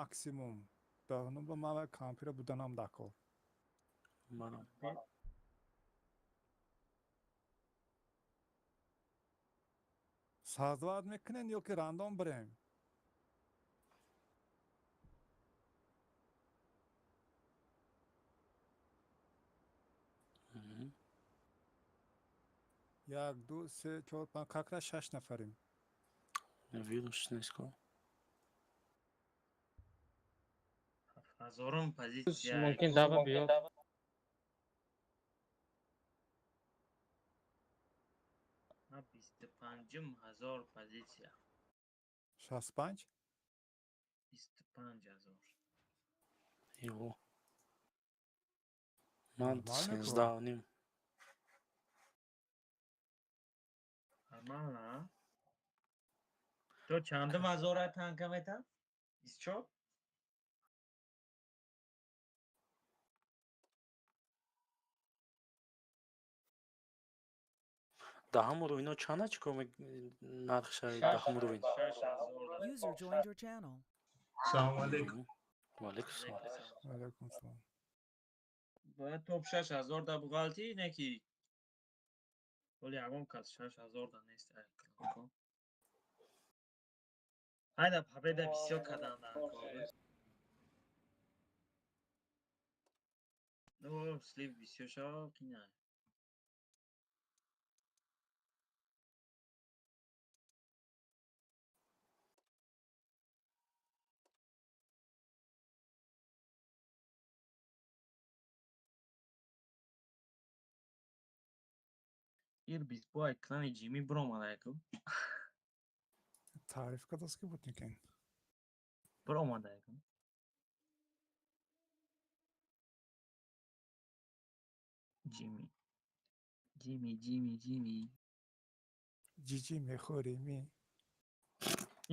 Максимум даҳнум ба ман кампира буданам дакор. Манам. Созвать мекунен ё ки рандом бирем? Як, ду, се, чор, панҷ, как раз шаш нафарем. Вирус нест ко. Ҳазорум позитсия. Мумкин даба биёд. Ман 25-ум ҳазор позитсия. 65? 25 000. Ё. Ман Нормально ко. 13,5. Нормально, а? То чандум ҳазора танка метан? 24? Даҳум уровень чанд чико нархша даҳум уровень? 6000. User joined your channel. Салому алейкум. Ва алейкум салом. Алейкум салом. Бояд топ 6000 да буғалтӣ, не ки ҳоли ягон кас 6000 да нест. Ай, кланко. Айда победа бисёр кадан дар кор. Ну, слив бисёр шава, қинай. Ирбис бо ай клани Ҷими биромадайку. Таъриф кардааст ки буд никен. Биромадайку. Ҷими. Ҷими, Ҷими, Ҷими. Ҷиҷи мехӯрӣ ми?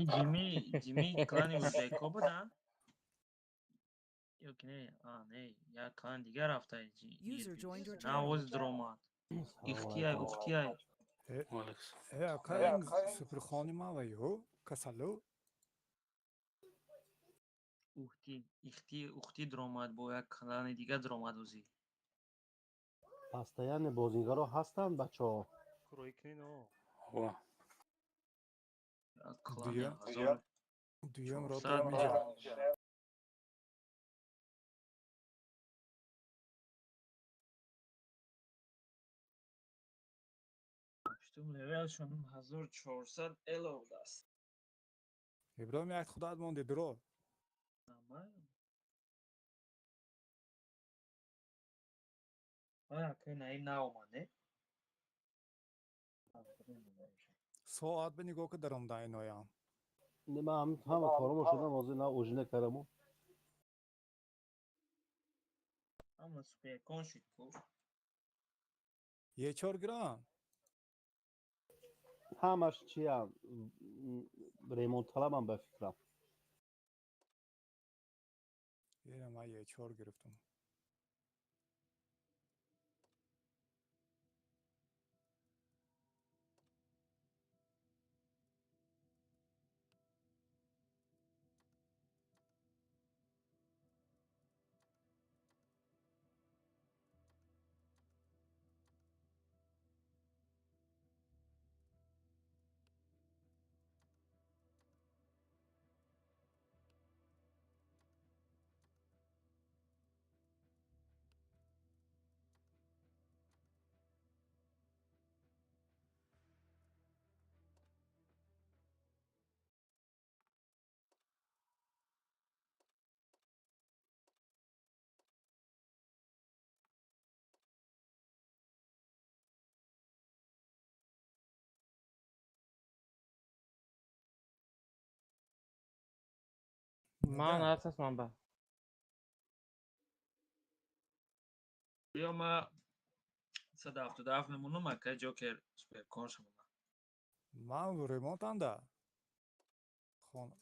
Ин Ҷими, Ҷими клани узбекҳо буд, а? Ё ки не? А, не, як клани дигар рафта User Ирбис. joined your На channel. овоз дуромад. Ихтияй, ухтияй. Э, Ва алейкум салом. э, ака, ин суперхони ман ва ё касалу? Ухти, ихти, ухти дуромад, бо як клани дигар дуромад ӯзи. Постоянно бозингаро ҳастанд, бачаҳо. Курои кунин о. Ва. Як клани Дуюм, ҳазор дуюм рота чорсад миҷа. Ҳаштум левелшон 1400 эло будааст. Иброҳим, як худат монди, дуро. Нормально. Ая, ки наим наомад, не? Соат ба нигоҳ ки даромда иноям. Не, ман ҳама коромо шудам, ҳозир на ужина кардаму. Ҳама суперкон шуд ку. Е чор гирам. Ҳамаш чиям ремонтталабам ба фикрам. Ера ман е чор гирифтам. Ман ҳастас манба. Ё ма 177 мемонам, ака Ҷокер суперкон шамона. Ман ремонтанда. Хона.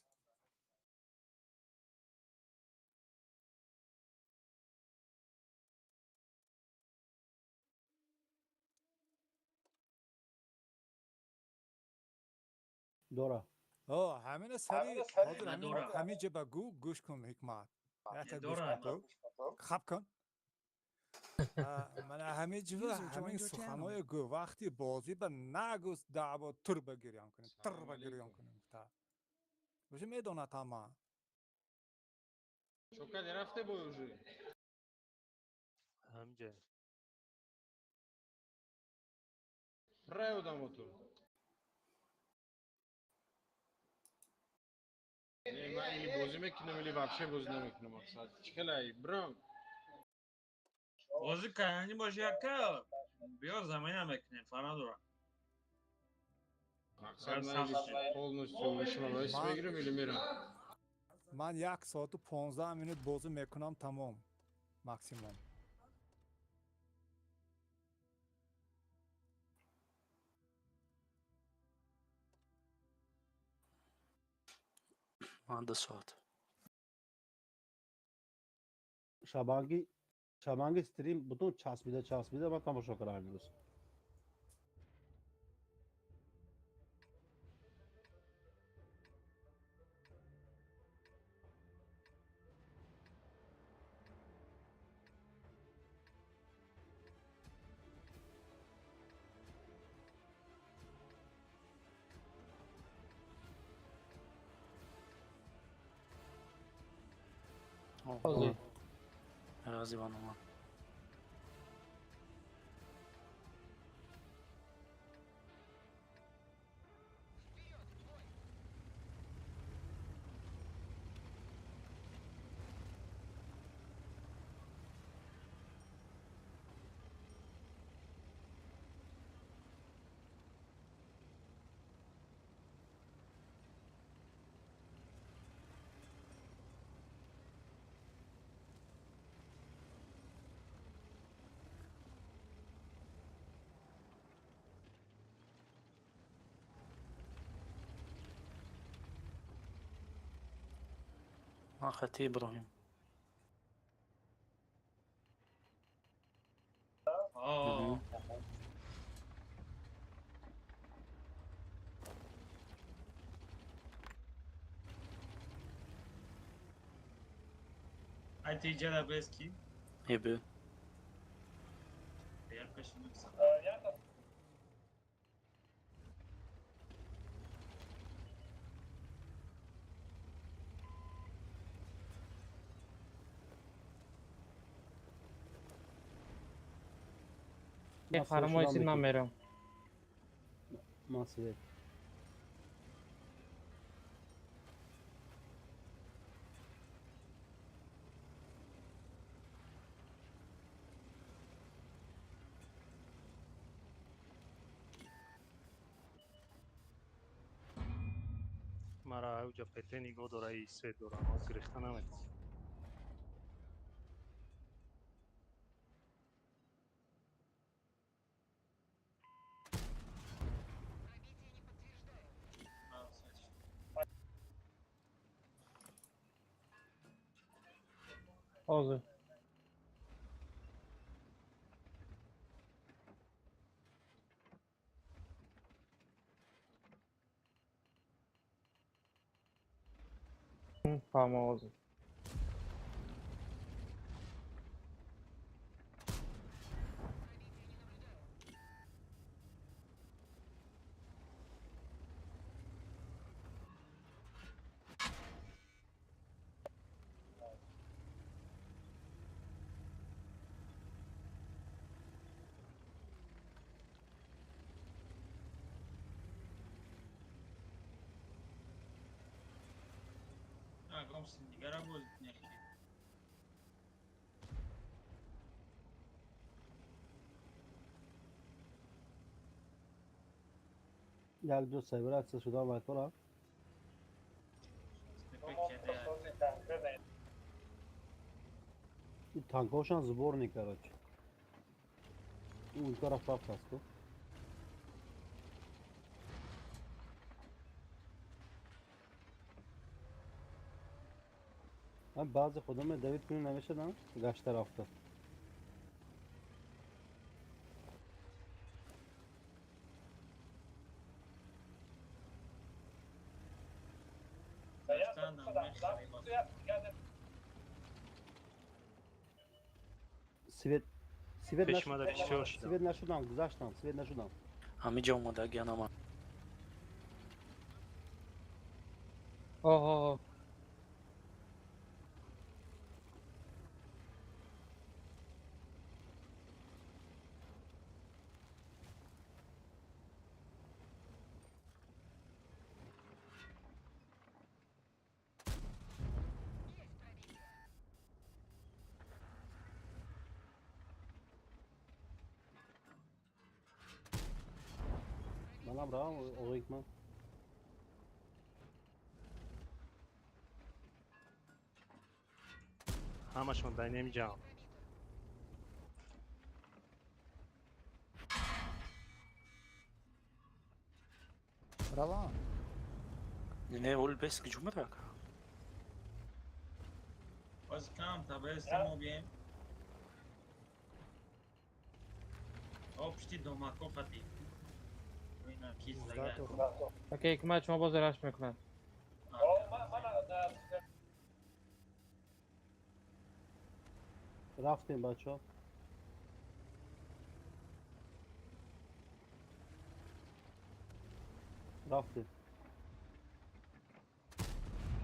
Дора. Ҳамина сари ҳозир ҳамин ҷа ба гӯ гӯш кун Ҳикмат. Якта гӯш кун ту. Хаб кун. Мана ҳамин ҷива ҳамин суханое гӯ вақти бозӣ ба нагӯ даъво тур ба гирён кунем, тур ба гирён кунем гуфта. Уже медонад ҳама. Чокади рафте бой уже? Ҳамҷа. Рай одамо ту. Не, ман или бозӣ мекунам, или вообще бозӣ намекунам. Мақсад. Чӣ хелай, бирам. Бозӣ кардани боши яка, биё замина мекунем, фарқ надорад. Мақсад ман или полностью шумо вайс мегирам или мерам. Ман 1 соату 15 минут бозӣ мекунам тамом. Максимум. Ман 2 соат. Шабанги стрим бутун часпида часпида ман тамошо кардам имрӯз. Ҳозир. Раз Иванова. Хати Иброҳим. Ай ти ҷара без ки? Ебе. Фармоиши намерам. Ман свет. Мара ауҷа ПТ нигоҳ дора и свет дора, ман гирифта наметавонам. Ҳозир. Фаҳмо ҳозир. Дигара боз неки. Як ду сайбер шуда лайкора. И танкошан сборник, короче. Ун тараф рафт аст. Ман баъзе худам Давид кунӣ намешадам гашта рафта. Свет свет Пеш мада бисёр шудам. Свет нашудам, гузаштам, свет нашудам. Ҳамиҷа омадаги анама. Оҳо. Манам равам оғикман. Ҳамашон дар немиҷаам. Равам. Не, ол бес ки ҷумра ака. Боз кам та бестем мо бием. О пушти домако хати. Ина киз лага. Ака ҳикмат шумо боз рашт мекунад. Рафтем бачаҳо. Рафтем.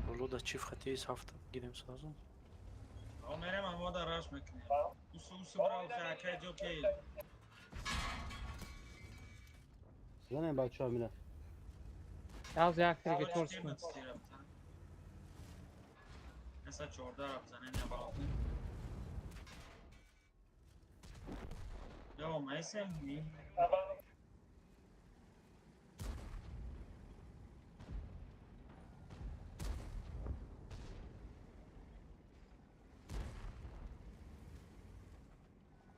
Болода чиф хати ҳафта гирем сразу. О мерем амода раш мекунем. Усу усу бра акай ҷоки. Занем бачаҳо мина. Аз як тиги чор секунд. Наса 14 ра бизанем я балкон. Ё майсем ни.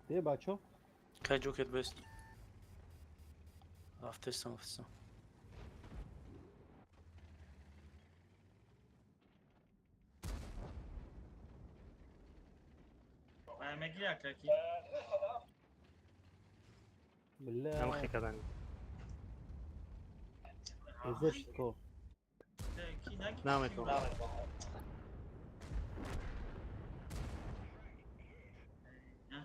Де бачаҳо? Кай ҷокер бест. Рафтестам, рафтестам. Меги акаки. Бля. Ҳамхе кардани. Эзеш ко. Наметавонам.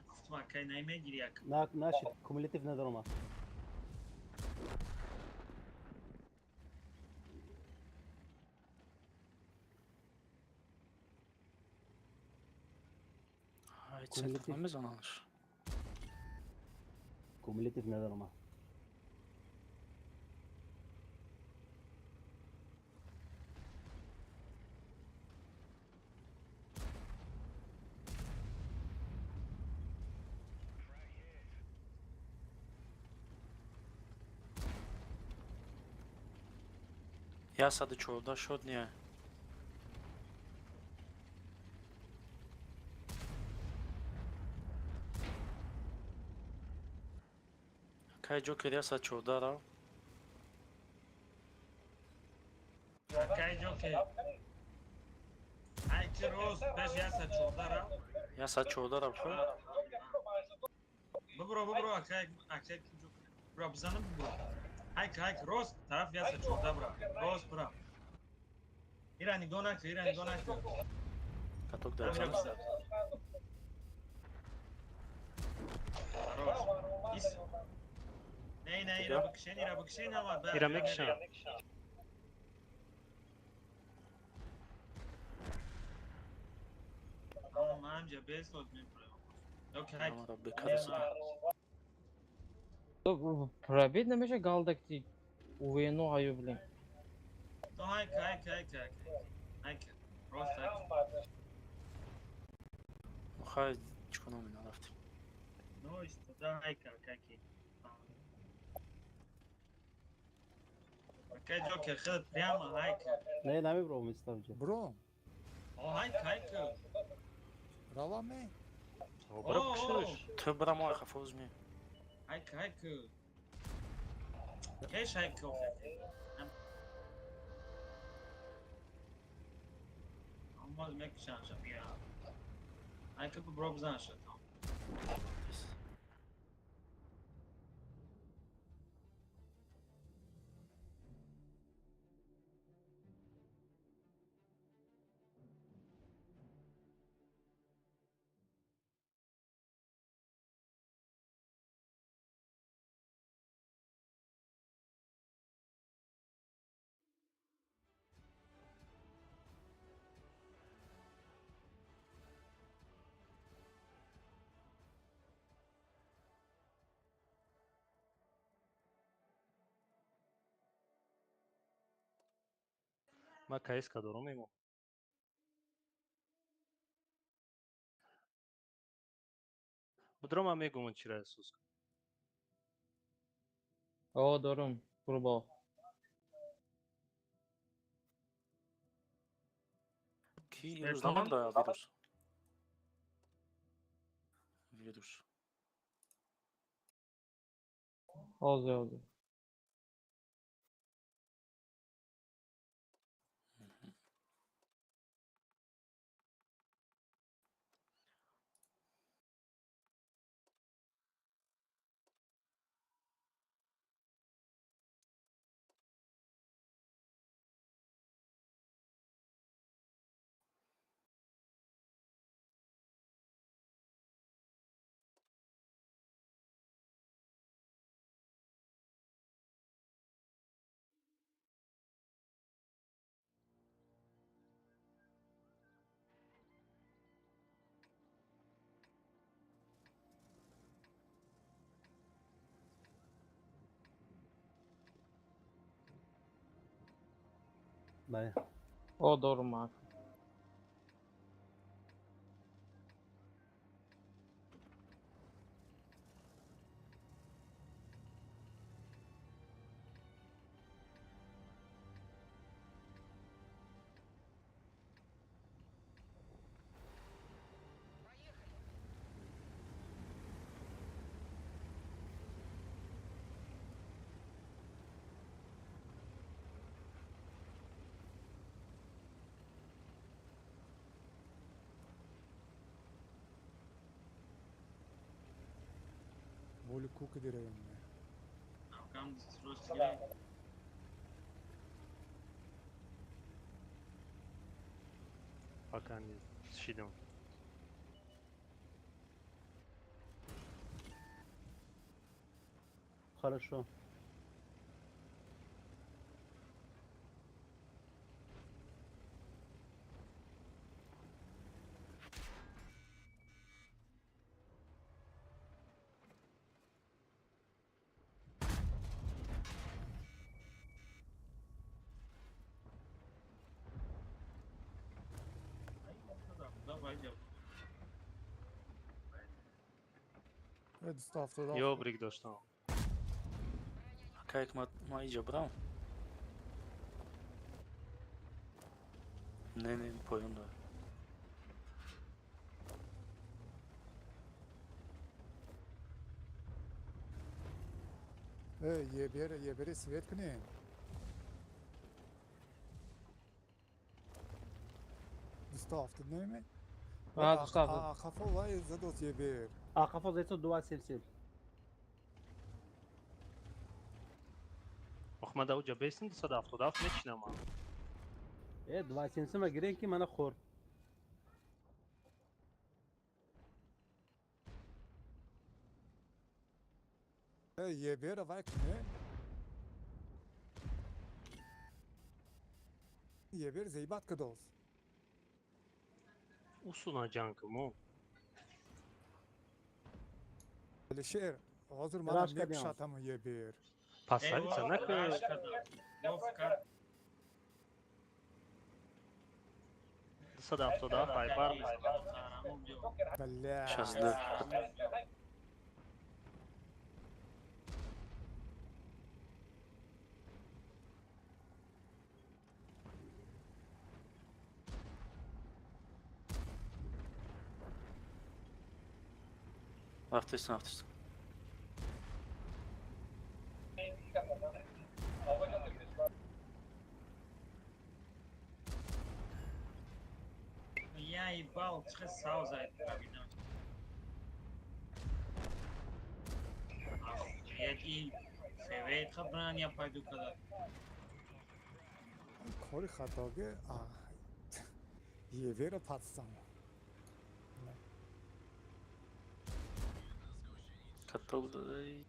Гуфтум акай намегири ака. На нашид кумулятив надорам. Кумулятив намезанаш. Кумулятив надорам. Я 114 шуд не. Кай ҷокер 114 ра. Кай ҷокер. Ай ки рост пеш 114 ра. 114 ра хо. Бибро бибро акай акай ҷокер. Бро бизанам бибро. Хайк хайк рост тараф 114 бра. Рост бра. Ира нигоҳ накун, ира нигоҳ накун. Каток дар. Рост. Ис. Не, не, ира бикшен, ира бикшен ама. Ира мекшам. Ман ҷа бесод мепурам. Окей, хайк. Пробить намеша галдакти увено аю блин. То хайк хайк хайк хайк. Хайк. Рост хайк. Хай чиконо мина рафтем. Ну истода хайк каки. Акай ҷокер худ прямо хайк. Не, намебром истам ҷа. Бром. О хайк хайк. Раваме. Бра кушаш. Ту бра мо хафоз ми. Хайк хайк. Кеш хайк. Аммо мекшан шабия. Хайк бро бзан шад. Ма КСК дорам емо. Будром ма мегумон чира эҳсос. О, дорум, бурбо. Ки имрӯз намонда вирус? Вирус. Ҳозир, ҳозир. Бале. О, дорум ак. Воли кука деревья. Акам рост гирем. Пока не шидам. Хорошо. Ё брик доштам. Акайк ма иҷа будам? Не, не, поён дор. Ебер, ебери свет кунем. Дуста неме? А, дуста ҳафтод. Хафо вай задос ебер. А хафо зайцо 277. Ох, ма да уҷа бесин 277 мечинам. Э, 277 ма гирен ки мана хӯрд. Ебера вай куне? Ебер зейбат кадос. Усуна ҷанг мо. Алишер, ҳозир мана мекушатам ебер. Пасалица накун. 277 айбар Бля. Сейчас да. Рафтестан, рафтестан. Я ебал, чӣ сав зайд пробидам. Охуеть, и февет хабрания пойду когда. Кори хатоги, а ебера патсам. Каток дай.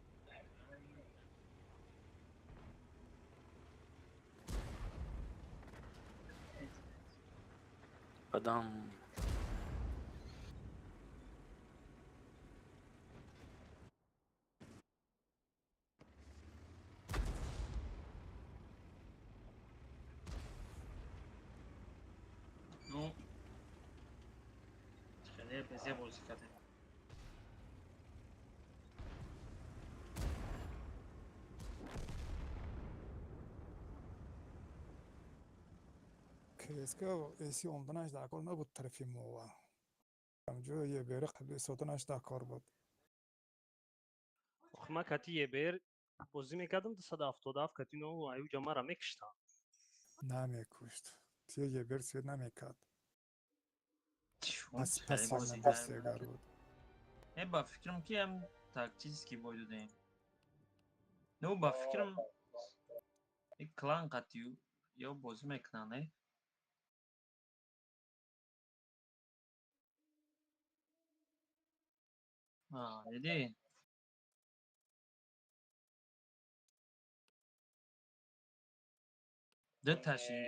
Бадам. Безе бозӣ кардем. КСК эси омданаш дар кор набуд тарафи мова. Ҳамҷо ЕБР қабли соданаш дар кор буд. Ох, ман кати ЕБР бозӣ мекардам 277 кати но аюҷа мара мекиштам. Намекушт. Тия ЕБР свет намекард. Чун Пас хеле пас бозӣ пас кардем. егар буд. Э, ба фикрам ки ҳам тактически бой додем. Ну, ба фикрам и клан қатию ё бозӣ мекунанд, э? А, дидӣ? Ду таши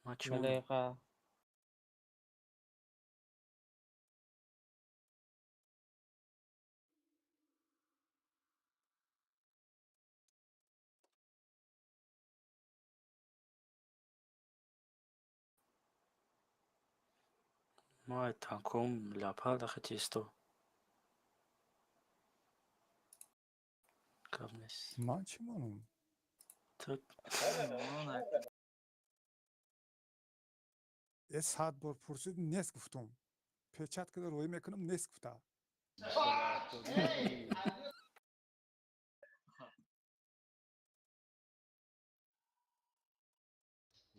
Ман чӣ монам? Малеха. Ма танком ляпа дахати исто. Гап нест. Ман чӣ монам? Ту Э, 100 бор пурсид, нест гуфтум. Печат када рӯй мекунам, нест гуфта. 279.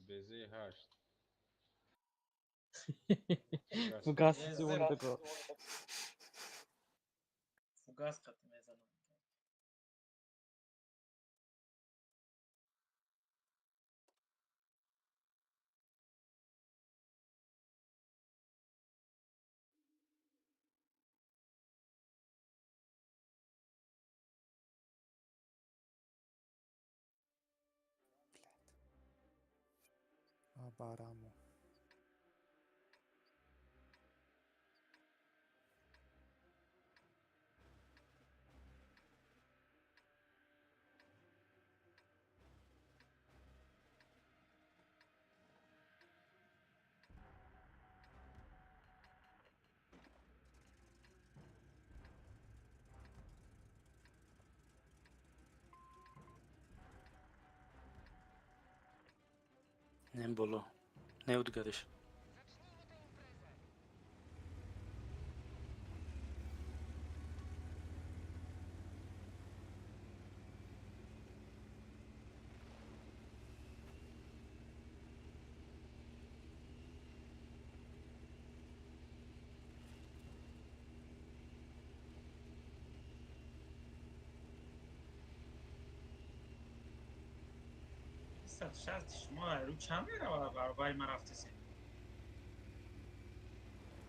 Безе ҳашт. Фугас чӣ тако. Фугас қати мезанам. Бараму. Не боло. Не удгариш. 160 шумо рӯ чанд мерава баробари ман рафтесем?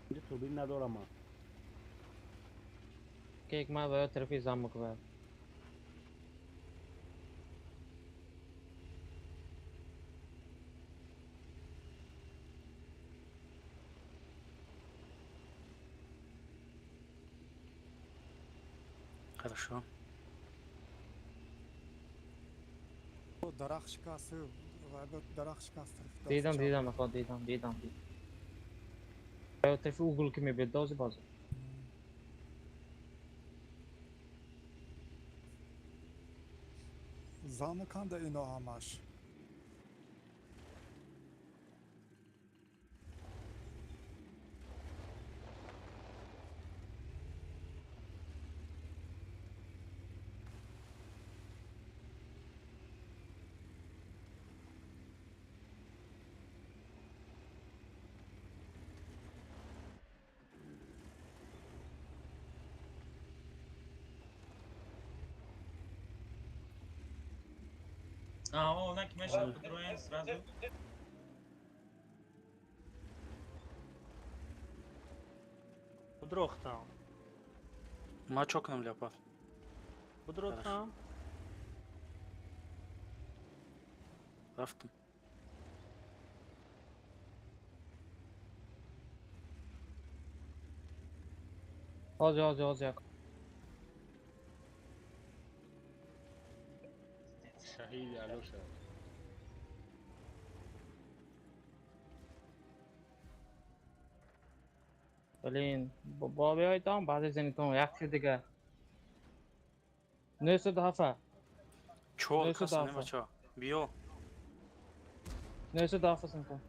Инҷа турбин надорам ман. Кек ма ва тарафи замок ва. Хорошо. Дарахт шикаст, дарахт шикаст тарафи дасти Дидам, чап. дидам, ака, дидам, дидам. Ва тарафи угол ки мебед дози бозӣ. Замоканда ино ҳамаш. А, о, на ки мешава подроен сразу. Будрохтам. Ма чо кунам ляпа? Будрохтам. Рафтам. Ҳозир, ҳозир, ҳозир. Шаҳид алло шавад. Блин, бо биёйтон, баъзе зенитон як чиз дига. 907. Чор кас не бача. Биё. 907 синтон.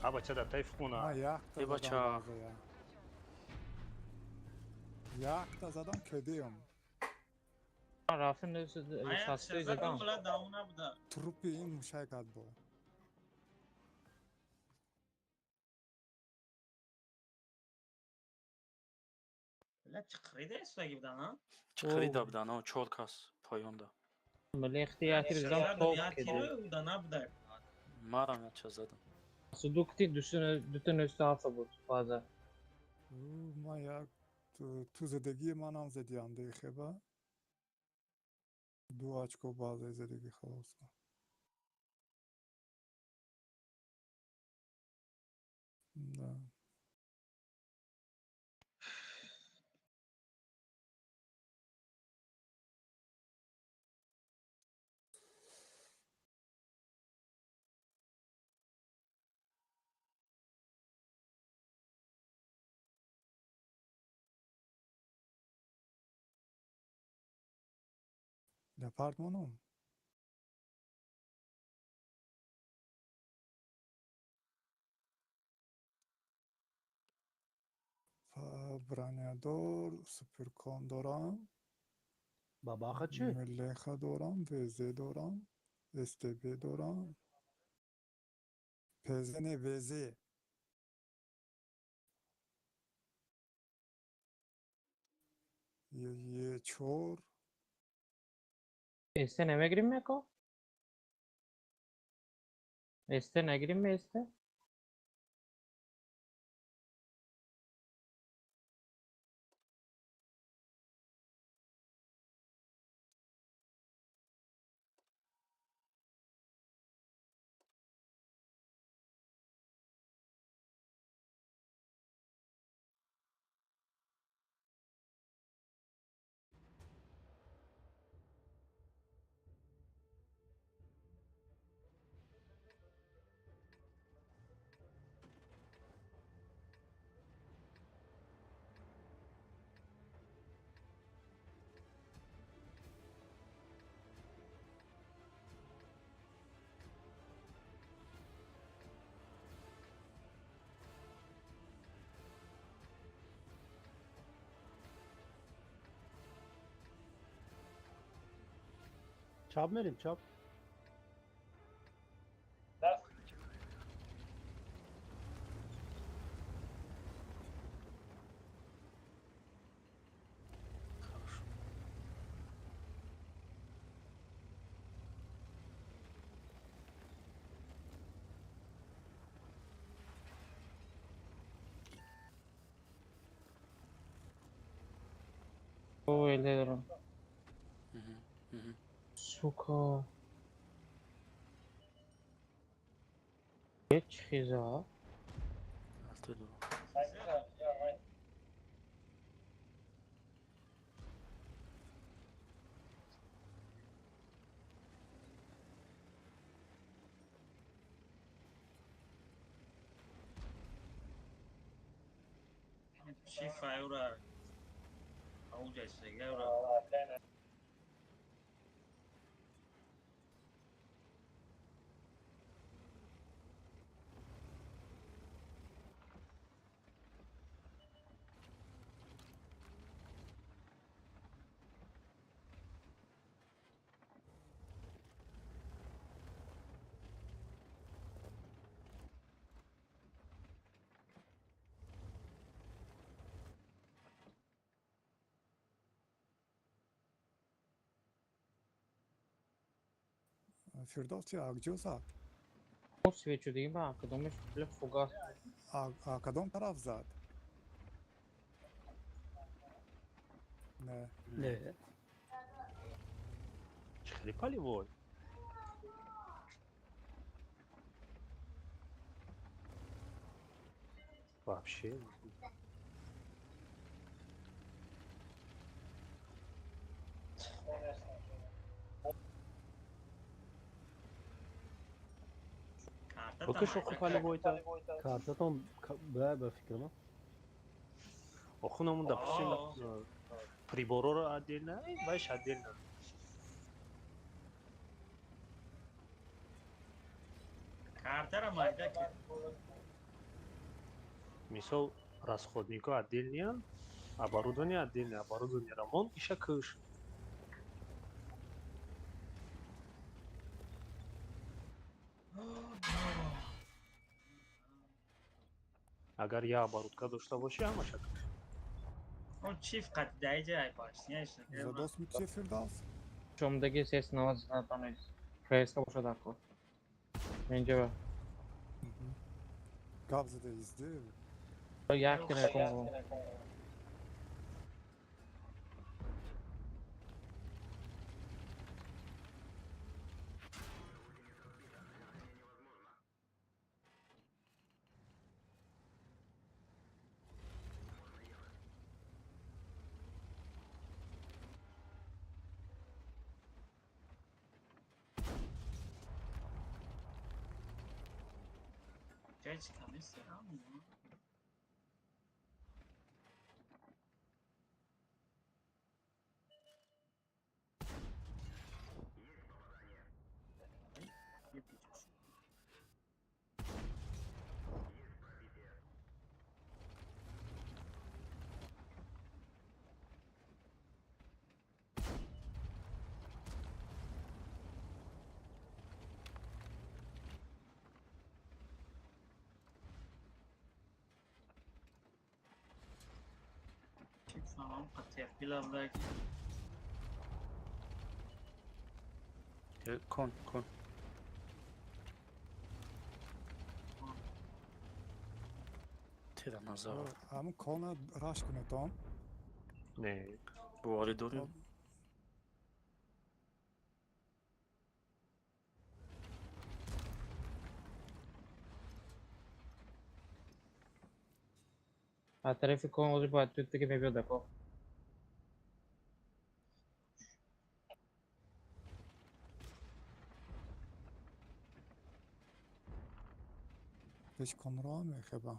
А бача дар тайф хона. Э бача. Якта задам кедиям. Рафтем 963 задам. Трупи ин мушак ад бо. Ла чиқрида истоги будан, а? Чиқрида будан, а чор кас поёнда. Милехти якри задам топ кеди. Марам якча задам. Судукти дута 907 буд баъза. Ма як ту задагии манам задиям дехеба. Ду очко баъза задаги халос. Да. Департмоном. Бронядор, суперкон дорам. Бабаха чӣ? Мелеха дорам, ВЗ дорам, СТБ дорам. ПЗ не ВЗ. Е4. Эсте намегирим яко? Эсте нагирим эсте? Чап мерим, чап. Хорошо. О, элдером. Сука. Ҳеҷ хиза. Шифа юра. Ауҷа юра. Фирдавс якҷо зад. Свечу дима, кадомеш бля фугас. А кадом тараф зад? Не. Не. Чӣ хеле палевой. Вообще. Бакаш охи полевойта. Картатон ба фикрам. Охунамун допустим приборора отдельно, вайш отдельно. Картара майда ки. Мисол расходнико отдельно, оборудование отдельно, оборудование рамон иша кыш. Агар я оборудка дошта боши, ҳамаша кыш. Он чиф қат даиҷа ай башняш. Задос миче Фирдавс? Чомдаги сес наваз натонис. Фреска бошад ако. Инҷа. Гап зада изди. Як телефон. Tamam, Caterpillar belki. Кон, кон. Тира назар. Ҳамун кона раш кунетон. Не. Боварӣ дорем. А тарафи кон ҳозир бояд тут таки мебиёд ако. Пеш конро мехеба.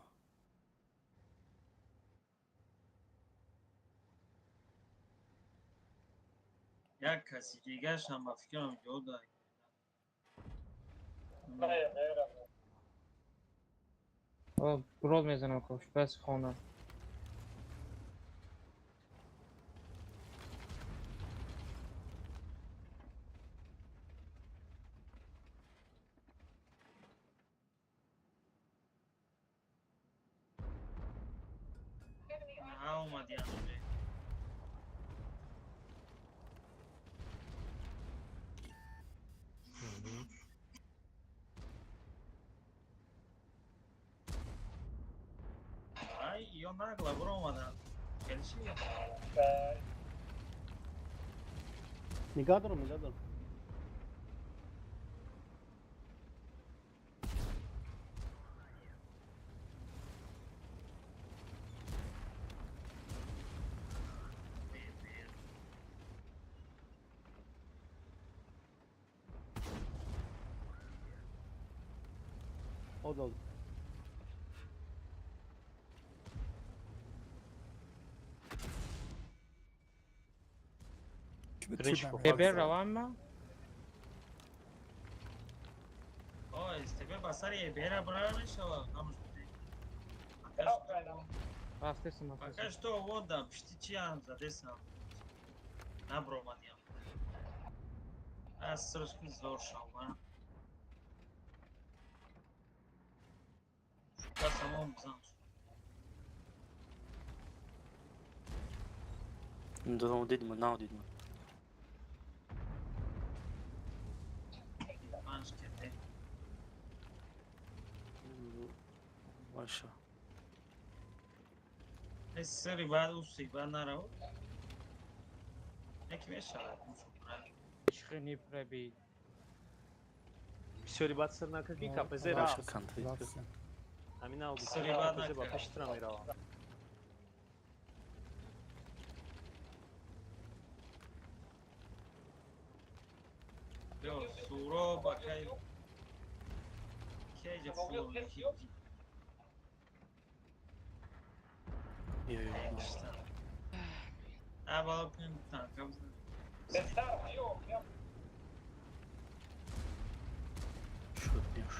Як каси дигаршам ба фикрам ҷо да. Рол мезанам кош, пас хона. Ё нагла буромада. Келиши. Нигоҳ дорам, нигоҳ дорам. Оз. Тебе равам? Ой, тебе басари бера брава мешава, Рафтесам. Пока что вот да, пшти чиам задесам. Набромадиам. Аз сръчки зор шава. Шука самом бзан. Додам дидма, нав дидма. Ваша. Сари баъд уси баъд нарав. Яки мешавад. Чихни преби. Бисёри баъд сир накард ки КПЗ рафт. Ҳамин ав КПЗ ба пеши тра меравам. Суро бакай. Ке Шуд нюш.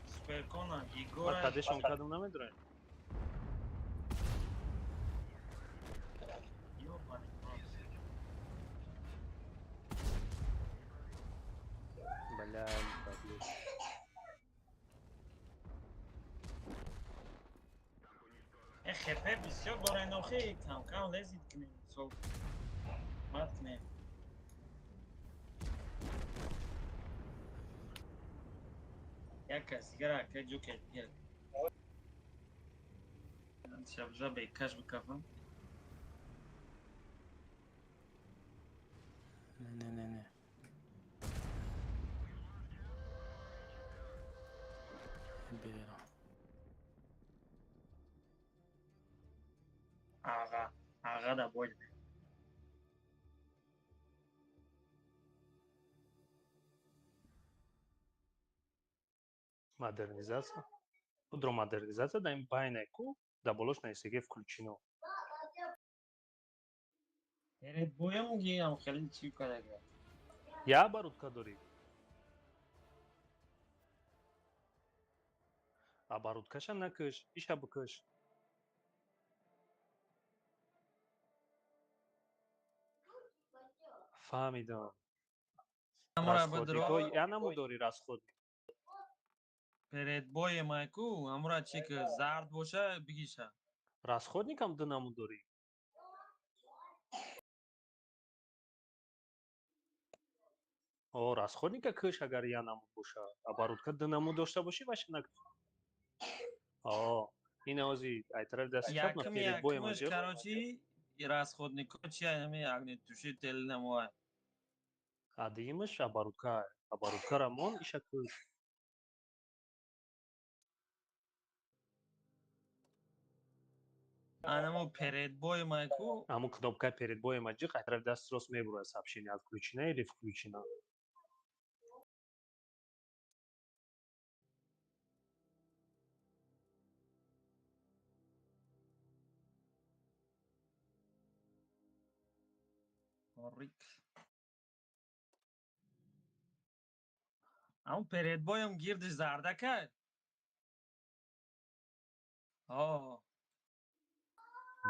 Суперкона, Егора. Кадешон кадом намедурем? Бля, ХП бисёр дорен охи, кам-кам лезид кунем, сол мат кунем. Як кас дигар ака ҷокер дигар. Шабжа бекаш бикафам. Не, не, не. Берам. Ага, ага да бой. Модернизация. Пудро модернизация да им байнеку, да болош на СГ включено. Перед боем гиям хеле чи кадага. Я барутка дори. А баруткаша накаш, иша бикаш. Фаҳмидам. Расходнико я намудори расходник. Перед боем айку, амура чи ки зард боша бигиша. Расходникам ду намудори. О, расходника кыш агар я намуд боша. А барутка ду намуд дошта боши ваша накаш. О, ин ози ай тараф даст чап на перед боем аҷаб. Короче, расходнико чи ами огнетушитель намуай. А димаш оборудка, оборудка рамон иша кыш. Анамо перед боем айку. Аму кнопка перед боем аҷиқ ай тараф даст рост мебурад сообщение отключена или включена. Аму перед боем гирдиш зардака. О.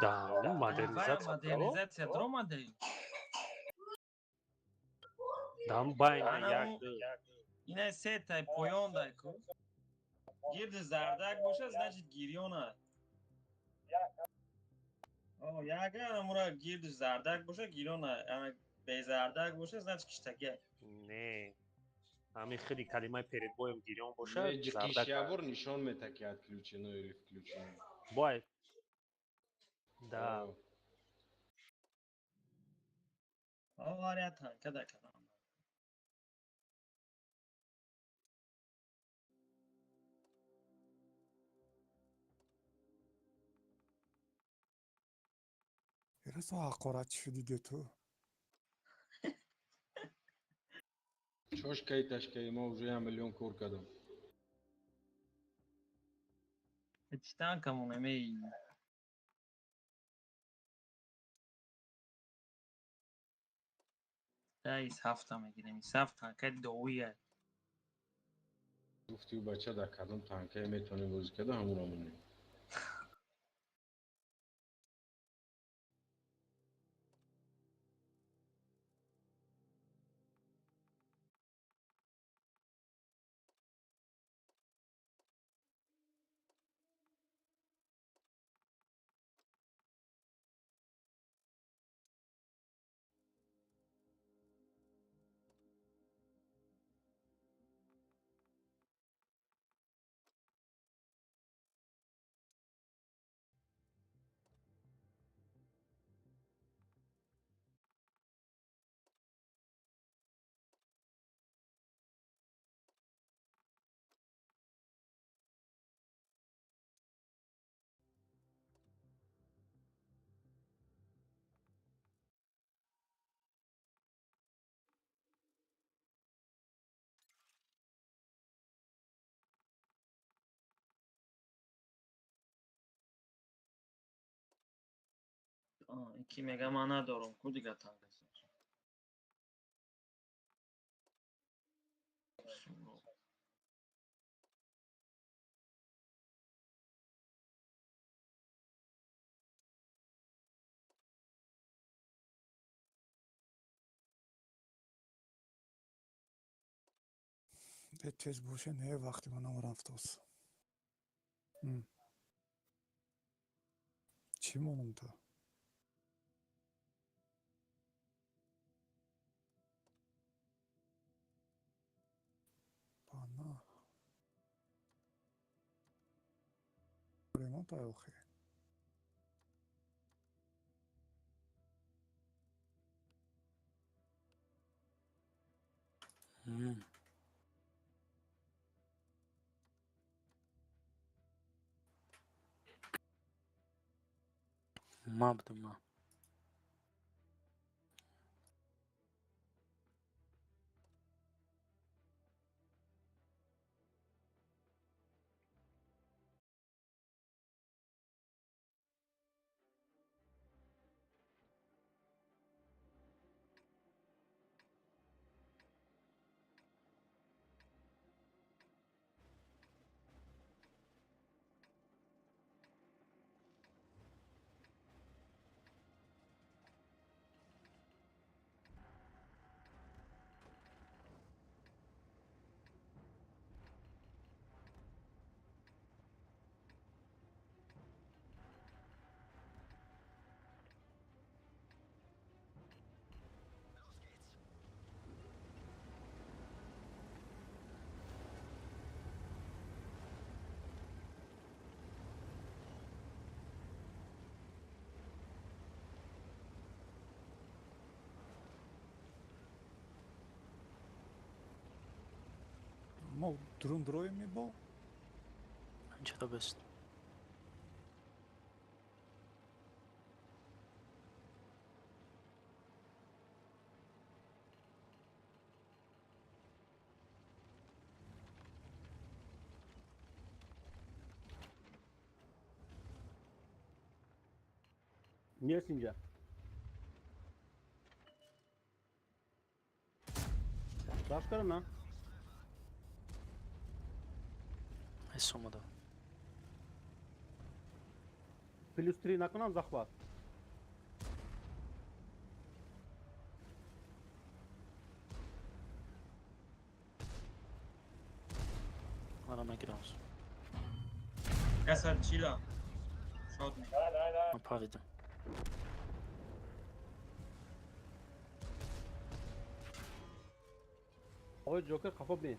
Да, модернизация. Модернизация дромаде. Дам байна як. Ина се тай поён дай ку. Гирди зардак боша, значит гирёна. О, яга амура гирди зардак боша, гирёна. Ама безардак боша, значит киштаге. Не. Ами хели калимаи перед боем гирён боша, зардак. Ябор нишон метаки отключено или включено. Бой. Да. Авария танка да кадам. Расо ҳақорат чӣ шуди ту? Чошкаи ташкаи ма уже 1 миллион кор кардам. Чӣ танкамон эмей? Ис ҳафта мегирем, ис ҳафт танкаи довия. Гуфти ӯ бача дар кадом танкае метавонем бозӣ карда, ҳамонро монем. Ки мега ман надорам, ку дига танга. Тез боше, не вақти манам рафтос. Чӣ монам та? Бана. Ремонт охи. Ма будам ма. Мо дрон дроем мебо? Чаро бест? Нест инҷа. Рафт кардам на? Ҳис омада. Плюс 3 накунам захват. Мара мегирам. Касар чила. Шод ми. Ман паридам. Оғои Ҷокер хафо бин.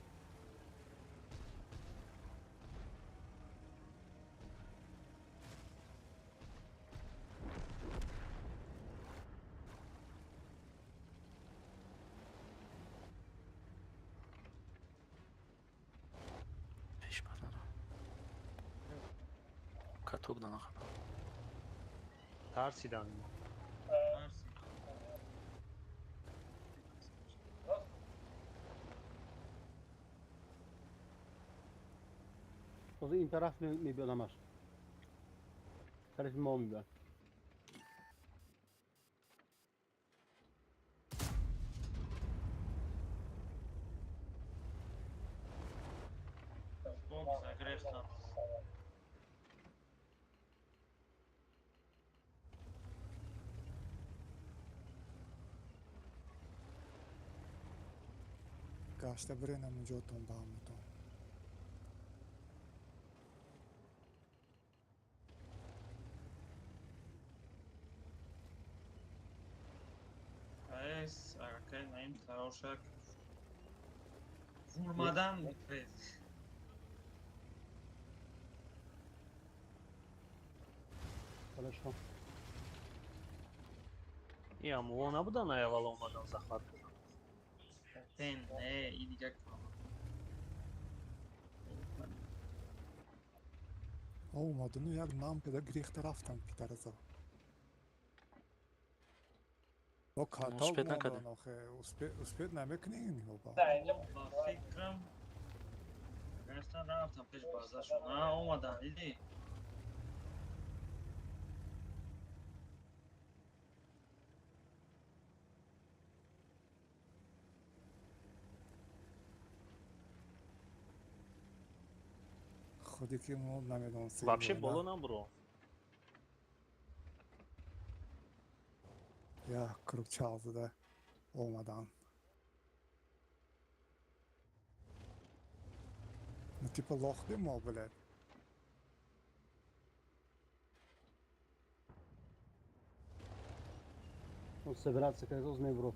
Пеш бадара. Каток дана хабар. Тарсидан. Ҳозир ин тараф мебиёд ҳамаш. Тарафи мо мебиёд. Грефтан. Гашта биренам ҷотон ба ҳаматон. Ес, акай наим тарошак. Vurmadan bitiririz. Хорошо. Я мо набудан аввал омадан захват кардам. Тен, не, и дига Омадану як нам када гирехта рафтам питараза. О каток Успеть накарда. мондан охе, успеть намекунӣ оба. Ба фикрам гирифтан рафтам пеш базашон. А, омадан, дидӣ? Худи ки мо намедонистем. Вообще боло набро. Як круг чал зада омадан. Ну типа лох демо, блядь. Он собираться как мебро.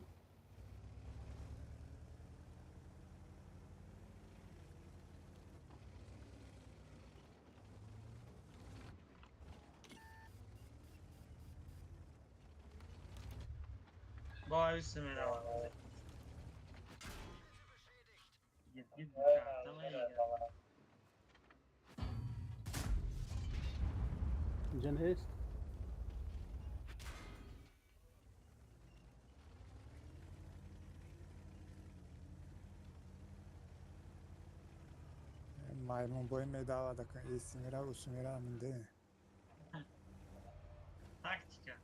Боюсь меравам. Ҷен ҳест? Маймун бой медавад, иси мера, уси мера, минде. Тактика.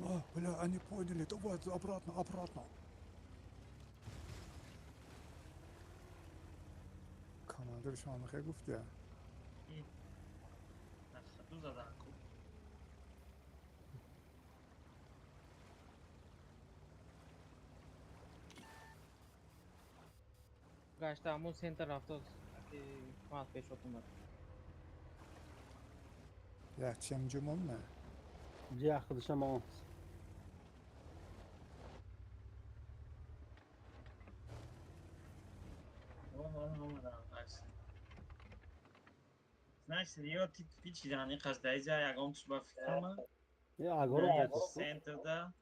А, бля, они поняли, давай обратно, обратно. Командир шумо мехоҳӣ гуфтия? Ду задан ку. Гашта ҳамун центр рафтоз, ки ман пешот омад. Як чем ҷумон не? Ҷи худша мо. Значит, ё ти пичидани қаздаиза ягон чиз ба фикрама. Я агоро центрда.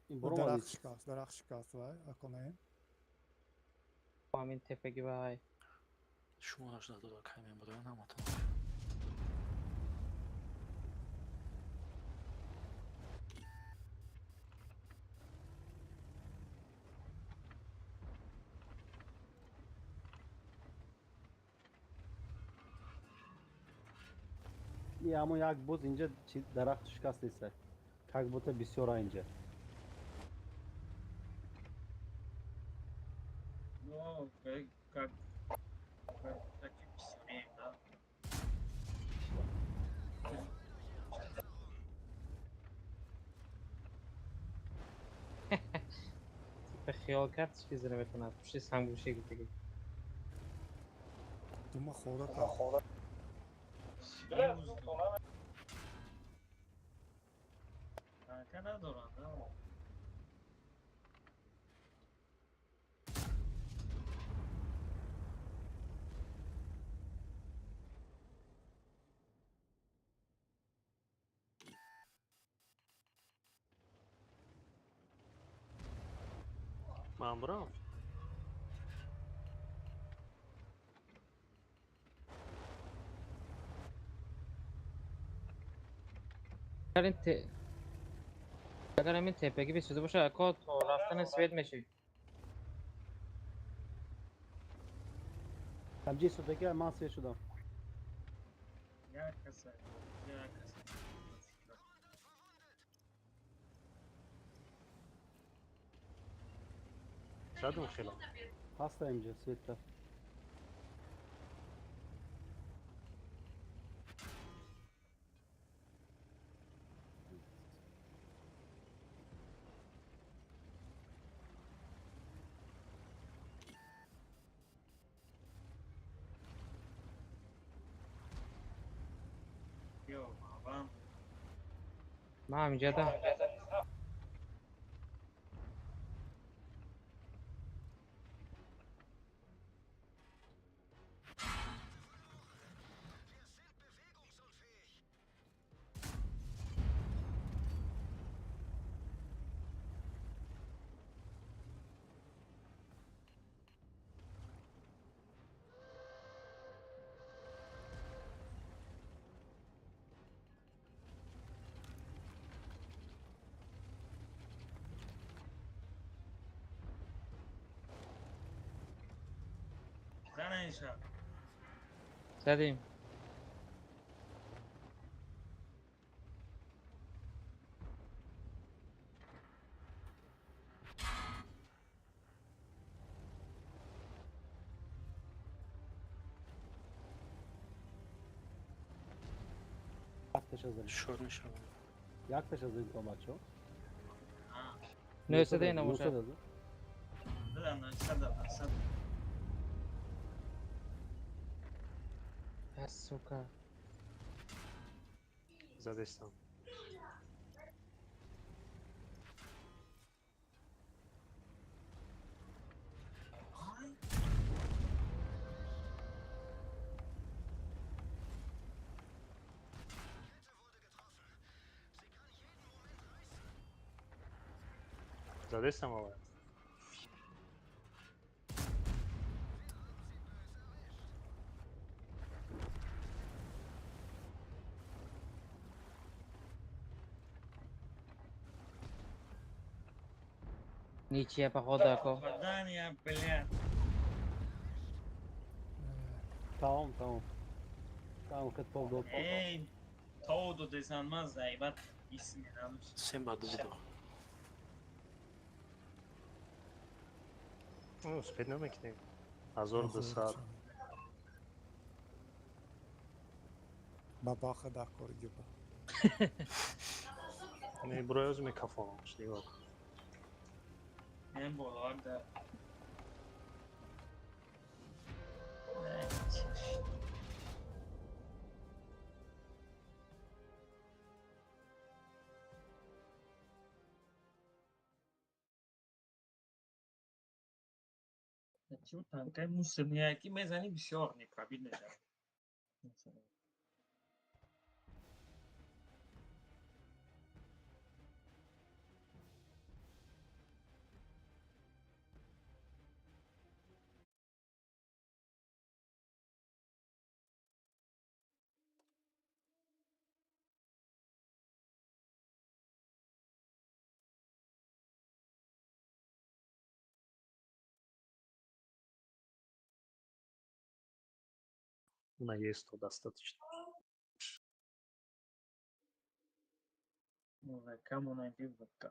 Дарахт шикаст, дарахт шикаст вай, аконаем. Ҳамин тепаги вай. Шумо нашуда кай мебуд, наматон. Ҳамон як буз инҷа дарахт шикаст неста. Как будто бисёра инҷа. Ну, как таки бисёрем, да? Типа хиёл кард чизе наметавонад. Пушти санггӯшӣ гуфтагӣ. Дума хӯра кард. Ҳаракат надоранд, Ман бурам. Агар ҳамин тепагӣ бисӯза бошад, ако то рафтани свет мешӣ. Ҳамҷи сотаки ман свет шудам. Як каса, як каса. Задум хелам. Ҳаста инҷа светта. Ман ҳаминҷода. Задем. Якташа задем. Шор мешавад. Якташа задем то бачо. 900 ина бошад. Да, 900, 900. Сука. Задестам. Задестам ава. Ничья походу ако. Попадание, блядь. Тамом, тамом. Тамом, хет пол дод. Эй, то додесан ман заебат исминам. Сем ба ду бидо. Успеть намекунем. 1200. Ба баха дакор гиба. Не броёз микрофоном, нигоҳ кун. Ин болоак да. Чӣ танкаи мусорния ки мезанӣ бисёр непробит мешавад. На Е100 достаточно. ВК найди ВК.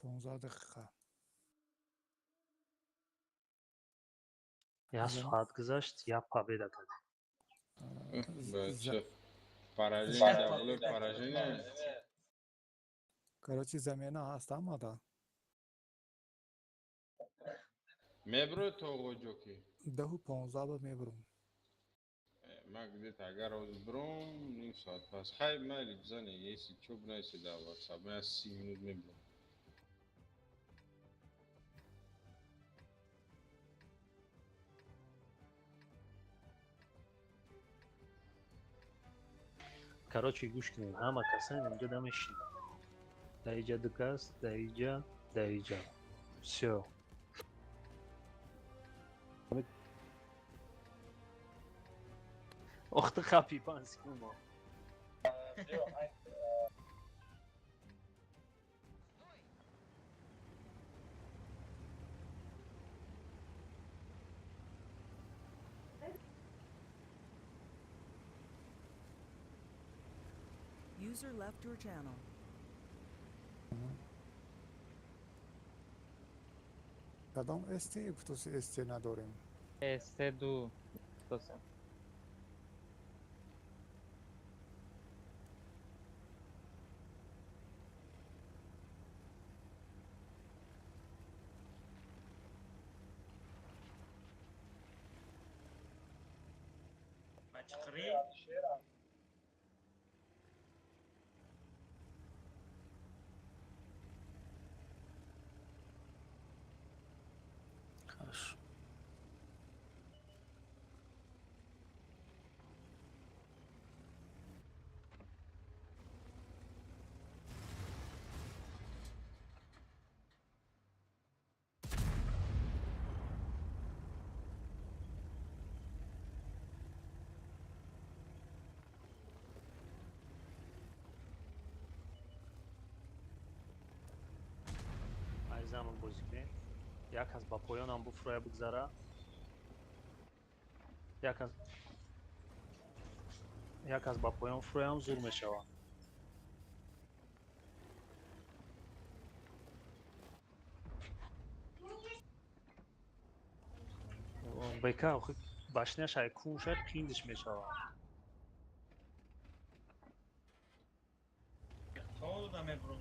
Понздаҳ дақиқа. Я соат гузашт, я победа кардем. Поражение, да, поражение. Короче, замена ҳаст омада. Мебро то гоҷоки. 10:15 ба мебурам. Ма где-то агар ҳозир буром, ним соат пас. Хай, майли бизане, если чё бинависе дар WhatsApp, ман 30 минут мебурам. Короче, гӯш кунем, ҳама касан инҷо дамешинанд. Дар иҷа ду кас, дар иҷа, дар иҷа. Всё. Охты хапи панҷ секунда. User left your channel. Кадом СТ гуфтоси СТ надорем? СТ2 гуфтосем. Бачқирӣ Хорошо. Айзамон бозӣ кунем. Як аз ба поёнам буфурая бигзара. Як аз ба поён фуроям зур мешавад. БК башняш ай кунша қиндиш мешавад. То да мебром.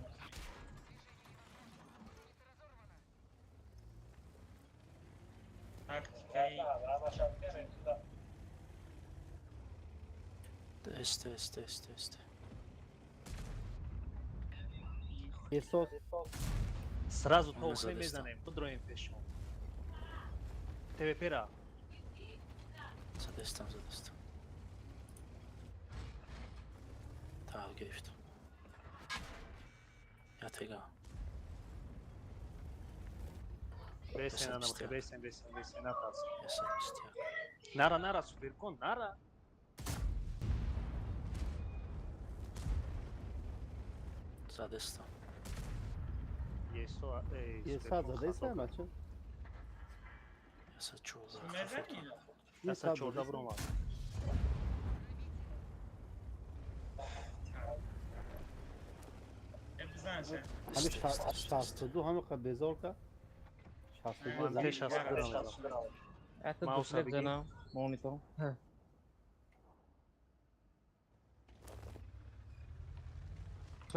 Тактикаи. Эсте, эсте, эсте, эсте. Эсос. Сразу толхне мезанем, бидроем пешон. ТВП-ра. Задестам, задестам. Та гирифтам. Я тега. Бесен, анам, бесен, бесен, бесен, натас. Ясад. Нара, нара, суперкон, нара. Задестам. Есо, Есад задестам, бача? Ясад чорда. Ясад чорда бромад. ҳами 62 ҳами қа безор ка? 62 Ман 62 Это дуплет зана, монитор.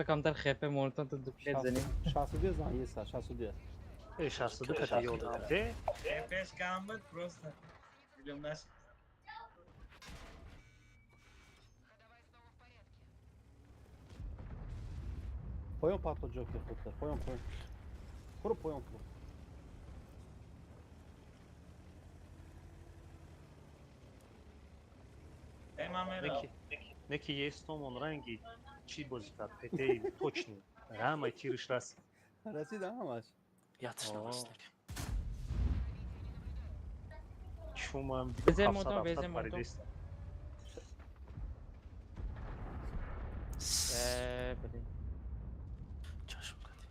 Камтар хепе монитор то дуплет зани. 62 зан еса, 62. Э, 62 кати ёдам, те? Пеш камбат просто. Идем наш. Поён пато Джокер худтар, поён, поён. Хуру поён ту. Неки естомон ранги чӣ бозӣ кард? ПТ точни. Ҳамаи тириш расид. Расид ҳамаш. Ятиш навасник. Чумам Безе монтон, безе монтон. Э, блин. Чашм кади.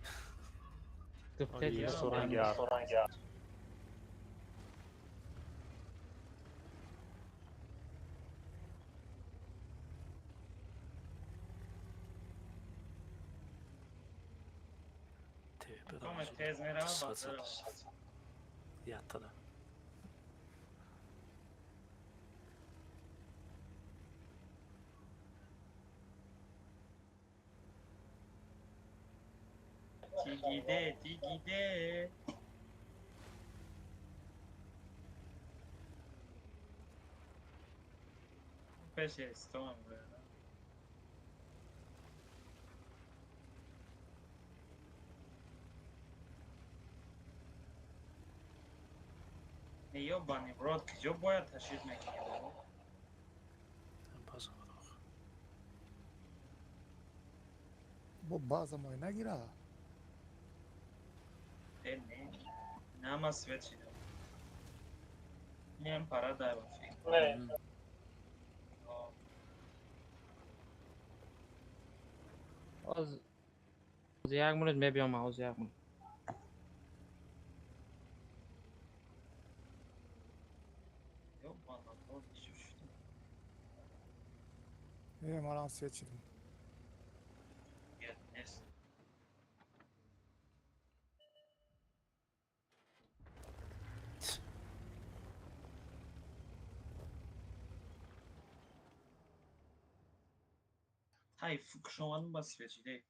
Дуплет Есо ранги Ятада. Тигиде, тигиде. Пеш естом, бля. Ёбаный в рот, куҷо бояд ташриф мекунӣ? База бадох. Бо база мой нагира. Э, не. Нама свет шида. Нем пара дай вообще. Оз як минут мебиём, оз як минут. Марам свет шидам. Тай фукшон ба свет шиде.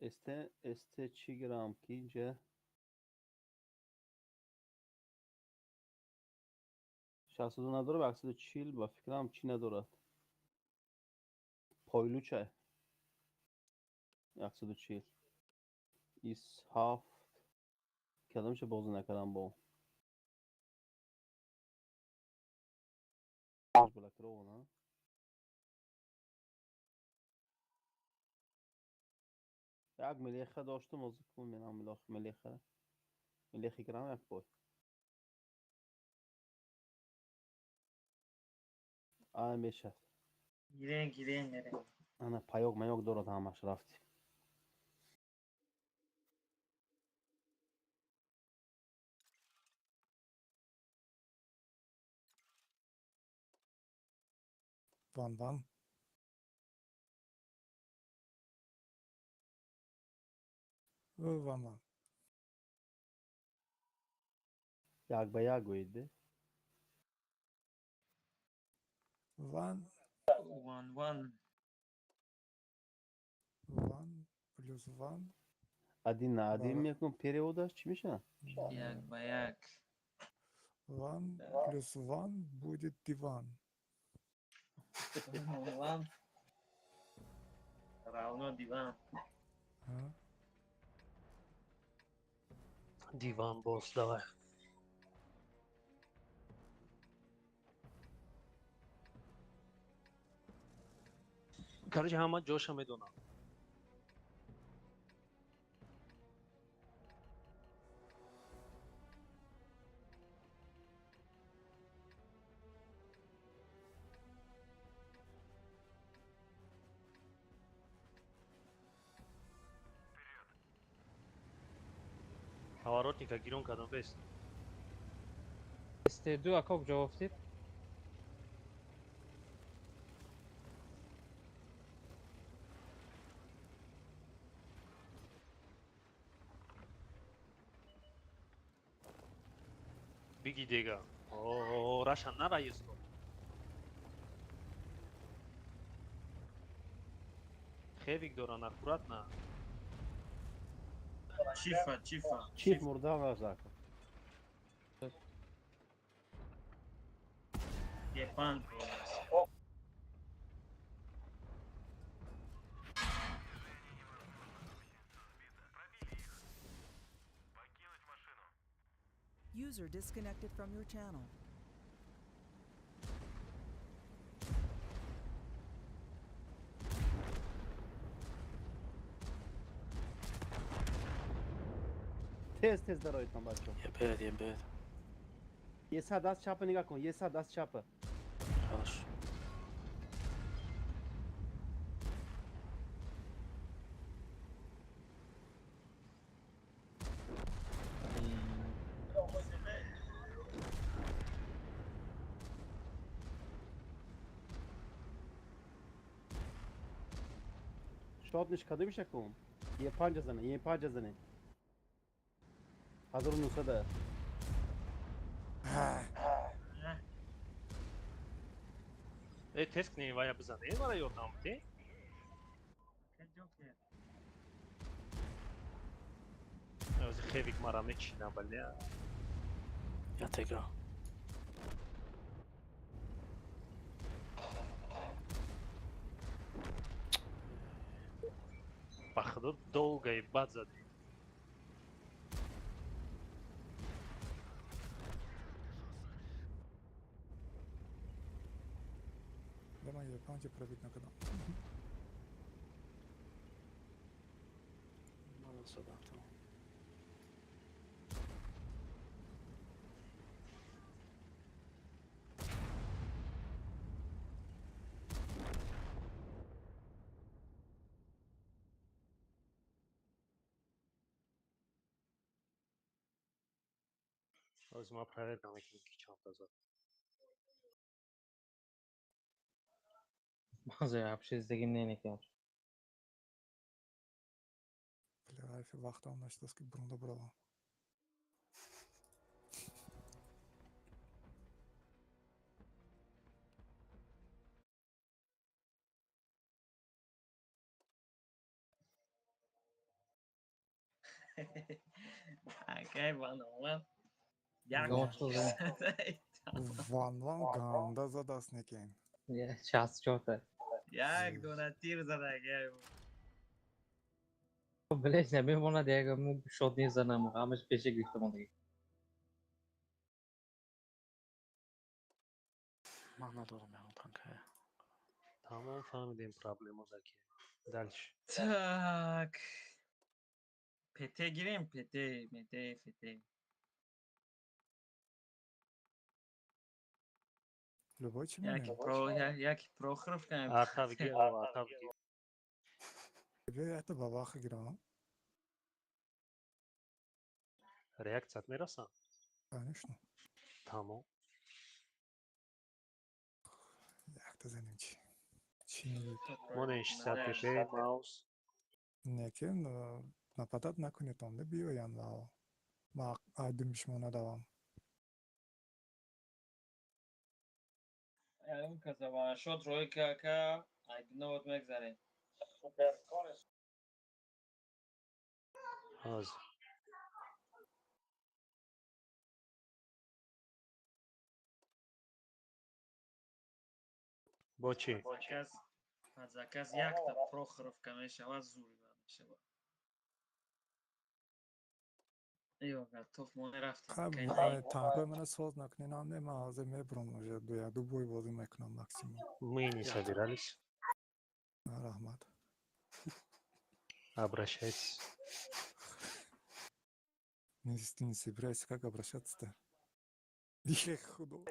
СТ чӣ грамм ки инҷа 62 надорад, 140 ба фикрам чӣ надорад. Пойлуча 140 ис 7 кадомша бозӣ накардам бо блокирована. Як мелеха доштум, озу кун менам мелеха. Мелехи кардам як бой. Ай мешад. Гирен, гирен, мерем. Ана паёк маёк дорад ҳамаш рафти. Ван ван. Ван ван. Як ба як гӯед бе. Ван. Ван ван. Ван плюс ван. Один на один мекунам переводаш чӣ мешавад? Як ба як. Ван плюс ван будет диван. Ван равно диван. Диван, босс, давай. Короче, ҳама ҷоша медонам. Поворотника гирон кардам бест. СТ2 акок ҷо афтид? Биги дега. О, раша нара есто. Хевик доран, аккуратно. Чифа, чифа. Чиф мурда вазака. Епан. User disconnected from your channel. Тез тез дароитон бачо. Ебед, ебед. Еса даст чапа нигоҳ кун, еса даст чапа. Хорошо. Шотниш кадо миша кун? Е панҷа зане, е панҷа зане. 1900. Э, тест кунем вая бизане, мара ёрдам бите. Ози хевик мара мечина, бля. Я тега. Ба худо долго и бад зади. Ман Е5 пробить накардам. Манам задам тамом. Ози ма проверка мекунем ки чанд зад. Баъзе вообще зиндагим ненекар. Бля, ҳарфи вақтам нашудааст ки бурунда буравам. Акай ван як ван ван ганда задаст некен. Час чорта. Як дона тир зада акай. Блять, намемонад як му шот незанам, ҳамаш пеша гирифта мондагӣ. Ман надорам ягон танкая. Тамом, фаҳмидем проблема дар ки. Дальше. Так. ПТ гирем, ПТ, МТ, ФТ. Любой чи Яки про, яки Прохоровка. Артав ги, артав ги. Биё якта бабаха гирам. Реакцият мерасан? Конечно. Тамом. Якта занем чи. Чи мегӯед? Монен 60 ПП, маус. Не ки нападать накунед онда биёянд ва ма айдуми шумо надавам. Ягон каса ваншот рӯй кака айдиновот мегзарем. Ҳозир. Бо чӣ? Заказ якта Прохоровка мешавад, зури бад мешавад. Ё, готов мо рафтем. Танкои мана соз накунед, нам не, ман ҳозир мебурам уже ду бой бозӣ мекунам максимум. Мы не собирались. Раҳмат. Обращайтесь. Если не собирайся, как обращаться-то? Эх, худо.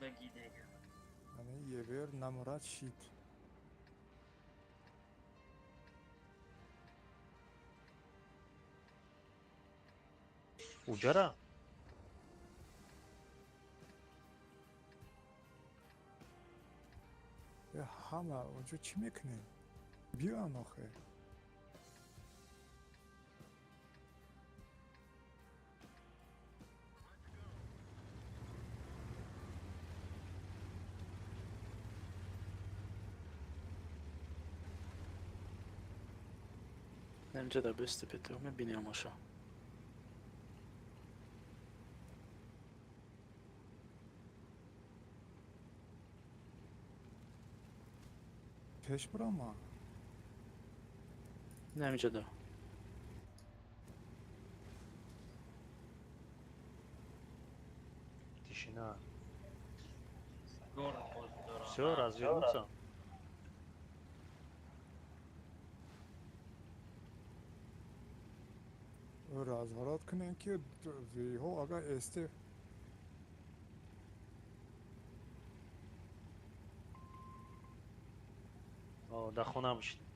Багидега. Ани евер намурад шид. Уҷара? Ҳама онҷо чӣ мекунед? Биён охе. Инҷа дар бести ПТ мебинем аша. Пеш бурама? Не, инҷа да. Тишина. Всё, развернуться. Разворот кунем ки виҳо агар эсте дар хона бишинем.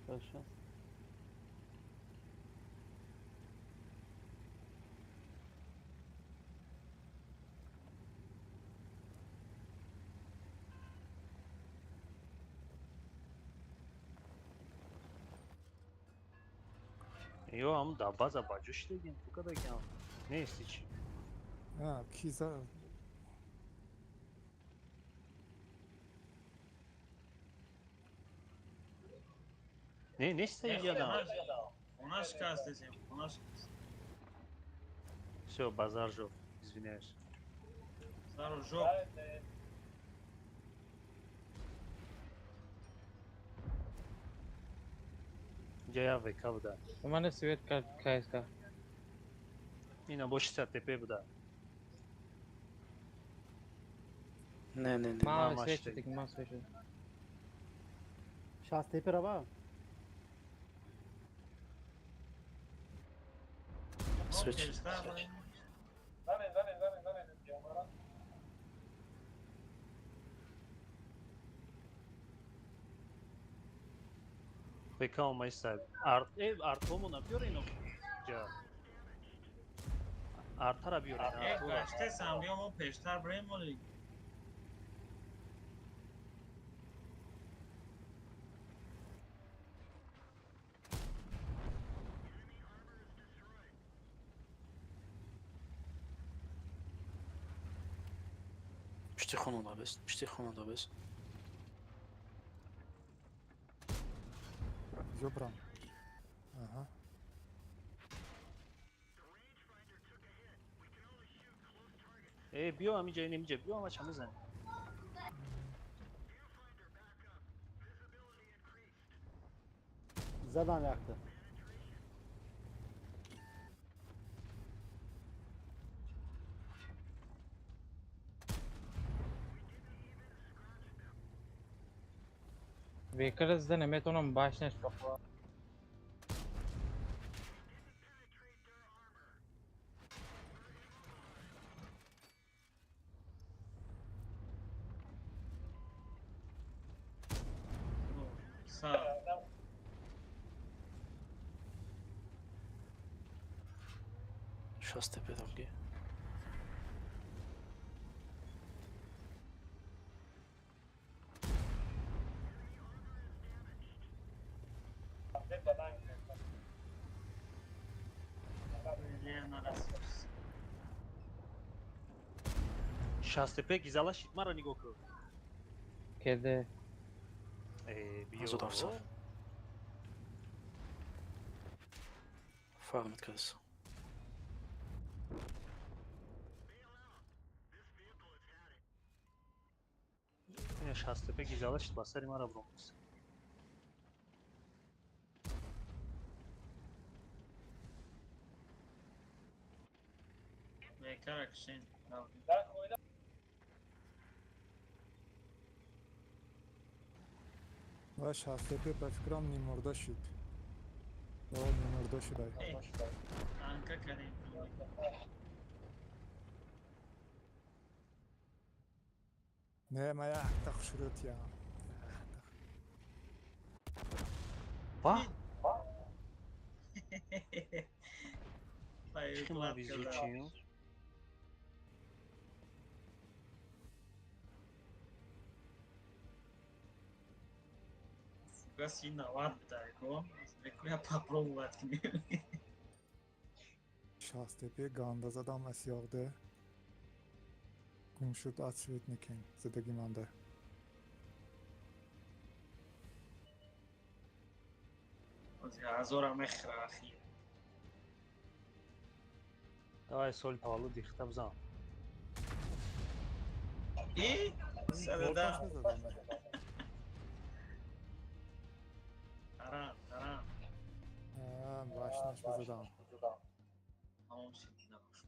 Хорошо. Ё ам да база ба ҷо шидагем, ту кадагем. Нести чӣ? А, ки за Не, неста иҷадам. Хона шикастесем, хона шикаст. Всё, базар жоп, извиняюсь. Сару жоп. Инҷа як ВК буда. У мане свет кард КСК. Ина бо 60 ТП буда. Не, не, не. Ма свет шуд, ма свет шуд. 60 ТП рава? Свет. ВК омаиста. Артомона биёр ино. Ҷа. Артара биёр ино. Гаштесам, биё мо пештар бирем моли. Пишти хона бес, пишти хона бес. Зёбрам. Ага. Э, биё ҳаминҷа, ин инҷа, биё ҳамаша мезанем. Задам якта. Бекара зада наметавонам башняш бахва. Шастепе дамги. Шастепе гизала шид маро нигоҳ кун. Кеде. Э, биё. Азуд афсар. Фармит кас. Ина шастепе гизала шид ба сари маро бромӯз. Бекара кишен. Ва шастепе ба фикрам нимурда шид. О, нимурда шудай. Анка кардем. Не, ма якта хушрӯтиям. Ба? Чӣ ма везучием? Фугаси 90 будако. Мекуя попробовать кунем. Шастепе ганда задам асёғде. Гум шуд аз свет никин задагӣ монда. Ҳазора мехӯра ахи. Давай соли таваллуд дихта бизан. И? Садада. Таран, таран. Башнаш бизадам. Тамом шид набош.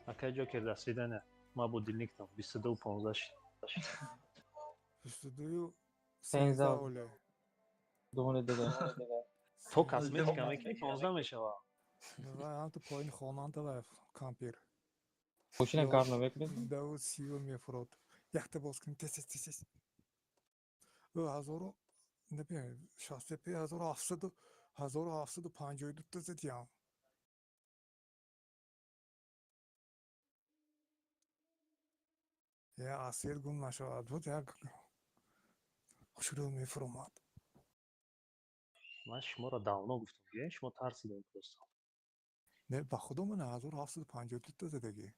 Акай Ҷокер дастида ма будильниктам 22:15 шид. 22 13 оле. Дуони дада. То косметика мекунӣ 15 мешава. Ва ҳам ту поини хонанда ва кампир. Мошина кар намекунед? Давуд сиё мефурод. Якта боз кунем тез тез тез. Ӯ ҳазору набин шастепе 1700 1752 та задиям. Я асир гум нашавад буд як хушрӯ мефуромад. Ман шуморо давно гуфтам, ки шумо тарсидем просто. Не, ба худо ман 1752 та задагӣ.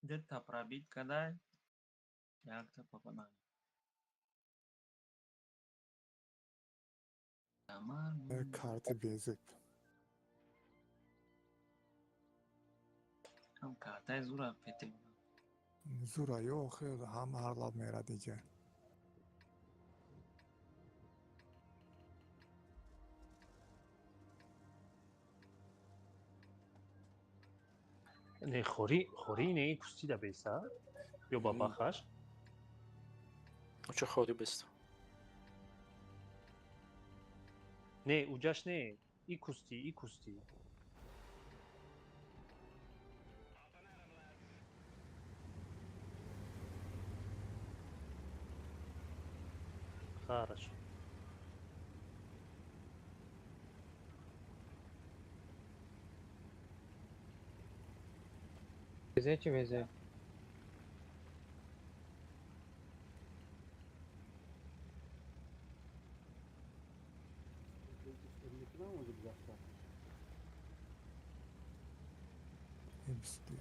Дета пробит кадай, якта попадай. Карти безеб. Ҳам картаи зура пете. Зура ё хел ҳам ҳар лаб мерад иҷа. Не, хори, хори не кустида беса ё ба бахаш? Уча хори бест. Не, уҷаш не, и кусти, и кусти. Хорошо. Везе чи везе? Бистив.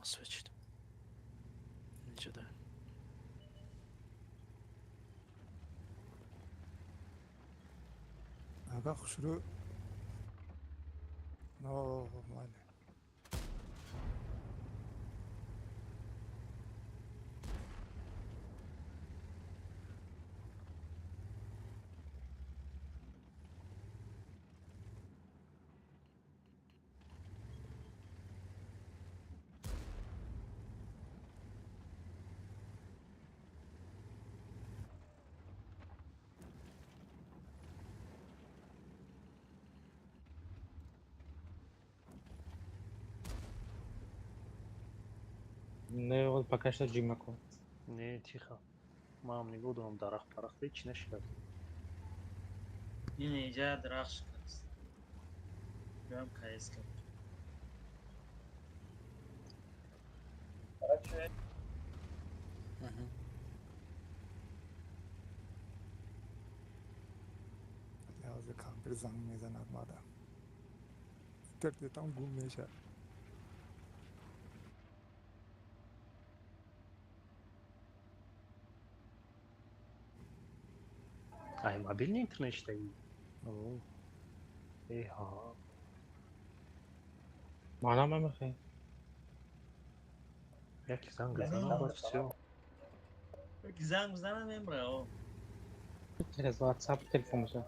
Свечит. Ничего, да. Ага, хушру. Но, майли. Не, вот пока что Джимаку. Не, тихо. Мам, не буду вам дарах парах, ты чи нашикат. Ин инҷа дарахт шикаст. Ҷоям каес кард. Лаҳза кампир занг мезанад мада. Интернетам гум мешавад. Ай, мобильный интернет читаи? О. Эй, ха. Мана мамахе. Яки занг занам, баъд всё. Яки занг занам мемра, о. Через WhatsApp телефон меша.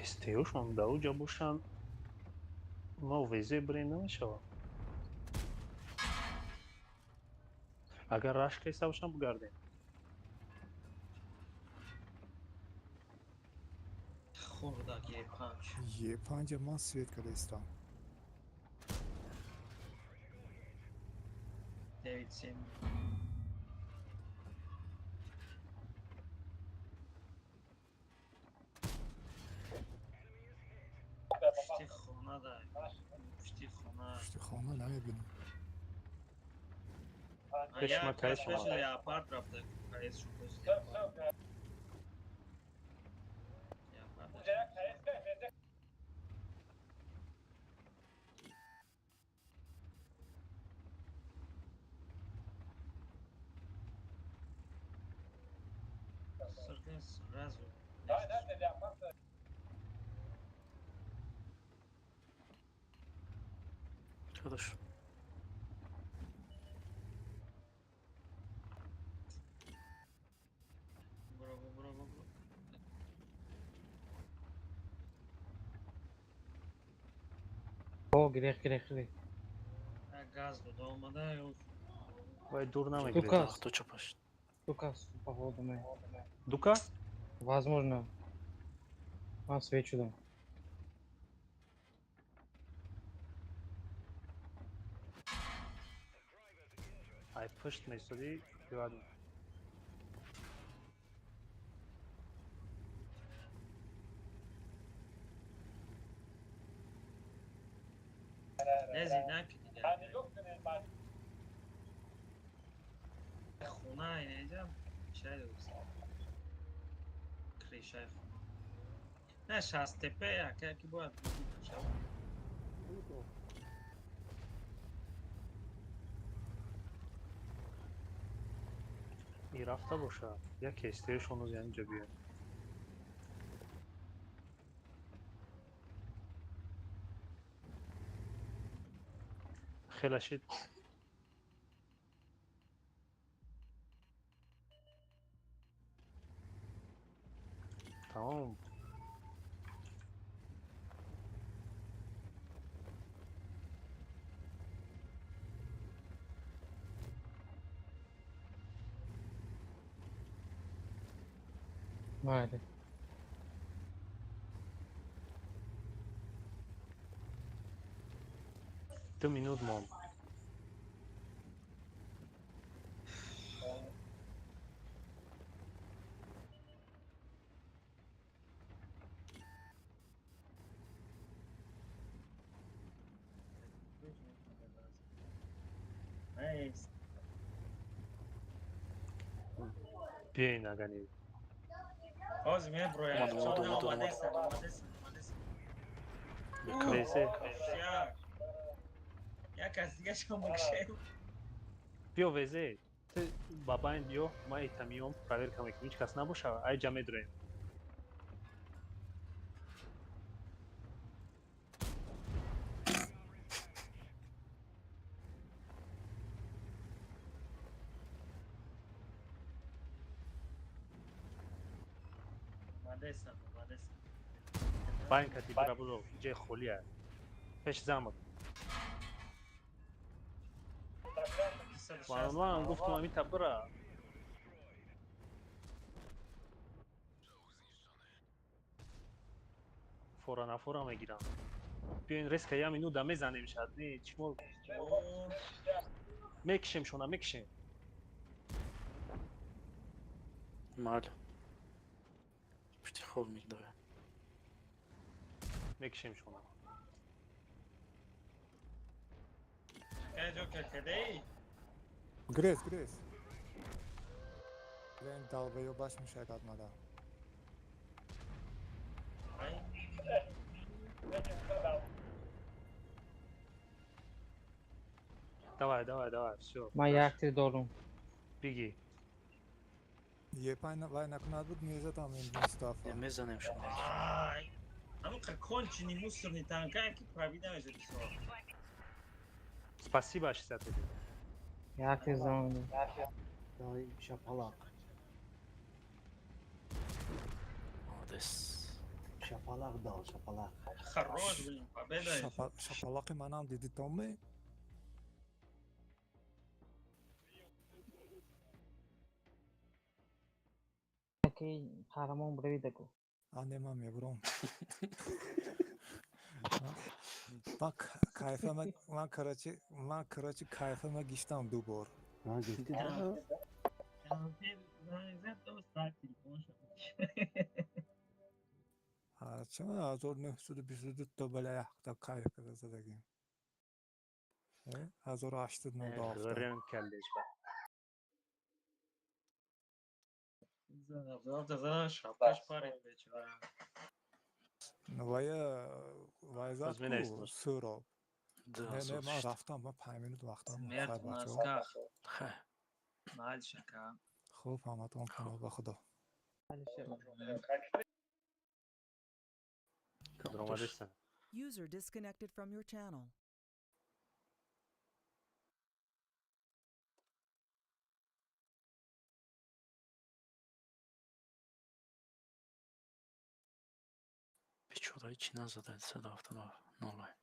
СТОшон дар оҷа бошанд, мо везе бирем намешавад. Агар рашк кайса бошанд, бигардем. Хурдак Е5. Е5 ман свет карда истам. 9-7. Пушти хона да. Пушти хона. Пушти хона намебинам. Пеш ма кайс Пеш омад. апарт рафта. Кайс шуд пеш. Апарт. Сыркин сразу. Хорошо. Браво, браво, браво. О, грех, грех, грех. Газ дода омада. Вай дур намегиред. Дукас. Хто чапаш? Дукас, походу, ме. Дукас? Возможно. Ман свечу дам. Ай пушт месоди, ладно. Нези, наки дигар. Хона инҷа шайд кришай хона. Не, шастепе яке ки бояд шавад. И рафта боша, яке истеюшон оз янҷа биёд. Хела шид. Тамом. Майли. Ду минут монд. Биёин агани. Ҳозир меброям. Омадесам, омадесам, омадесам. Везе. Як аз дигашон бикшем. Биё везе. Ту бабайн биё, ман ита миём, проверка мекунем, ҳеҷ кас набоша, ай ҷа медроем. Омадесам, омадесам. Байн кати бира бузо, ҷои холӣ аст. Пеш замок. Ман гуфтам амита бира. Фора нафора мегирам. Биёин резка я минута мезанем шад. Не, чӣ мо мекишем шона, мекишем. Майли. Пушти хоб мегдорем. Мекишем шона. Кай ҷокер кадаи? Грез, грез. Лен долбоёбаш мешавад адмада. Давай, давай, давай, всё. Ман як тир дорум. Беги. Епай вай накунад буд мезадам ин Мустафа. Мезанем шумо. Ай! Ҳамон конченый мусорный танка ки пробида мешад бисёр. Спасибо, 61. Як тир задам. Давай, шапалақ. Молодец. Шапалақ дал, шапалақ. Хорош, блин, победа. Шапалақи манам диди томми? Ки қаҳрамон буравидаку. А не, ман мебурам. Ман кайфама, ман короче, ман короче кайфама гиштам ду бор. А, гифти? Чама 1922 та баля яхта кайф карда задагим. 1897. Ғирм калдеш ба. Шапкаш парид бечора. Вая вайзад ку сӯроб. Не, не, ман рафтам, ман 5 минут вақтам. Смерть в носках. Мальчика. Хуб, ҳаматон паноҳ ба Худо. User disconnected from your channel. Бечора ҳеҷ чӣ назада 179.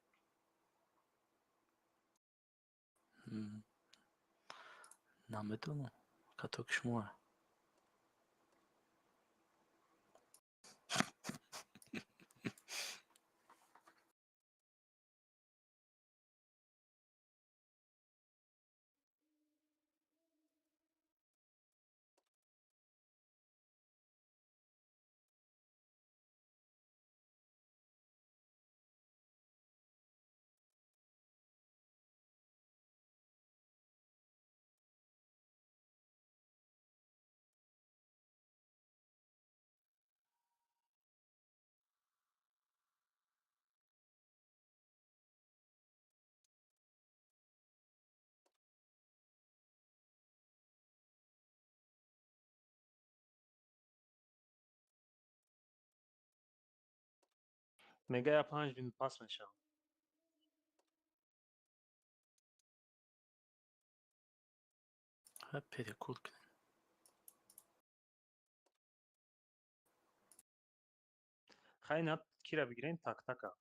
Намедонам, катоки шумоа. Мега я 5 минут пас мешавам. Перекур кунем. Хай, на кира бигирем, так така.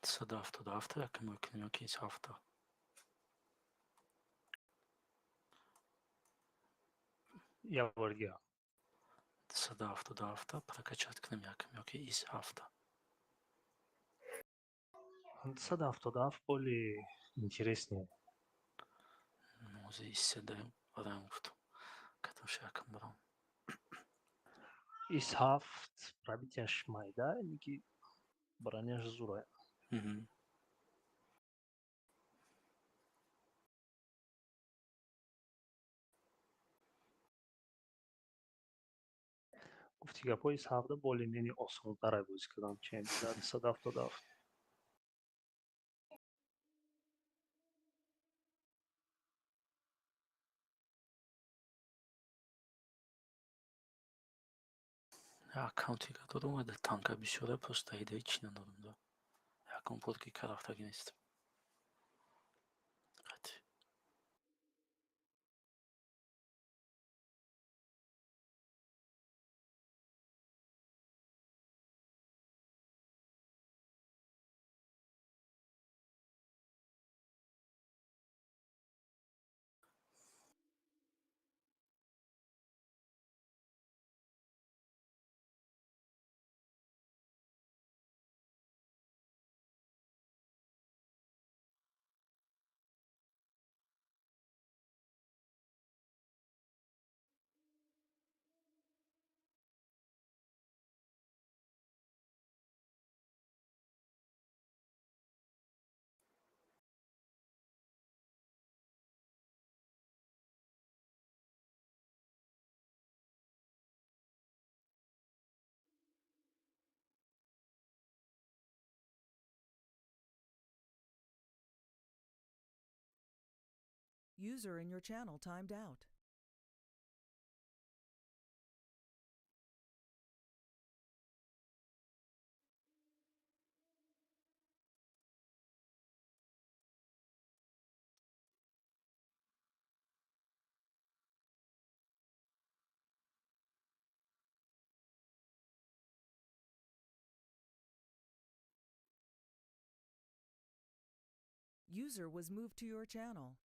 177 якм мекунем ёки ҳафта? Я бор дига. 177 прокачать кунем якм ёки из ҳафта? 177 более интереснее. Нози иседаем, бароям гуфтам, катош якм барам. Из ҳафт пробитияш майда, ки броняш зура. Гуфти гапҳои савда более-менее осонтара бозӣ кардам, чем 177. Аккаунти ка дорум, ада танка бисёра, просто идаи чӣ надорум да. Якум пол ки карафтагӣ нест. Қати. User in your channel timed out. User was moved to your channel.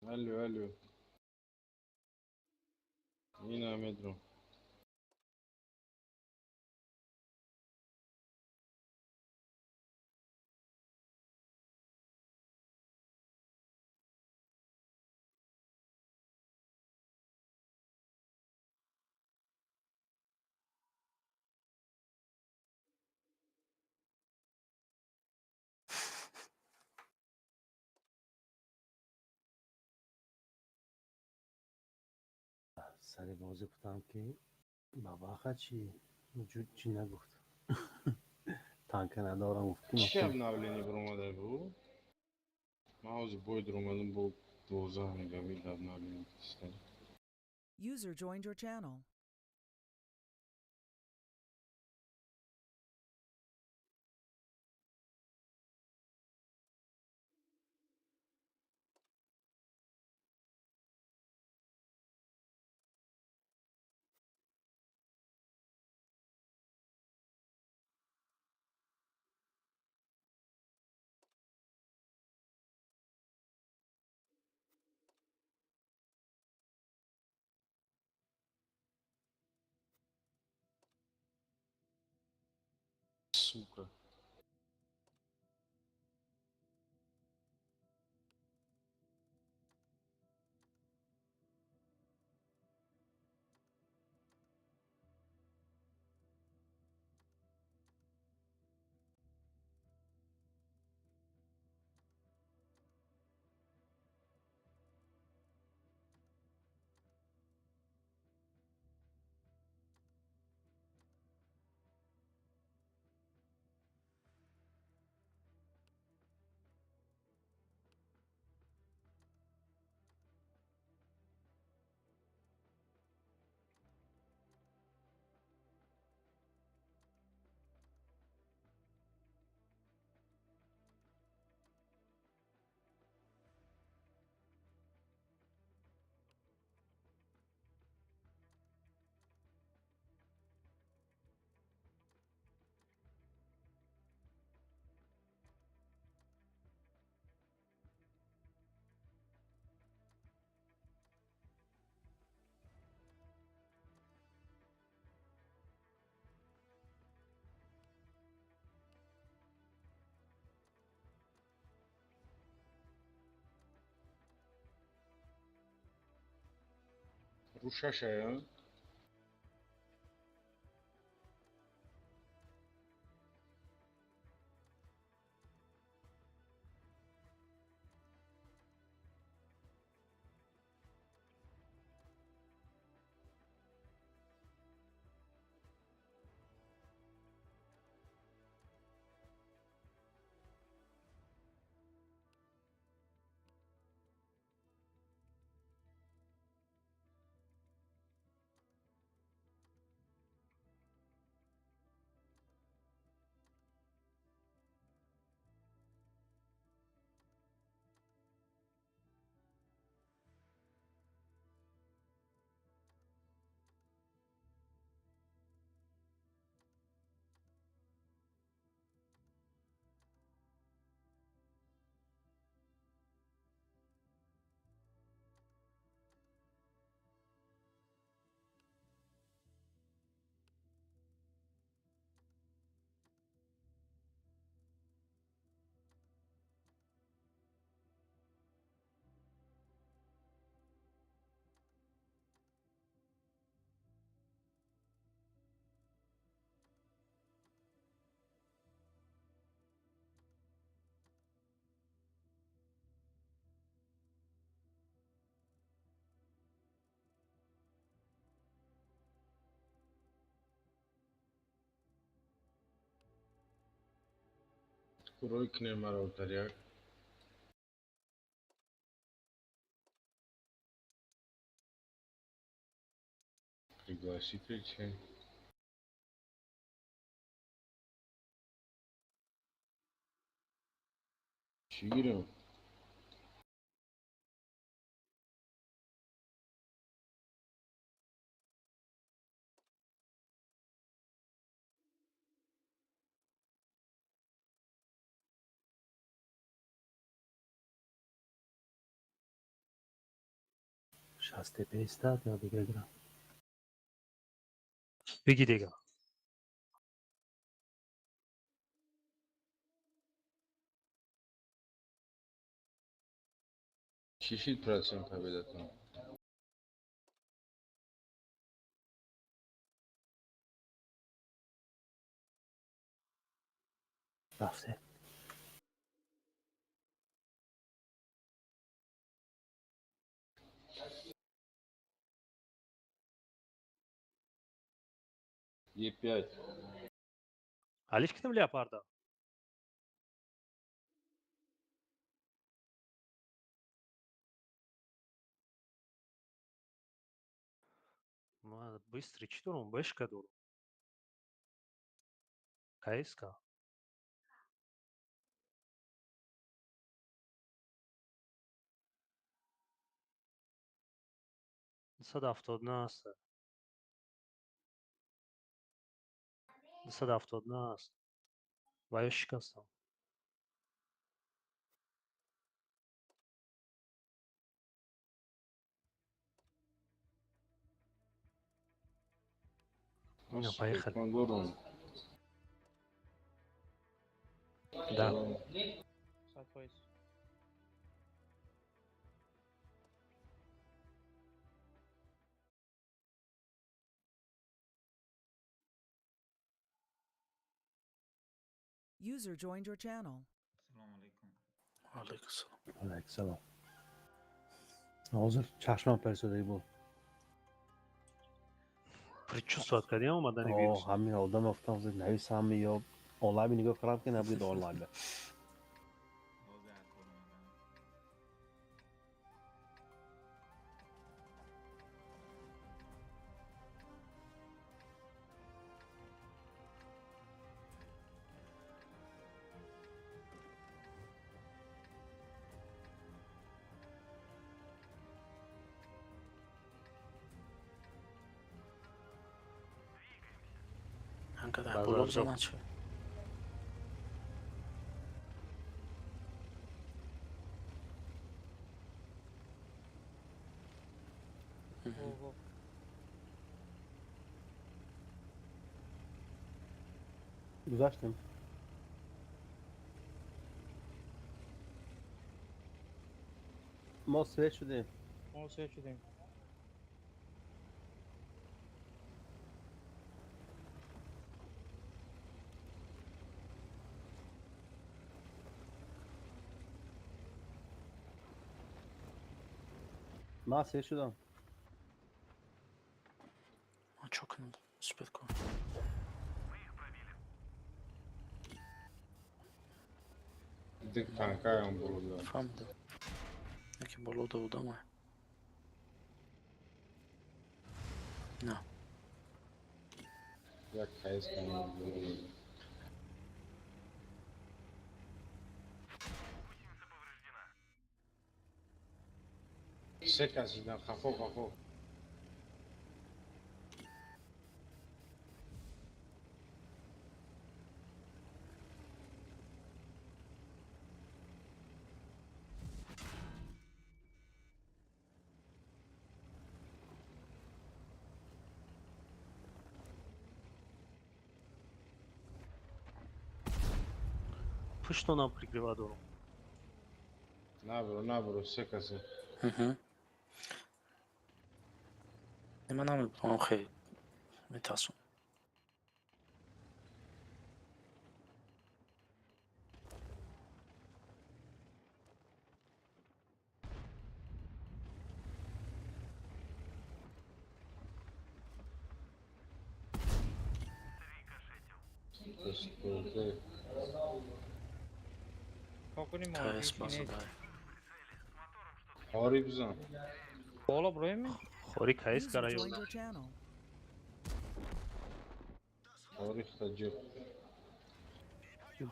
Алло, алло. Ина медру. Сари бозӣ гуфтам, ки Бабаха чӣ? Чӣ нагуфт? Танка надорам, гуфт ки Чӣ макун. Обновление баромада бу? Ман ҳозир бой дуромадам, бо 12 мегабит обновление кистам. User joined your channel. Сука. Рӯ шашая. Рӯй кунем маро дар як. Пригласите че? Чӣ гирем? Шастепе истад ё дига гирам? Биги дига. Чӣ шид процент победатон? Рафте. Е5. Алиш кунем леопарда. Ма быстрый чӣ дорум? Бэшка дорум. КСК. 279 аст. 279 аст. Ва ё шикастам. Ина, поехали. Ман дорум. Да. 100%. User joined your channel. Салому алайкум. Алайкум салом. Алайкум салом. Ҳозир чашмам персодаги буд. Предчувствовать кардем омадани О, вирус. ҳамин одам афтам, ҳозир нависам ё онлайн нигоҳ кардам, ки набуд онлайн. Ҳозир аз кор омадам. Анкадар Базар боло жоқ. бизанад чӣ? Во, во. Гузаштем. Мо свет шудем. Мо свет шудем. Ман свет шудам. Ман чо кунам? Успеть кун. Дик танкаям боло. Фаҳмидам. Яке боло додама. На. Як КС канам боло. Се кас шидан, хафо, хафо. Пуштонам прикрива дорум. Набро, набро, се касе. Мгм. Ман намедонам, хеле метарсам. Пустуте. Чо кунем? КС базадай. Хори бизан. Боло броем? Хори КС User кара joined ё. your channel. Хори хтаҷиқ.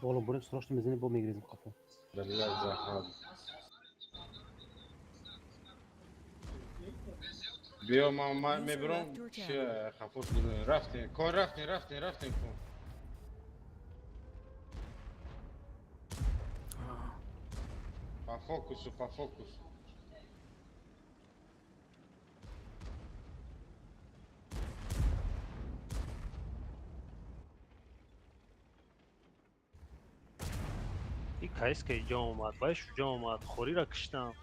Боло бурем, срочно мезанем, бо мегирезем қафо. Блядь, захад. Биё, ман User мебиром, left your чи channel. хафош дуруем. Рафтем, кон рафтем, рафтем, рафтем кон. По фокусу, по фокусу. И КС ка иҷо омад, вай шуҷо омад, хориро киштам.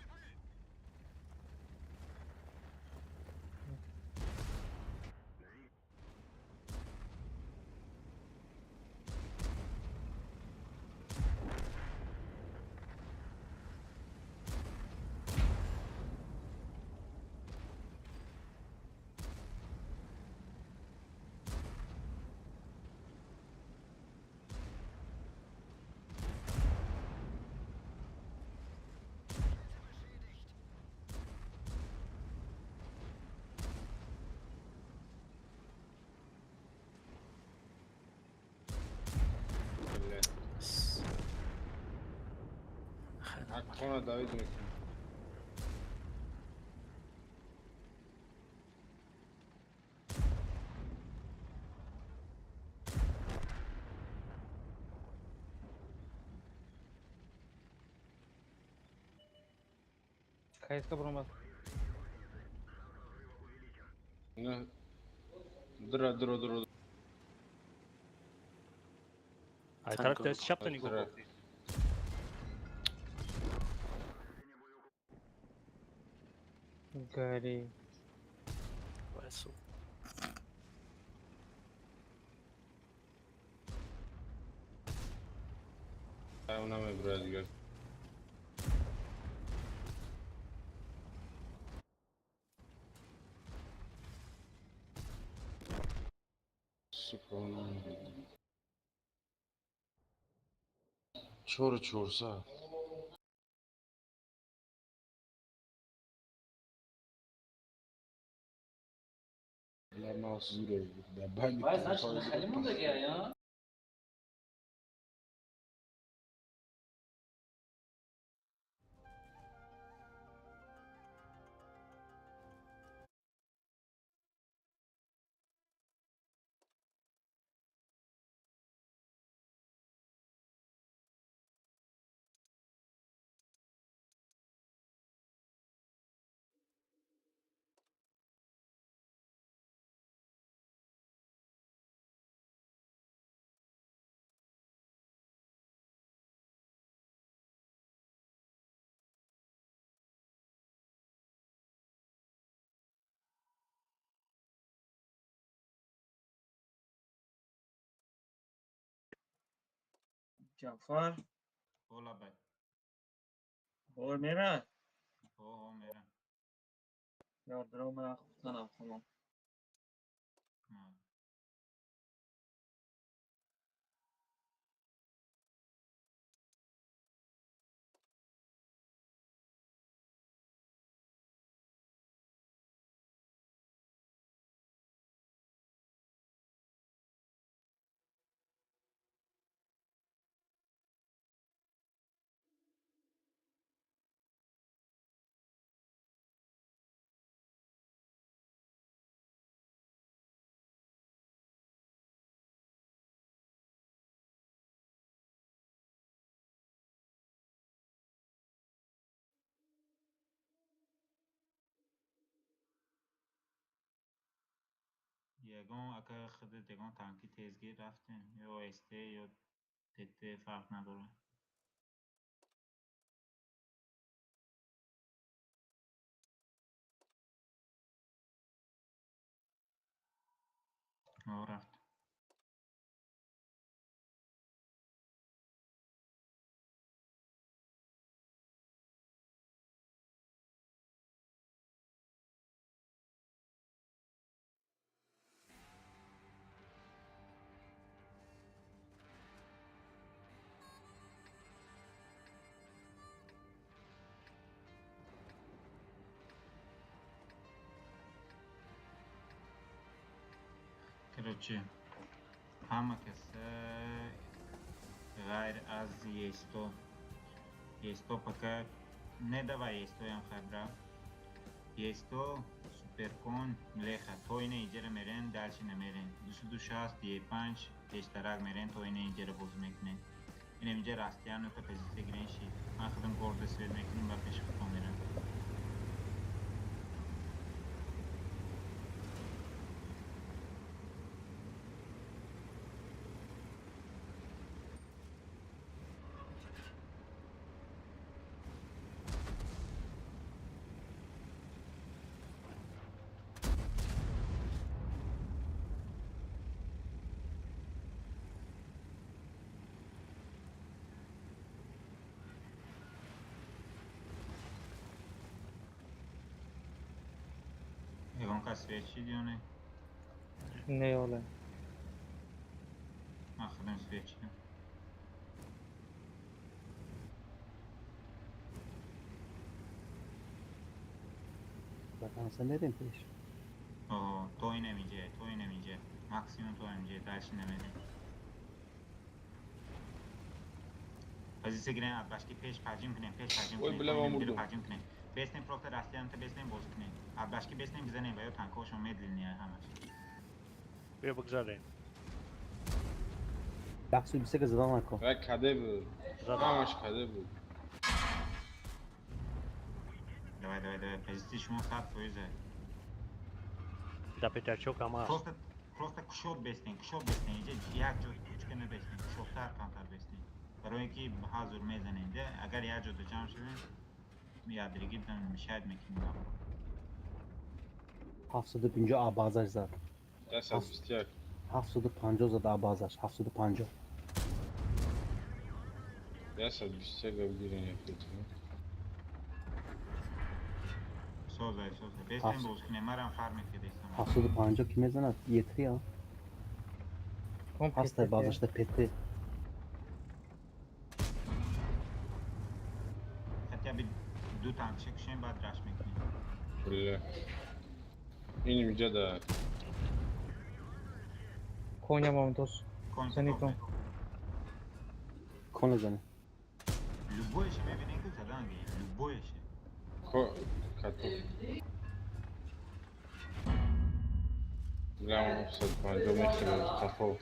Хона давид мекунам. КСК бромад. Не. Дра, дра, дра. Ай тараф даст чапта нигоҳ кун. Гари. Вайсу. Ай, она мебрад дигар. Сука, она 4-400. Бля, маус зуре, да бани. Вай, значит, на халиму дагя, а? Ҷафар. Ола бай. Бор мера? О, мера. Ёрдиро ман хуфтанам хонам. Ягон ака худат ягон танки тезгир рафтем, ё СТ ё ТТ фарқ надорад. О, рафт. Короче, ҳама каса ғайр аз Есто. Есто пока не давай Естоям хайбра. Есто, Суперкон, Млеха. То ине иҷера мерен, дальше намерен. 260, Е5, пештарак мерен, то ине иҷера бозӣ мекунем. Инем иҷа растяну та позиция гирен шид. Ман худам гордо свет мекунем ва пеши худтон мерам. Ягон кас свет шид ё не? Не, оле. Ман худам свет шидам. Ваканса мерем пеш. О, то инем иҷа, то инем иҷа. Максимум то инем иҷа, дальше намерем. Позиция гирем, абашки пеш паҷим кунем, пеш паҷим Ой, кунем. бля, ман мурдум. Паҷим кунем. Беснем просто растиямта беснем боз кунем. Абашки беснем бизанем ва ё танкҳошон медлинния ҳамаш. Бия бигзарем. Яксу бисека задан накун. Вай каде буд? Ҳамаш каде буд. Давай, давай, давай. Позиция шумо 100%. Да пятачок ама. Просто просто кушод бестен, кушод бестен. Иҷа як ҷо кучка набестен, кушодтар камтар бестен. Барои ин ки ҳазур мезанем, да? Агар як ҷода ҷамъ шавем, ядригӣ мешаҳид мекунем. 750 абазаш зад. 121. 750 зад абазаш, 750. 121 бигирен якуту. Созай, созай. Бестен боз кунем, марам фарм мекардестам. 750 ки мезанад? Е3 а? Ҳастай базашда ПТ. Хотя бы ду танкша кушем, баъд раш мекунем. Бля. Ин инҷа да. Коня мам дос. Зенитон. Кона зане. Любоеше мебинем ки задан ги, любоеше. Ко като. Бля, он 750 мехӯрад қафо.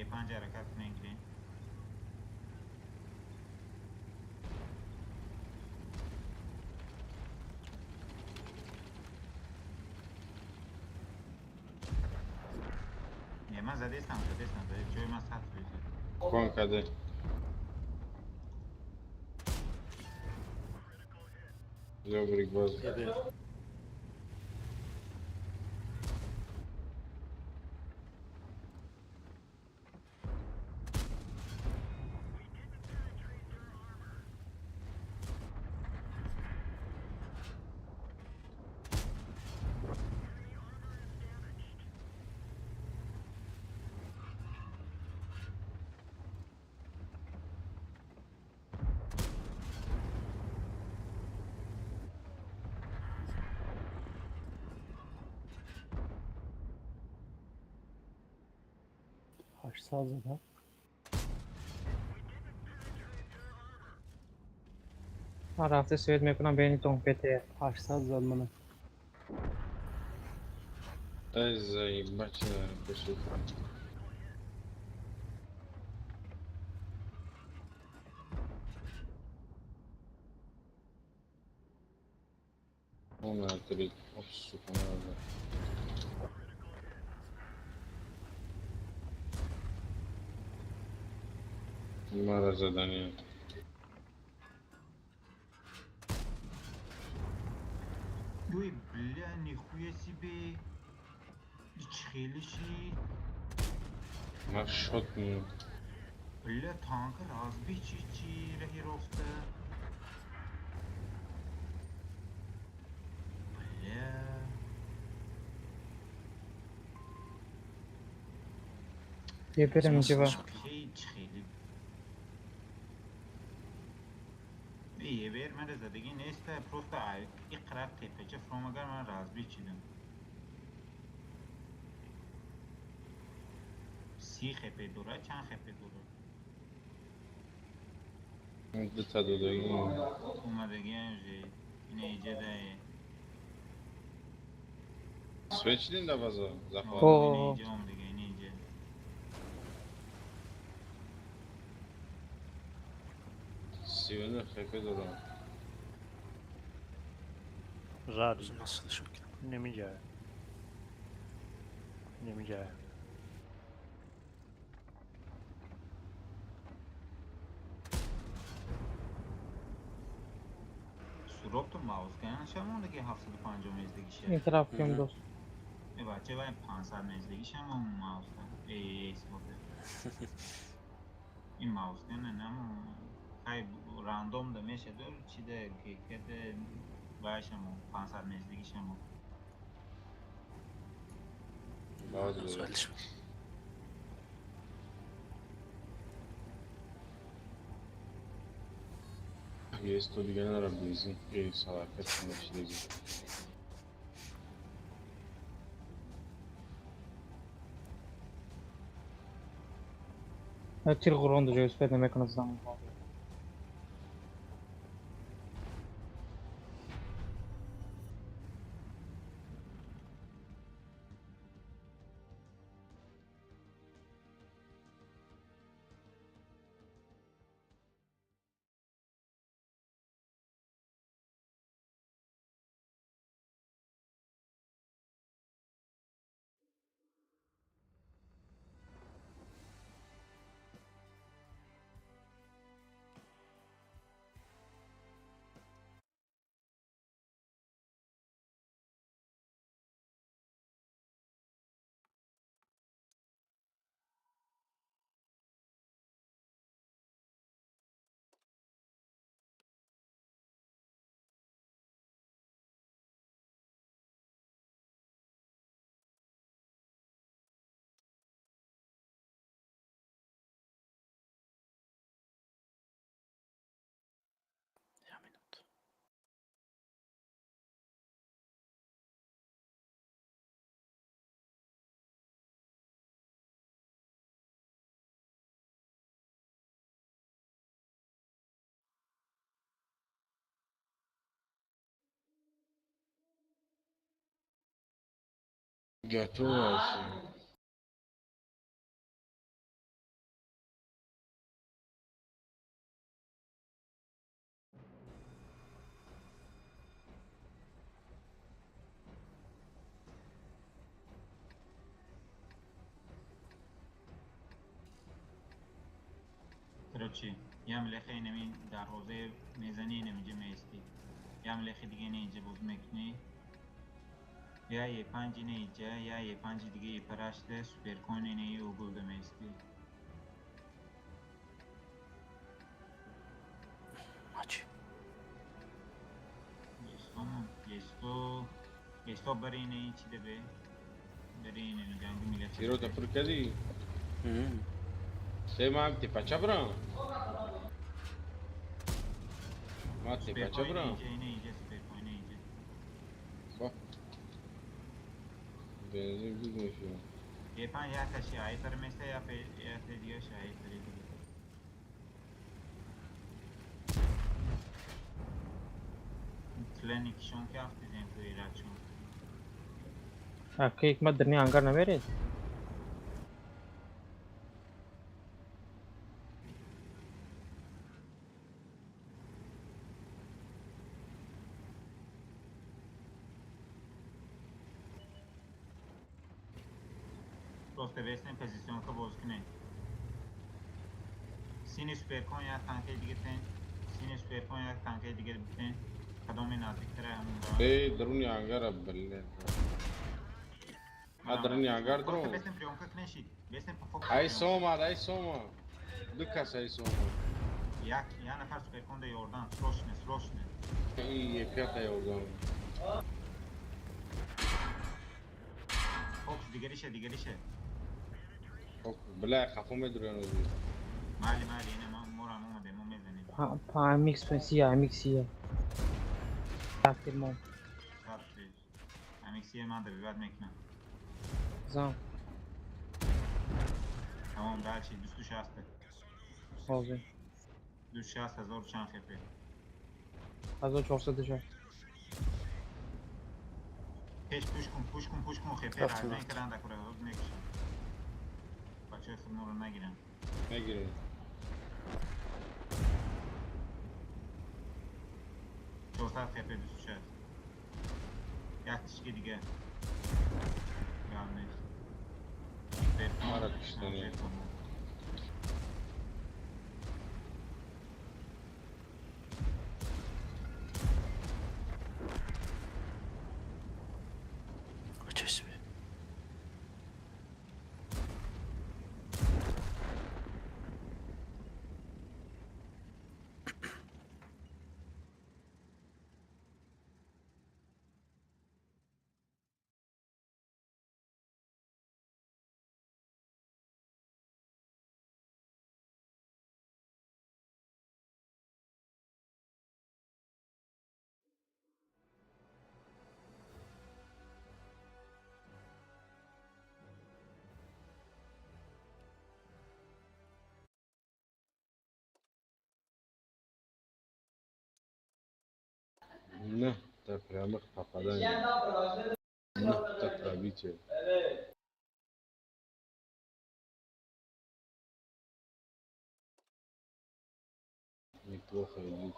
Е панҷ ҳаракат кунем гирем. Не, ман задестам, задестам, ҷои ман 100%. Кон каде. Лёбрик боз. Ҳаштсад зада. Ман рафта свет мекунам бенитон ПТ. 800 зад мана. Ай заебать, наверное, сука. Он на три. Ох, сука, надо. Мара задание. Ой, бля, нихуя себе. Хеле ши. Ман шот меём. Бля, танк разбить чи раҳи роста. Бля. Бия берем инҷа. Хеле. Ебер мара задагӣ неста, просто иқраб тепача фромагар ман разбить шидам. 30 хепе дора, чанд хепе дора? Дута додагӣ. Омадагиам же. Ина иҷа дае. Свет шидин да база? Захват. Ина иҷа омадага, ина иҷа. 39 хепе дорам. Зад. Немиҷа. Немиҷа. Суропту маус гаянша мондаги 750 мездагиша. Ин тараф кем дос. Э бача вай 500 мездагиша мон мауса. Эй, эй, суроп. Ин маус гана намо. Хай рандом да меша дор чида кеде вайша мо 500 мездагиша мо. Баз. Есто дига нара бензин, салака чидаги. Тир ғурон ҷои успед намекунад зам. Готов аст. Короче, ям лехе инами дарвоза мезани инамиҷа меистӣ. Ям лехи дига инаиҷа боз мекунӣ. Я Е5 инаиҷа, я Е5 дига Е8 суперкон инаи угулда меистӣ. Ачи. Естомон, есто, есто бари инаи чи дебе? Бари инами ҷанги милехе. Тирота пур кардӣ? Се ман тепача брам. Ма тепача брам. Инаиҷа суперкон инаиҷа. Ба. Бензин буд мешавад. Е5 якаши айпер места, я дигаша айпер дига. Тлени кишон ки афтидем ку ирачон. Ака ҳикмат дар ни ангар намеред? Просто весен позиционка боз кунед. Сини суперкон як танкаи дига тен, сини суперкон як танкаи дига битен. Кадоме наздиктара ҳамон ба. Э, даруни ангара блин. А даруни ангар Просто дарун. бесен приёмка кунешид. Бесен по фокус. Ай сома, ай сома. Ду кас ай сома. Як я нафар суперкон да ёрдам, срочно, срочно. И Е5 ёрдам. Фокус дигариша, дигариша. Бля, хафо медурян ози. Майли, майли, ина морам омадем, мо мезанем. Па амикс сия, амикс сия. Рафтирмон. Амикс сия ман добиват мекунам. Зам. Тамом, дальше 260. Ҳозир. 260 ҳазор чанд хепе? 1460. Пеш пуш кун, пуш кун, пуш кун, хепе размен кардан дакура, ҳозир мекушам. Бачаҳои худморо нагирам. Нагирем. 400 хепе 26. Як тишки дига. Гап нест. Мара киштани. Нӯҳта прямых попадания. Нӯҳта пробитие. Неплохо идут.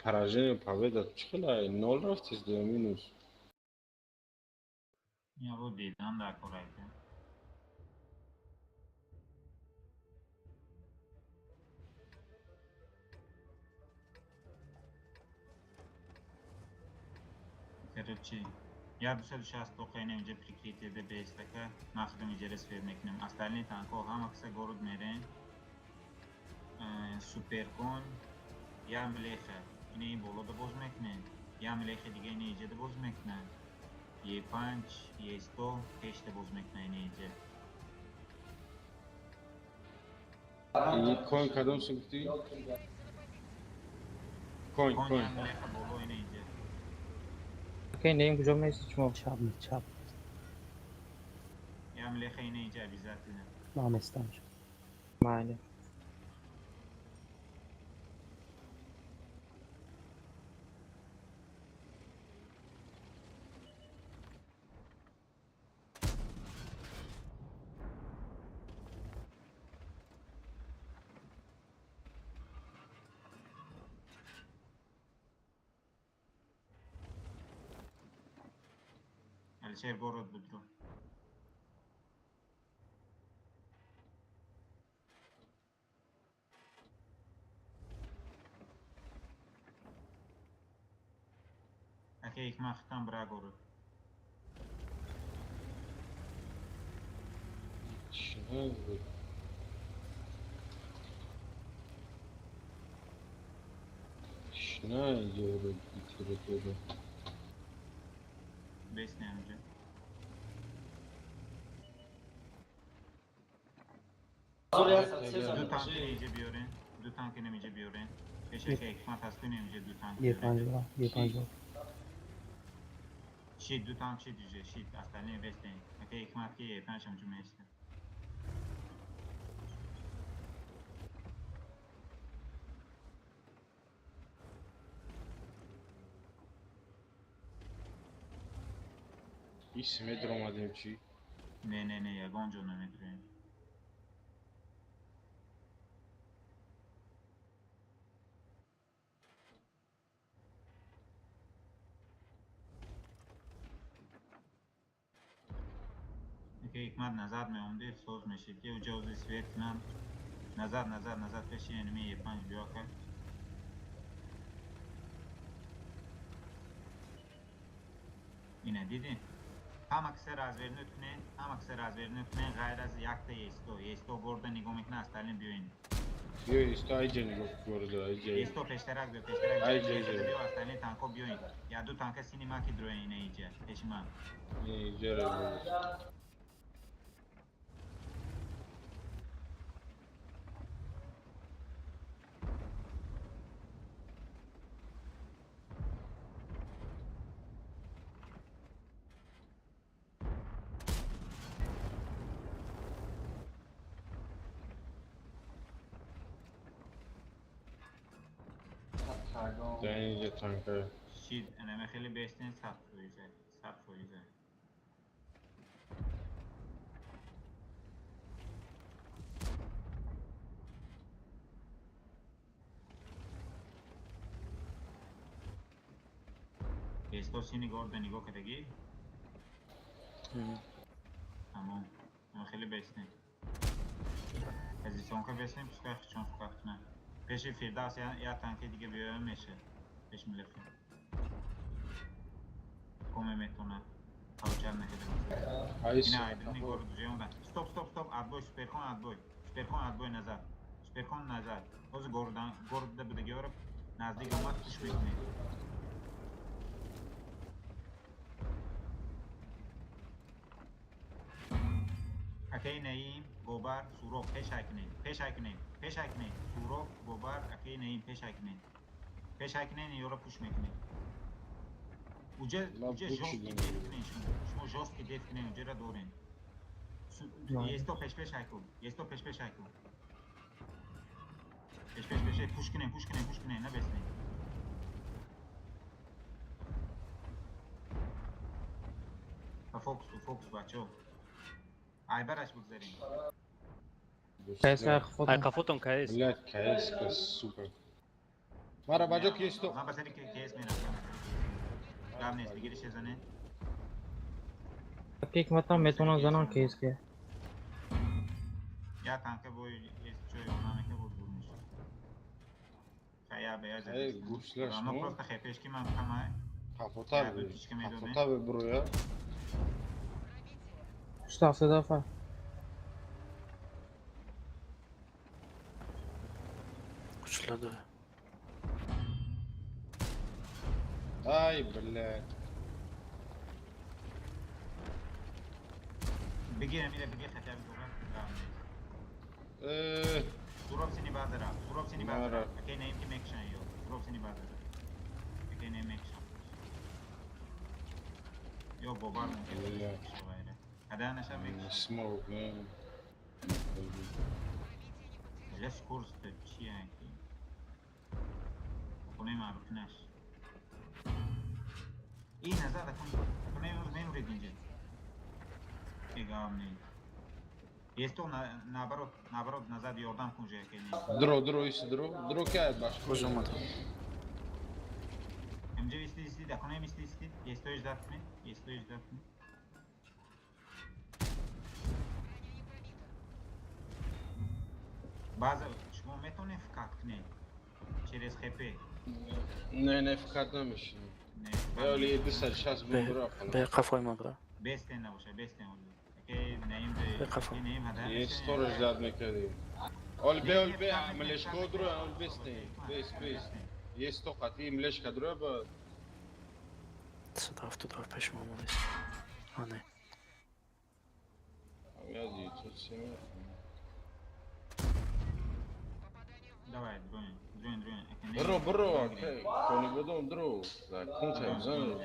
Поражение, победа чӣ хела? Нол рафтест ё минус? Яво дидан дар корайка. Короче, я 260 тоқа ина инҷа прикрытие да бестака, ман худам иҷара свет мекунам. Остальные танкҳо ҳама каса город мерен. Суперкон, я млеха, ина ин боло да боз мекунем. Я млеха дига ина иҷа да боз мекунам. Е5, Е100 пеш да боз мекунам ина иҷа. Конь кадом су гуфтӣ? Конь, Конь конь. я млеха боло ина иҷа. Окей, неим куҷо меистед шумо? Чап, чап. Я млеха ина иҷа обязательно. Наместам. Майли. Алишер город будро. Аке икма хитам бра город. Чӣ буд? Чна ёро территория. Бесне амҷа. Ду танк инҷа биёрен. Ду танк инҷа биёрен. Пешака ҳикмат ҳаст инҷа ду танк. Е5 бра, Е5 бра. Шид, ду танк шид иҷа, шид. Остальные бесне. Аке ҳикмат ки Е5 амҷа меиста. Ис медромадем чӣ? Не, не, не, ягон ҷо наметроем. Аке ҳикмат назад меомди, соз мешид. Ки уҷа ози свет кунам. Назад, назад, назад пеши энеми Е5 биё ка. Ина дидин? Ҳама киса развернуть кунен, ҳама киса развернуть кунен, ғайр аз якта Е100. Е100 горда нигоҳ мекунад, остальные биёин. Биё Е100 айҷа нигоҳ горда, айҷа. Е100 пештарак биё, пештарак Айҷа, айҷа. биё, остальные танкҳо биёин. Я ду танка сини ма ки дроен ина иҷа, пеши ман. Не, иҷа развернуть. Дар инҷа танка. Шид, анаме хеле бестен 100%, 100%. Е100 сини горда нигоҳ кардагӣ? Тамом. Ама хеле бестен. Азизонка бестен, пускай хичон фукат кунад. Пеши Фирдавс я танки дига биёям меша. Пеш милефи. Коме метона. Получар накарда. Айс. Ина айдини город уже омадан. Стоп, стоп, стоп. Отбой, суперкон, отбой. Суперкон, отбой назад. Суперкон назад. Ҳозир гордан, городда будаги ориб, наздик омад, куш мекунед. Акаи Наим, Гобар, Суроб, пешай кунед, пешай кунед, пешай кунед. Суроб, Гобар, акаи Наим, пешай кунед. Пешай кунед, ёро пуш мекунед. Уҷа, Ма уҷа бучи жёсткий дем. деф кунед шумо. Шумо жёсткий деф кунед, уҷара дорен. Есто пеш-пеш айку. Есто пеш-пеш айку. Пеш-пеш пеш. Пуш кунем, пуш кунем, пуш кунем, набестем. Ба фокус, фокус бачо. Ай бараш бигзарем. КС Ай қафотон КС. Блядь, КС, сука. Мара баҷо ки есто. Ман ба сари КС меравам. Гап нест, бигириш зане. Пик матам метавонам занам КС ке. Я танка бой есть чой, она мека буд буд мешад. Хая бе я Эй, гурслаш Оно просто хепешки ман камай. Қафота бе. Қафота бе бро я. 67 дафа. Кучлады. Ай, блядь. Бигирам ира бигир хотя бы дура. Суроб сини базара, суроб сини базара. Окей, нейм ки мекшан ё. Суроб сини базара. Окей, нейм мекшан. Ё бобар мекшан. Када наша мекшан. Смок, не. Бля, скорость чи ай. Хоне ма бикнаш. И назад акун. Хоне мемурид инҷа. Эгам не. Есть то наоборот, наоборот назад ёрдам кун же ки не. Дро, дро, иси дро. Дро ки баш. Боз омадам. Амҷа исти исти, да хоне исти исти. Есть то ждать кун, есть то ждать кун. База, шумо метавонед вкат кунед через ХП? Не, не вкат намешинам. Не. Оли 260 бро. Бе қафои ма бро. Бестен набоша, бестен оли. Окей, наим бе. Наим ҳада. Есть тоже ждать мекарди. Ол бе, млешко дро, ол бестен. Бес, бес. Есть то қати млешка дро ба. 172 пеш ма омадест. А не. Я 907. Давай, дронь, дронь, дронь. Бро, бро, окей. Кони будом дро. Да, кунта зан.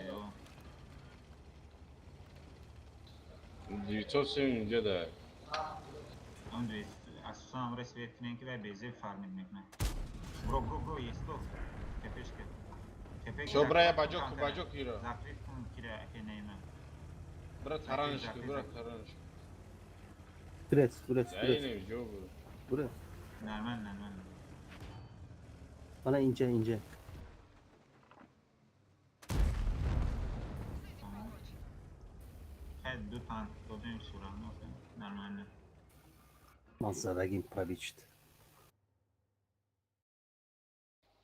907 инҷа да. Он 200 асосан амра свет кунем ки вай безеб фармид мекунад. Бро, бро, бро, есто. Тепешка. Тепешка. Чо бра я баҷо, баҷо кира. Закрив кун кира, окей, нейма. Бра таранишка, бра таранишка. Брец, брец, брец. Не, ҷо бро. Брец. Нормально, нормально. Ана инҷа, инҷа. Ду танк додем сурам, нормально. Ман задагим пробит.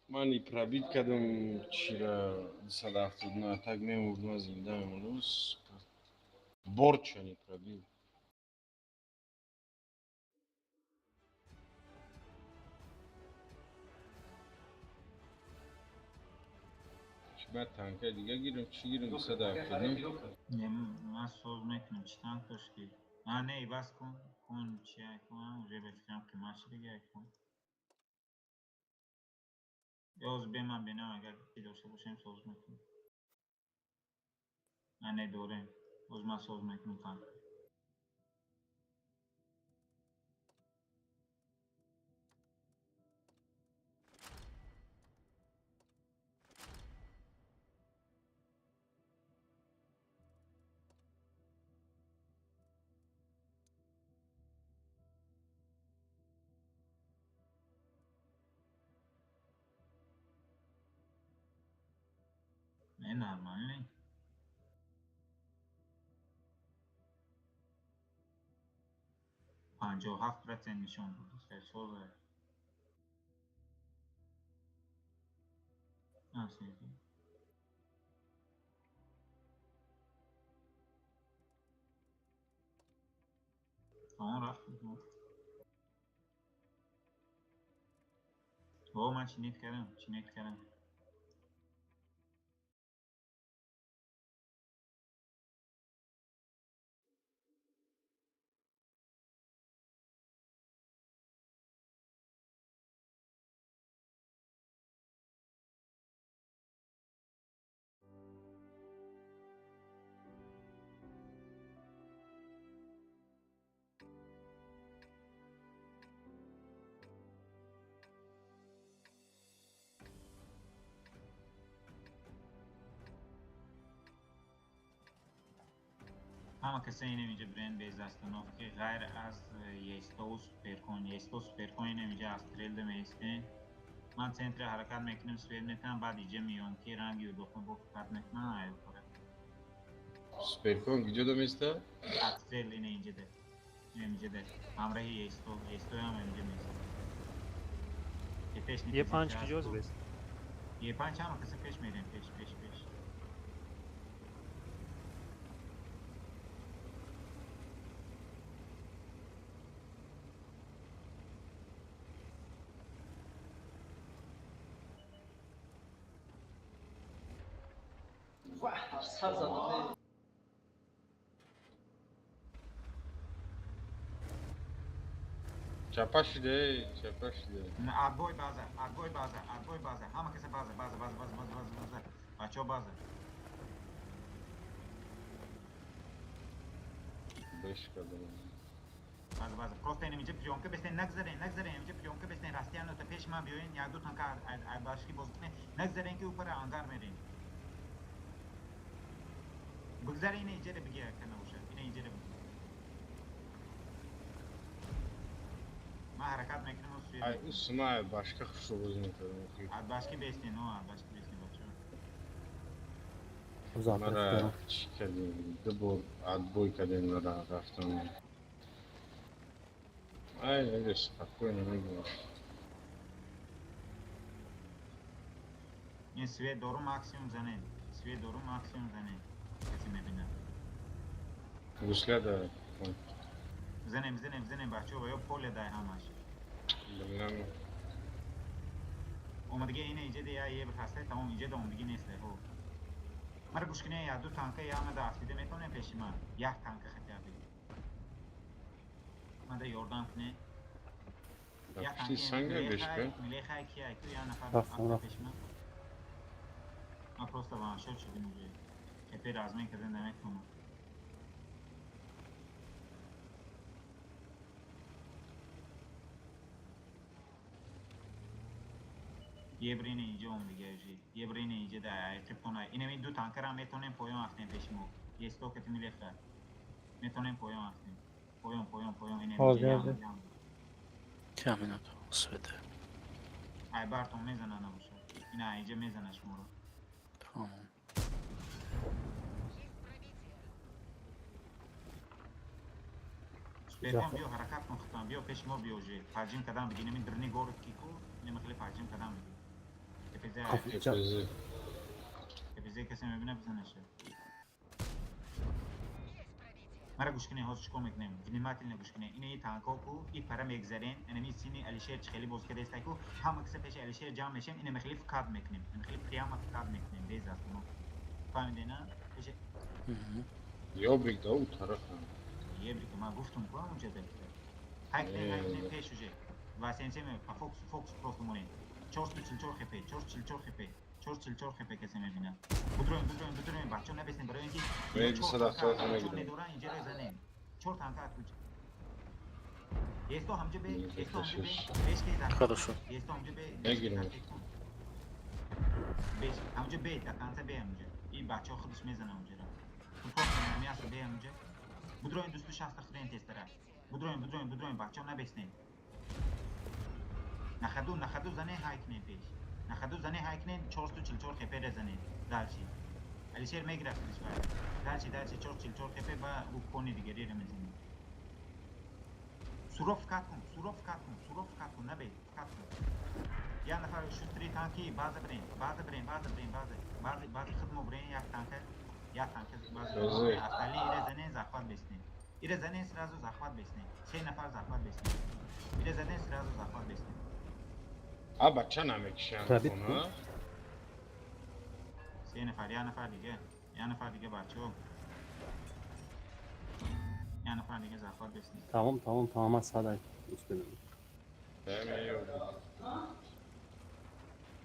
Ман и пробит кардам чира 279 так мемурдам, зинда мемондам. Борча не пробил. Баъд танкаи дига гирам, чӣ гирам 279? Не, ман соз мекунам, чӣ танк дошти? А, не, бас кун, кун, чи кун, уже бе фикрам қимат ши дига кун. Ёз бе ман бинам, агар ки дошта бошем соз мекунам. А, не, дорем. Боз ман соз мекунам танк. Не, нормальный. 57% нишон дод. Хеле соз. Он рафт. О, ман чинит кардам, чинит кардам. Ҳама каса инам инҷа бренд без остановки, ғайр аз Есто Суперкон. Есто Суперкон инам инҷа астрелда меистен. Ман центра ҳаракат мекунам, свет метам, баъд иҷа меём ки ранги удохма бо фикат мекунам, ай пора. Суперкон куҷода места? Астрел ина инҷа да. Инам инҷа да. Ҳамраҳи Есто, Естоям инҷа места. Е панҷ куҷост бес? Е панҷ ҳама каса пеш мерем, пеш, пеш, пеш. Чапа шуде, чапа шуде. Отбой база, отбой база, отбой база. Ҳама каса база, база, база, база, база, база, база. Бачаҳо база. Беш кардам. База, база. Просто инам инҷа приёмка бестен, нагзарен, нагзарен, инҷа приёмка бестен, растияно та пеш ман биёен, як ду танка башки боз кунен, нагзарен ки упара ангар мерем. Бигзаре ина иҷара бигир ка набошад, ина иҷара бигир. Ман ҳаракат мекунам сӯи. Ай усма башка хушро бозӣ мекардам. Аз башки бестен, о, аз башки бестен бачаҳо. Мара чӣ кардем? Ду бор отбой кардем, мара рафтам. Ай, нагӯ спокойно мегӯям. Ин свет дору максимум занед. Свет дору максимум занед. Касе мебинад. Гусля да. Занем, занем, занем бачаҳо, ва ё поле дай ҳамаш. Билам. Омадига ина иҷа да я ебр ҳаста, тамом иҷа да омадиги нест ҳо. Мара гӯш кунед, як ду танка я ама да афтида метавонем пеши ман. Як танка хотя бы. Ман да ёрдам кунед. Як танка санга бешка. Милехай кия, ку я нафар афтида пеши ман. Ман просто ваншот шудем уже. Теперь размен карда наметавонам. Ебрине инҷа омдига уже. Ебрине инҷа да айқибтона. Инами ду танкара метавонем поён афтем пеши мо. Есто кати милеха. Метавонем поён афтем. Поён, поён, поён. Инами инҷа. Чанд минут свете. Ай бартон мезана набошад. Ина инҷа мезана шуморо. Тамом. Бекон биё ҳаракат кун хутан, биё пеши мо биё уже. Парҷим кадам биги, инами дрни город ки ку, инами хеле парҷим кадам биги. ТПЗ касе мебина бизанаша. Мара гӯш кунед, ҳозир чикор мекунем? Внимательно гӯш кунед. Ина и танкҳо ку, и пара мегзарен, инами сини Алишер чӣ хеле боз кардааст ку, ҳама каса пеши Алишер ҷамъ мешем, инами хеле фкат мекунем. Инами хеле прямо фкат мекунем, без остановки. Фаҳмидед, на? Пеши Ёбрик да у тарафа. Ебрик, ман гуфтум ку онҷа да. Ҳайкне, ҳайкне пеш уже. 277 по фокус, фокус просто монем. 444 хп, 444 хп, 444 хп касе мебинад. Будроем, будроем, будроем, бачаҳо набестем барои инки недоран инҷаро занем. 4 танка куҷ. Есто ҳамҷа бе, есто ҳамҷа бе, беш ки зад. Хорошо. Есто ҳамҷа бе, беш, ҳамҷа бе, до конца бе ҳамҷа. И бачаҳо худаш мезанад онҷаро. Ту просто намеясо бе ҳамҷа. Будроем 260 худен тестара. Будроем, будроем, будроем, бачаҳо набестем. Нахаду, нахаду зане ҳайкне пеш. Нахаду зане ҳайкне 444 хп резане. Дальше. Алишер мегирад худиш вай. Дальше, дальше 444 хп ба ӯ кони дигареро мезанем. Суров фкат кун, суров фкат кун, суров фкат кун, набе, фкат кун. Як нафар шустри танки база бирен, база бирен, база бирен, база. База, база худмо бирен як танка, як танка база. Остальные ире занен захват беснен. Ире занен сразу захват беснен. Се нафар захват беснен. Ире занен сразу захват беснен. А бача намекишам хона. Се нафар, як нафар дига, як нафар дига бачаҳо. Як нафар дига захват беснен. Тамом, тамом, тамом, аз садай. Успедам.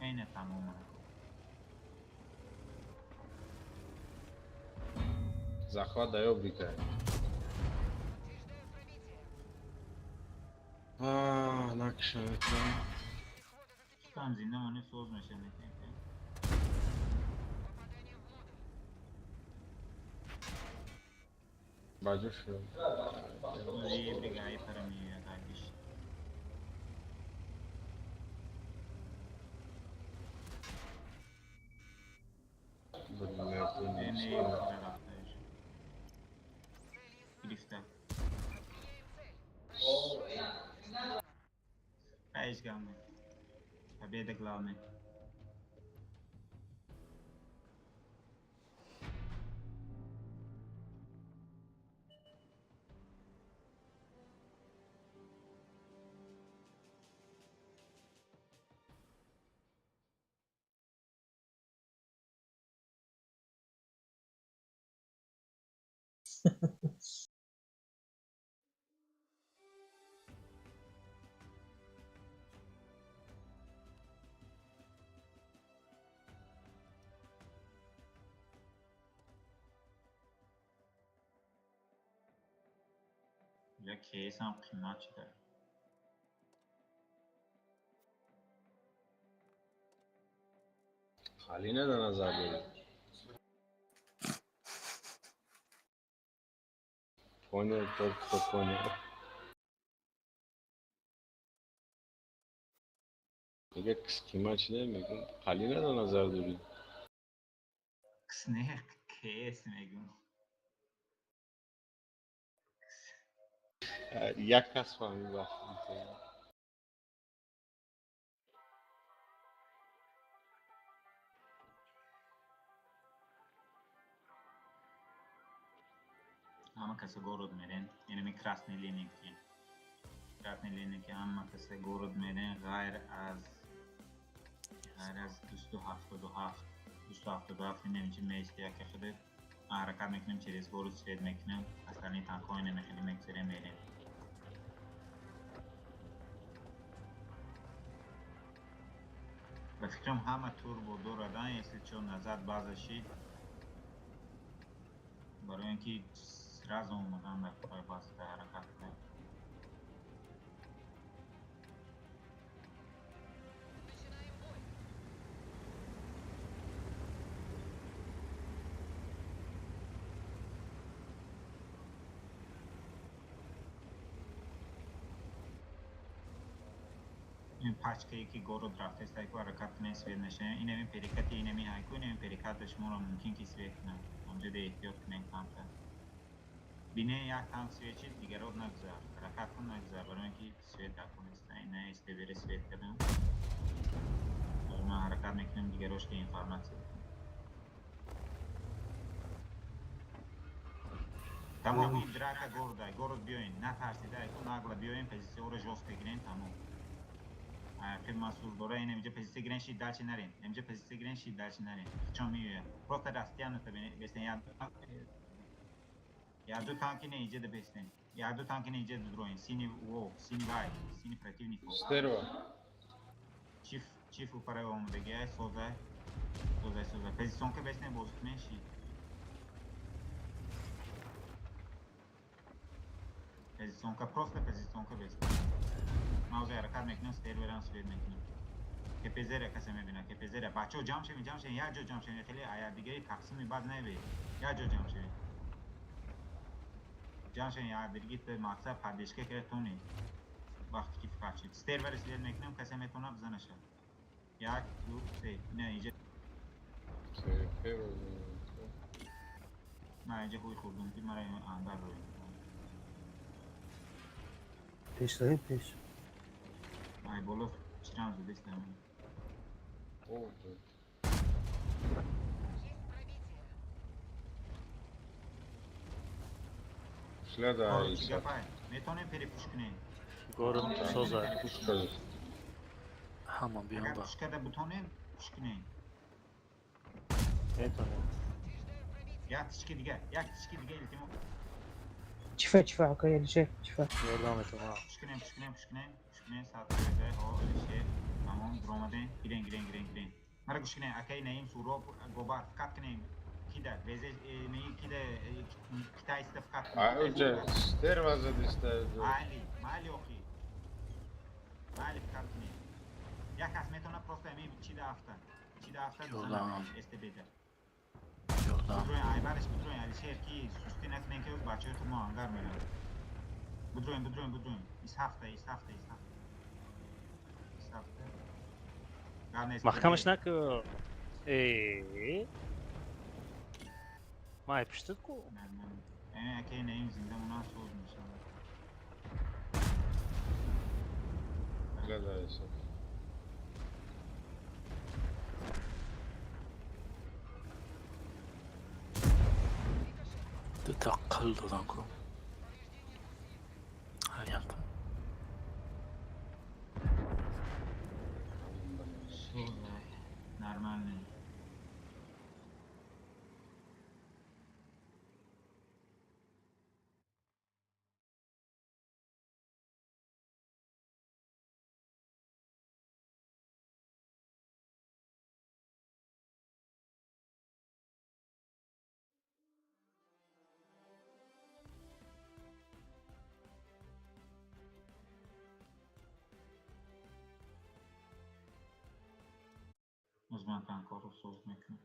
Айна тамом. Захват да ёбрика. А, накшавета. Там зинда монӣ соз мешавад. Баҷо шуд. Бригаи пара меояд айбиш. Гирифта. Ҳеҷ гап не. Победа главное. Я кейсам қимат шуда. Халина да назар дорӣ. Понял, тот, кто понял. Мега кис қимат шуда, мегӯм Халина да назар дорӣ. Кис не, кейс мегӯм. Як кас фаҳмид вақти. Ҳама каса город мерен. Инами красный линия ки. Красный линия ки ҳама каса город мерен ғайр аз 277. 277 инамичи меисти яке худет. Ҳаракат мекунем, через город свет мекунем. Остальные танкҳо инами хеле мегзарем, мерем. Ба фикрам, ҳама турбо дорадан, если чо назад база шид. Барои ин ки сразу омадан дар кори база ҳаракат кунем. Ин пачкае ки город рафтаст, айку ҳаракат кунем, свет нашавем. Инами перекати, инами айку, инами перекат шуморо мумкин ки свет кунам. Онҷо де эҳтиёт кунем камтар. Бине, як танк свет шид, дигарот нагузар. Ҳаракат кун, нагузар, барои ин ки свет дар нест. Ина СТБ свет кардам. Ман ҳаракат мекунем, дигарош ки информатсия бикунем. Тамом, ин драка города, город биёин, натарсида, айку нагло биёин, позитсияҳоро жёстко гирем, тамом. Ақиб масъул дора, ин инҷа позитсия гирен, шид, дальше нарем. Инҷа позитсия гирен, шид, дальше нарем. Чон меояд. Просто растянуто бестен, як ду танки не инҷа да бестен. Як ду танки не инҷа дудроин. Синий во, синий вай, синий противник. Стерва. Чиф, чиф упара омадагиай, созай. Созай, созай. Позиционка бестен, бозӣ кунен, шид. Позиционка, просто позиционка бестен. Ман ҳозир ҳаракат мекунам, стерверам свет мекунам. КПЗ-ра касе мебинад, КПЗ-ра. Бачаҳо, ҷамъ шавед, ҷамъ шавед, як ҷо ҷамъ шавед, хеле якдигари тақсими бад набед. Як ҷо ҷамъ шавед. Ҷамъ шавед, якдиги мақсад поддержка карда тонед. Вақте ки фақат шид. Стервера свет мекунам, касе метавонад бизанаша. Як, ду, се. Ина инҷа. Ман инҷа ҳуй хӯрдум, ки мара андар рӯй. Пеш равем, пеш. Ай боло чирам задестам. О, блядь. Шляда Чӣ гапай? Метавонем перепуш кунем? Город соза. Ҳама биён. Агар Ба пуш карда бутонем, пуш кунем. Метавонем. Як тички дига, як тички дига, илтимос. Чифа, чифа, акай Алишер, чифа. Ёрдам метавонам. Пуш кунем, пуш кунем, пуш кунем, пуш кунем, саат ҳо, Алишер. Тамом, дуромадем. Гирен, гирен, гирен, гирен. Мара гӯш кунем, акай Наим, Суроб, Гобар, фақат кунем. Кида, везе, неи кида, китайста фақат кунем. А уҷа стерва задиста. Майли, майли охи. Майли, фақат кунем. Як кас метавонад просто ами чида афта. Чида афта Ёрдам. СТБ-да. Ёрдам. Бидроен, айбараш бидроен, Алишер ки сустӣ накунем, ки бачаҳои худ мо ангар мераванд. Будроем, будроем, будроем. 27, 27, 27. 27. Маҳкамаш наку. Э. Май пиштид ку. Э, аке наим зинда мона соз мешавад. Гадайся. Дута қил додан ку. Якта. Нормально. Боз ман танкорро соз мекунам.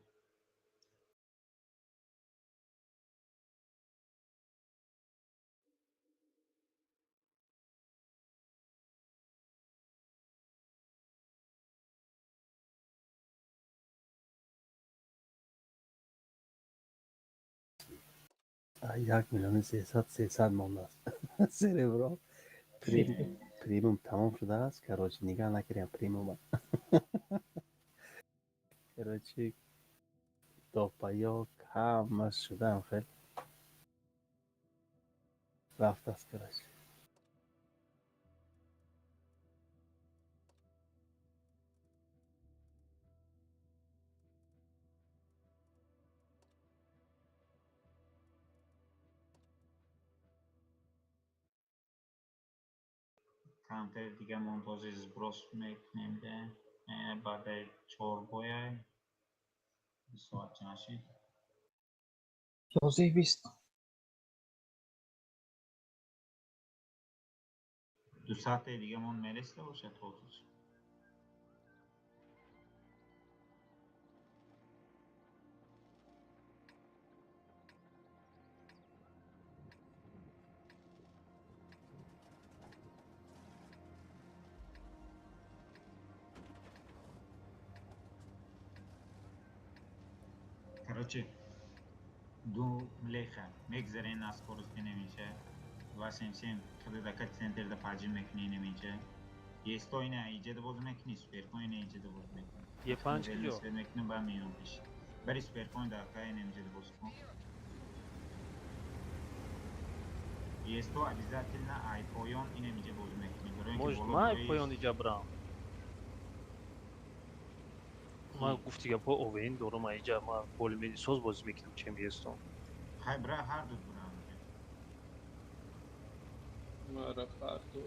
1 300 000 300 мондааст. Серебро. Премиум тамом шудааст. Короче, нигаҳ накардем премиума. Короче, допаёк ҳамаш шудаам, хел рафтааст, короче. Камтар дига монтози сброс мекунем, де баъдаи чор боя соат чанд шид? 11:20. 2 соатаи дигамон мересида бошад ҳозир. Короче, ду млеха мегзарен, аз скорости немиша. 277 худада центрда паҷим мекунӣ, немиша. Есто ина иҷада боз мекунӣ, суперкоин иҷада боз мекунӣ. Е панҷ киҷо? Мекунӣ, ба меём пеш. Бари суперкоин да кай немиҷада боз кун. Есто обязательно ай поён инемиҷа боз мекунӣ. Барои Может, ман ай поён иҷа брам. Ман гуфти гапҳо ОВН дорам, иҷа ман болимени соз бозӣ мекунам, чем есто. Хай, бра, ҳар ду брам. Мара ҳар ду.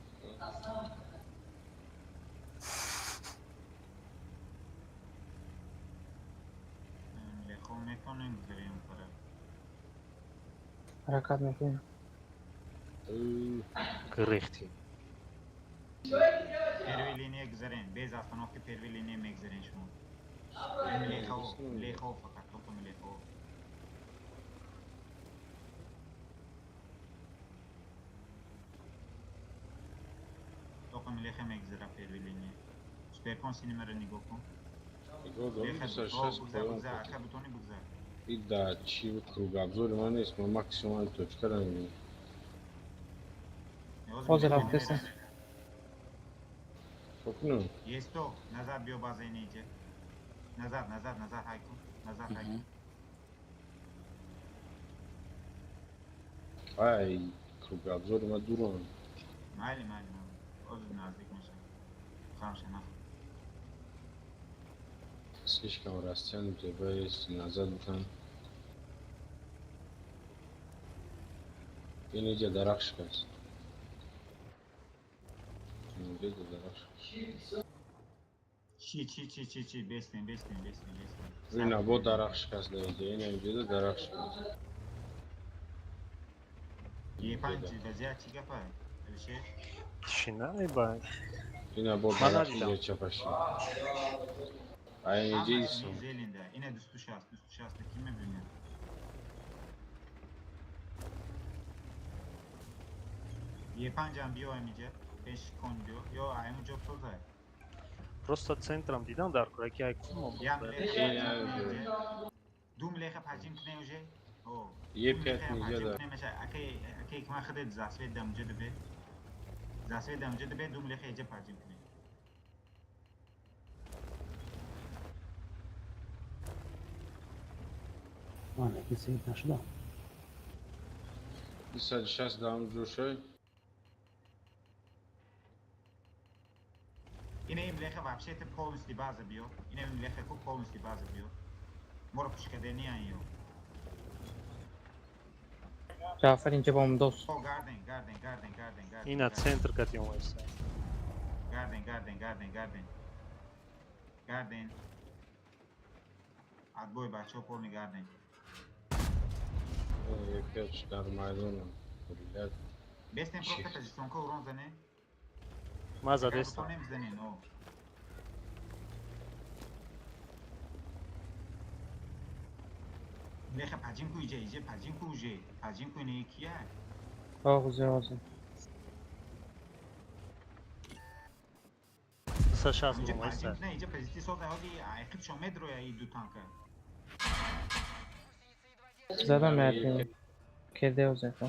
Лехо метавонем гузарем тараф. Ҳаракат мекунем. Гирехтӣ. Первый линия гузарем, без остановки первый линия мегузарем шумо. Млехао, млехао фақат, только млехао. Только млеха мегузара первый линия. Суперкон синемаро нигоҳ кун. Нигоҳ дорам, 260 Бугзар, поён. бугзар, ака бутони бугзар. И да чи кругообзори ман нест, ман максимум точкара мебинам. Ҳозир рафтеса. Чо кунам? Есто, назад биё, база инеҷа. Назад, назад, назад ҳай кун. Назад ҳай кун. Ай, кругообзори ман дурам. Майли, майли, майли. Ҳозир наздик мешавад. Хамша нахӯр. Слишком растянутый, бояд назад бутан. Инеҷа дарахт шикаст. Инҷа дарахт шикаст. Чи, чи, чи, чи, чи, бестем, бестем, бестем, бестем. Ина бо дарахт шикаст дар инҷа, ина инҷа дарахт шикаст. Е панҷ вазъият чӣ гапа? Алишер? Тишина ба. Ина бо Ман дарахт надидам. инҷа чапаши. Ай инҷа Ҳамаш исон. зеленда. Ина 260, 260 ки мебинад? Е5 ам биё ҳамиҷа. Пеш кон биё. Ё ҳаминҷо созай. Просто центрам дидам дар кора ки ай кум. Як млеха. Ду млеха паҷим кне уже. О. Е5 ниҷа да. Акай акай ки ман худет засвет дам ҷа дбе. Засвет дам ҷа дбе ду млеха иҷа паҷим кне. Ман яки свет нашудам. 260 дам ҷӯшай. Ине млеха вообще-то полностью база биё. Ине млеха ку полностью база биё. Моро пушкадени ё. Ҷаъфар инҷа бо дӯст. О, гарден, гарден, гарден, гарден, гарден. Ина центр кати омайса. Гарден, гарден, гарден, гарден. Гарден. Отбой, бачаҳо, полный гарден. Е5 дар майдонам. Блядь. Бестен просто позиционка урон зане. Ма задестам. Немзане, но. Леха паҷим ку иҷа, иҷа паҷим ку уже. Паҷим ку ине кия? Оғзи, оғзи. 260 Иҷа омайса. паҷим не, иҷа позитси соза, ҳози айқиб шо медроя и ду танка. Задам яки. Кеде озе ко.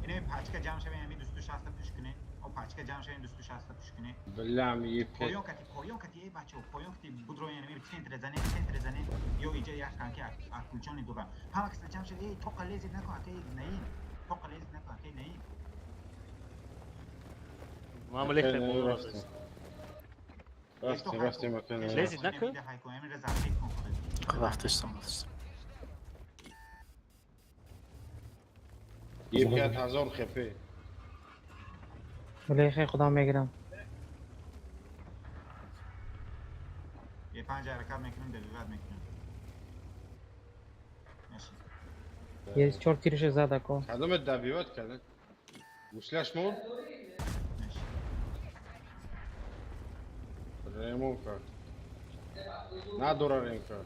Ине пачка ҷамъ шавем, ами 260 пуш кунем. О, пачка ҷамъ шавем, 260 пуш кунем. Блям, Е5. Поён кати, поён кати, эй бачаҳо, поён кати будроян, ами центр зане, центр зане. Ё иҷа як танки отключённый дорам. Ҳама каса ҷамъ шавед, эй, тоқа лезет накун, акай наим. Тоқа лезет накун, акай наим. Ма млеха боло задестам. Рафтем, рафтем, акай. Лезет накун? Рафтестам, рафтестам. Е5 1000 хп. Млехи худам мегирам. Е5 ҳаракат мекунем, добивать мекунем. Меши. Е чор тирше зада ко. Кадоме добивать кардем? Гусляш мурд? Меши. Ремон кард. Надора ремка.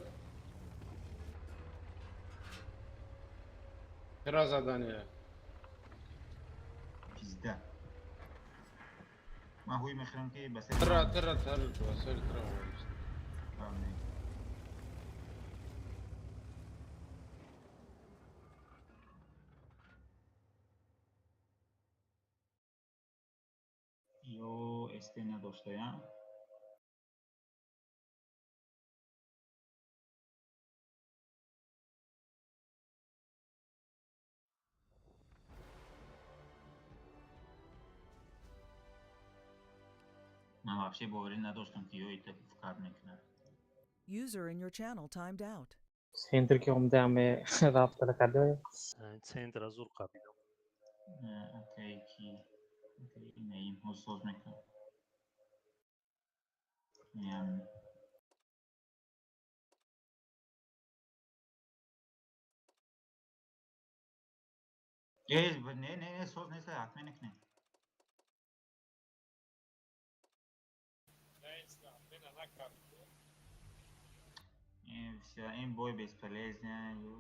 Чера задание? Пизда. Ман ҳуй мехӯрам ки ба сари Тра, тра, тра, ба сари тра. Правильно. Ё СТ надоштаям. Ман вообще боварӣ надоштам, ки ё ита кар мекунад. User in your channel timed out. Центр ки омда аме рафтара карда. Центр зур қабидам. Окей, ки окей, наим ҳоз соз мекунам. Ям. Э, не, не, не, соз нест, ҳатман накунем. Всё, ин бой бесполезный. Ё.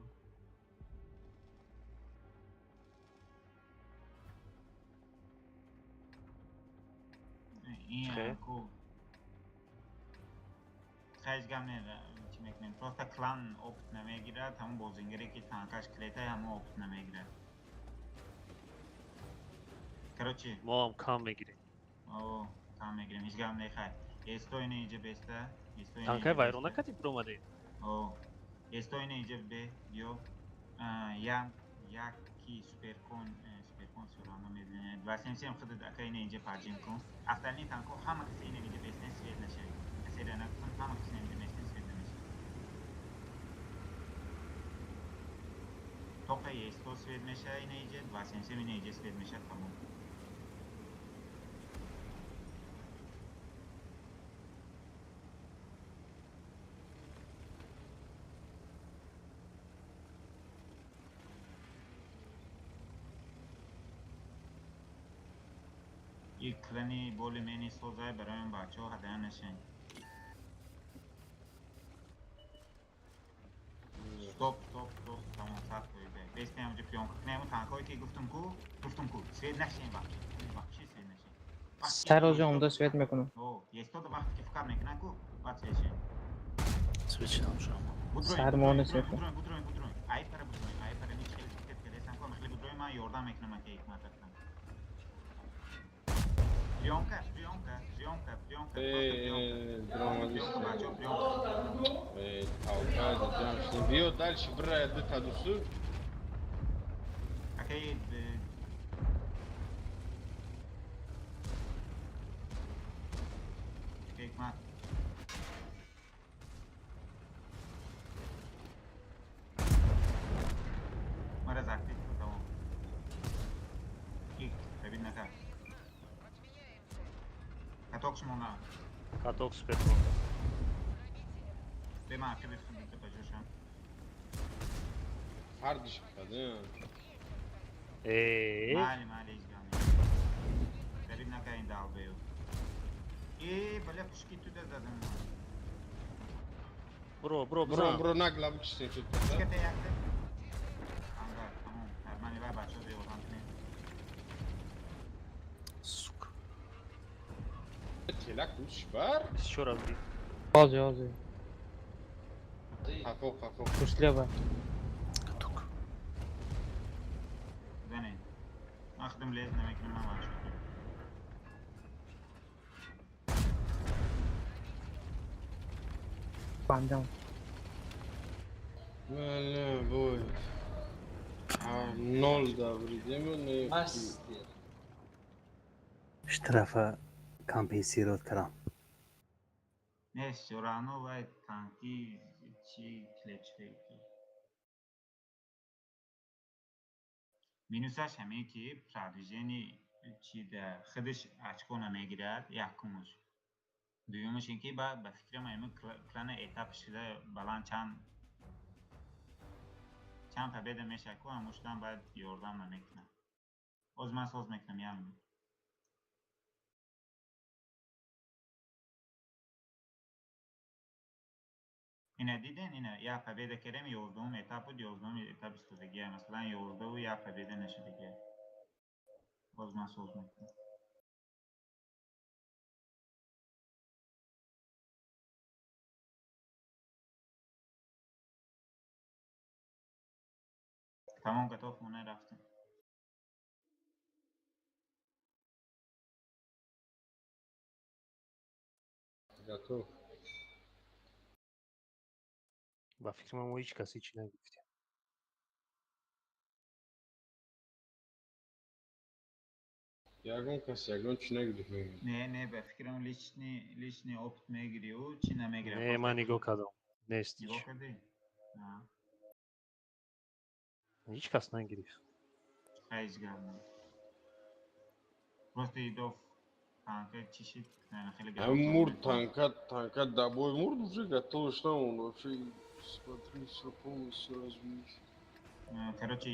Ин Хе. ку хайч гап не, чӣ мекунем? Просто клан опыт намегирад, ҳамон бозингаре ки танкаш клетай, ҳамон опыт намегирад. Короче, Мо ҳам кам мегирем. О, кам мегирем, ҳеҷ гап не, хай. Есто ине иҷа беста, есто ине Танкай иҷа вайрон беста. накардӣ биромадӣ? О, есто ине иҷа бе, биё. Ям, як ки суперкон, суперкон всё равно медонед. 277 худат ака ине иҷа парҷим кун. Остальные танко ҳама касе ине иҷа бестен свет нашавед. Касеро накун, ҳама касе ине бестен свет намешавад. Тоқа есто свет мешава ине иҷа, 277 ине иҷа свет мешава, тамом. И клани боли мени созай барои бачаҳо ҳадая нашен. Стоп, стоп, стоп, тамом, сад фоиза. Бестем ҳамҷо приёмка кунем, ҳамун танкҳое ки гуфтум ку, гуфтум ку, свет нашен вообще, вообще свет нашен. Сар ози омда свет мекунам. О, естода вақте ки фикр мекунан ку, баъд свет шен. Свет шидам шумо. Сар моне свет. Будроем, будроем, будроем. Ай пара будроем, ай пара нич хеле фикр кардесам ку, хеле будроем, ман ёрдам мекунам ака ҳикмат акам. Приёмка, приёмка, приёмка, приёмка, просто приёмка. Эй, толкай, ҷамшид. Биё дальше бирая дута дусу. Акай ҳикмат. Мара закрит, тамом. Ик, бибин накард. Каток шумона. Каток супер. Бе ман ақиби худ ба ҷошам. Фардиш када. Э. Майли, майли, ҳеҷ гап нест. Ғариб накард ин далбею. Э, баля пушки туда задам. Бро, бро, Бро, бро. бро, нагла бикшен шуд. Пушката якта. Ангар, тамом. Нормали вай бачаҳо беёрдам кунед. Сука. Телак уш бар. Ещё раз бий. Ози, ози. Қафо, қафо. Пушлева. Каток. Зане. Ман худам лез намекунам, ман ваҳшат. Панҷам. Бале, бой. Нол давридем, не. Штрафа компенсировать кардам. Не, всё равно вай танки чи клепши. Минусаш ҳаме ки продвижение чи да худаш очко намегирад, якумаш. Дуюмаш ин ки ба фикрам ҳаме клана этап шуда баланд чанд чанд победа мешавад ку ҳамушдан баъд ёрдам намекунад. Боз ман соз мекунам як минут. Ина диден, ина як победа кардем, 11-ум этап буд, 11-ум этап истодагия. Масалан, 11-у як победа нашудагия. Боз ман соз мекунам. Тамом, готов, хона рафтем. Готов. Ба фикри ман мо ҳеҷ кас ҳеҷ нагуфтем. Ягон кас ягон чӣ нагирифт мегӯяд. Не, не, ба фикрам личный опыт мегирӣ ӯ чӣ намегирад. Не, ман нигоҳ кардам. Нест ҳеҷ. Нигоҳ кардӣ? На. Ҳеҷ кас нагирифт. Хай, ҳеҷ гап не. Просто идов танка чӣ шид? Хеле гап. Мурд танка, танка добой мурд уже готов, что он вообще смотри, все полностью разбились. Короче,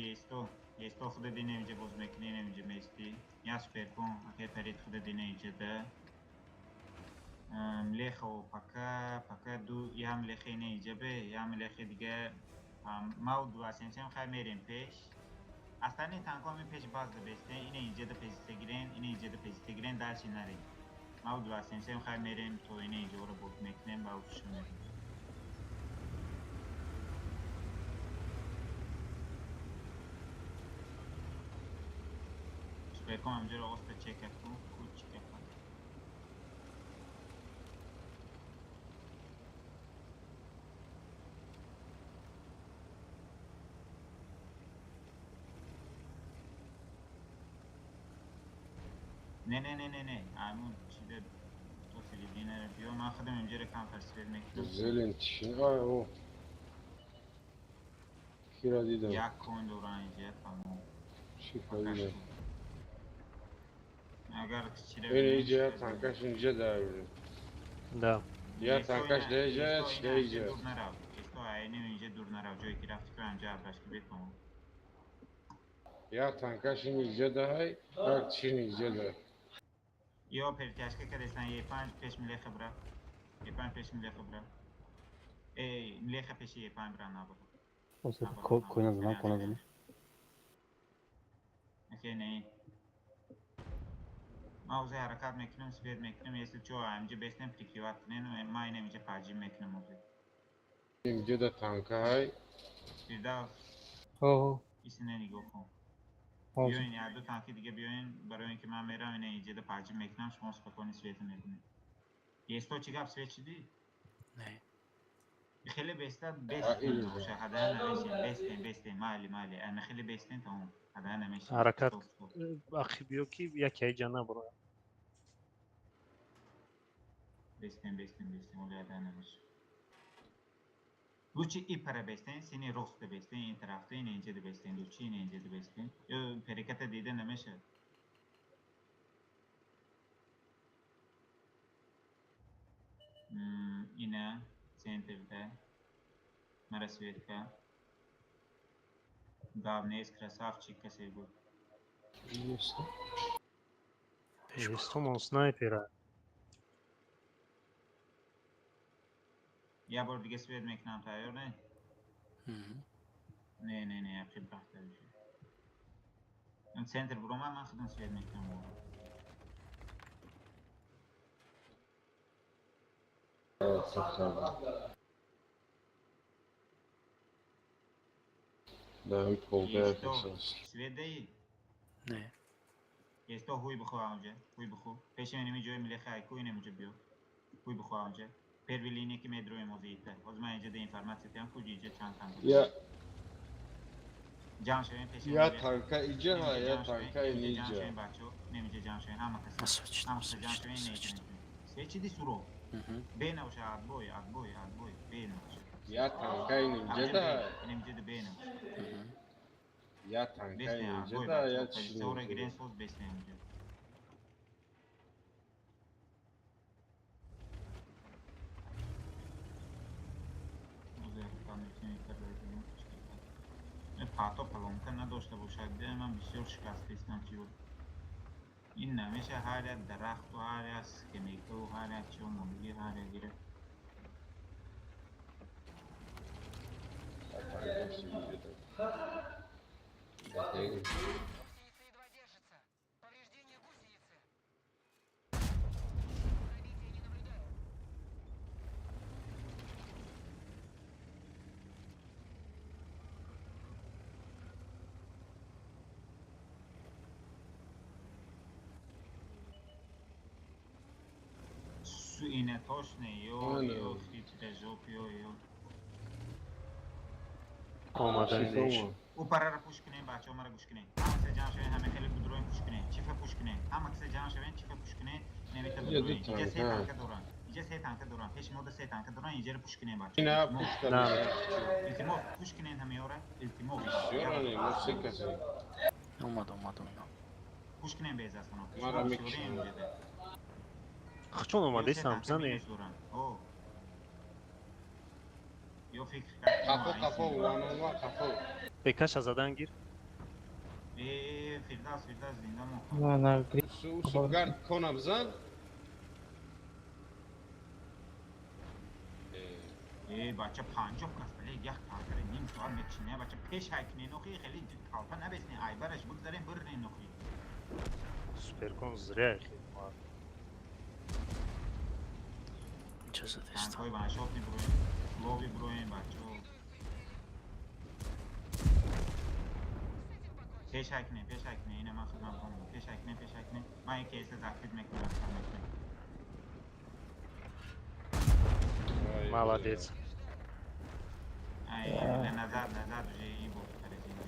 есто худа дине инҷа боз мекунӣ, инҷа меистӣ. Я суперкон, акай парид худа дине инҷа да. Млехо пока, пока ду, я млехе ине инҷа бе, я млехе дига. Мау ду асенсем хай мерем пеш. Остальные танко ми пеш баз да бесте, ине инҷа да позиция гирен, ине инҷа да позиция гирен, дальше нарем. Мау ду асенсем хай мерем, то ине инҷа ора бот мекунем ва уфшо мерем. Суперком ҳамҷоро оста чека ку, ку чека ку. Не, не, не, не, не. Аймун чида то середина биё, ман худам инҷоро камтар свет мекунам. Зелен тишина, ай, о. Кира дидам. Як коин доран инҷа, тамом. Чӣ дидам? Агар чида Ин инҷа танкаш инҷа дар. Да. Я танкаш да инҷа, да инҷа. Дур нарав. Есто айни инҷа дур нарав. Ҷое ки рафти ку ҳамҷа абрашки бетамом. Я танкаш инҷа даҳай, як чин инҷа да. Ё пертяжка кардестан Е5 пеш млеха бра. Е5 пеш млеха бра. Эй, млеха пеши Е5 бра набро. Ҳозир кона занам, кона занам. Окей, не. Ман ҳозир ҳаракат мекунам, свет мекунам, если чо амҷа бестем прикриват кунем, ман инам инҷа поджим мекунам ҳозир. Инҷа да танкаҳай. Фирдавс. Ҳо. Исина нигоҳ кун. Биёин, як ду танки дига биёин, барои ин ки ман мерам ина инҷа да поджим мекунам, шумо спокойно света мекунед. Есто чӣ гап свет шудӣ? Не. Хеле беста бестем боша, ҳада намешем, бестем, бестем, майли, майли. Ана хеле бестем тамом. Ҳада намешем. Ҳаракат ахи биё ки яке айҷа набурояд. Бестем, бестем, бестем, оли ҳада намешем. Лучше и пара бестем, сини рост бестем, ин тарафта, ин инҷа бестем, лучше ин инҷа бестем. Ё переката дида намешад. Ина центрда мара светка. Гав нест, красавчик касе буд. Естомон снайпера. Я бор дига свет мекунам, тайёр не? Не, не, не, ақиб бахта бишед. Центр буромад, ман худам свет мекунам. Да, полгая Свет даи? Не. Есто ҳуй бихо анҷа, ҳуй бихо. Пеши менеми ҷои милеха айку инем ҷо биё. Ҳуй бихо анҷа. Первый линия ки медроем ҳозир ита. Ҳозир ман инҷа да информация тиям, куҷо инҷа чанд танка. Я ҷамъ шавем пеши Я танка иҷа ҳа, я танка ҷамъ иниҷа. шавем бачаҳо. Нем инҷа ҷамъ шавем ҳама кас. Ҳама кас ҷамъ шавем не инҷа. Свет чиди суро? Бе набоша, отбой, отбой, отбой, бе набоша. Я танка инҷа да. Инем инҷа да бе набоша. Я танка инҷа да, я Позиция гирен соз бестем инҷа. Пато палонка надошта бошад, ман бисёр шикастаистам чӣ буд. Ин намеша ҳар як дарахту ҳар як скамейкаву ҳар як чио мондагӣ ҳар як гирифт. Ина точно, ё, ё, хитрожоп, ё, ё. Омаданиш. Ӯ парара пуш кунем, бачаҳо мара гӯш кунем. Ҳама каса ҷамъ шавем, ҳама хеле будроем пуш кунем. Чифа пуш кунем. Ҳама каса ҷамъ шавем, чифа пуш кунем. Немита будроем. Инҷа се танка доранд. Инҷа се танка доранд. Пеши мо да се танка доранд, инҷаро пуш кунем, бачаҳо. Ина пуш кардем. Илтимос, пуш кунем ҳамаёра. Илтимос. Бисёране, мо се касе. Омад, омад, омад. Пуш кунем безастона. Мара мекушем. Хчон омадесам, бизане. Ё фикр кард. Қафо, қафо, ванома, қафо. Бекаша задан гир. Э, Фирдавс, Фирдавс зинда мо. На, на, Усубгард кона бизан. Э, бача 50 кас бале як танкаре ним соат мекшине, бача пеш ҳайкне нохи, хеле талпа набесне, айбараш бигзарем бирне нохи. Суперкон зря хеле. Инҷа задест. Танкҳои ваншот мебуроем, лови буроем бачаҳо. Пеш ҳайкне, пеш ҳайкне, ина ман худам бромам. Пеш ҳайкне, пеш ҳайкне. Ман як кейса закрит мекунам, рафтан мекунам. Молодец. Ай, назад, назад уже и бот корзина.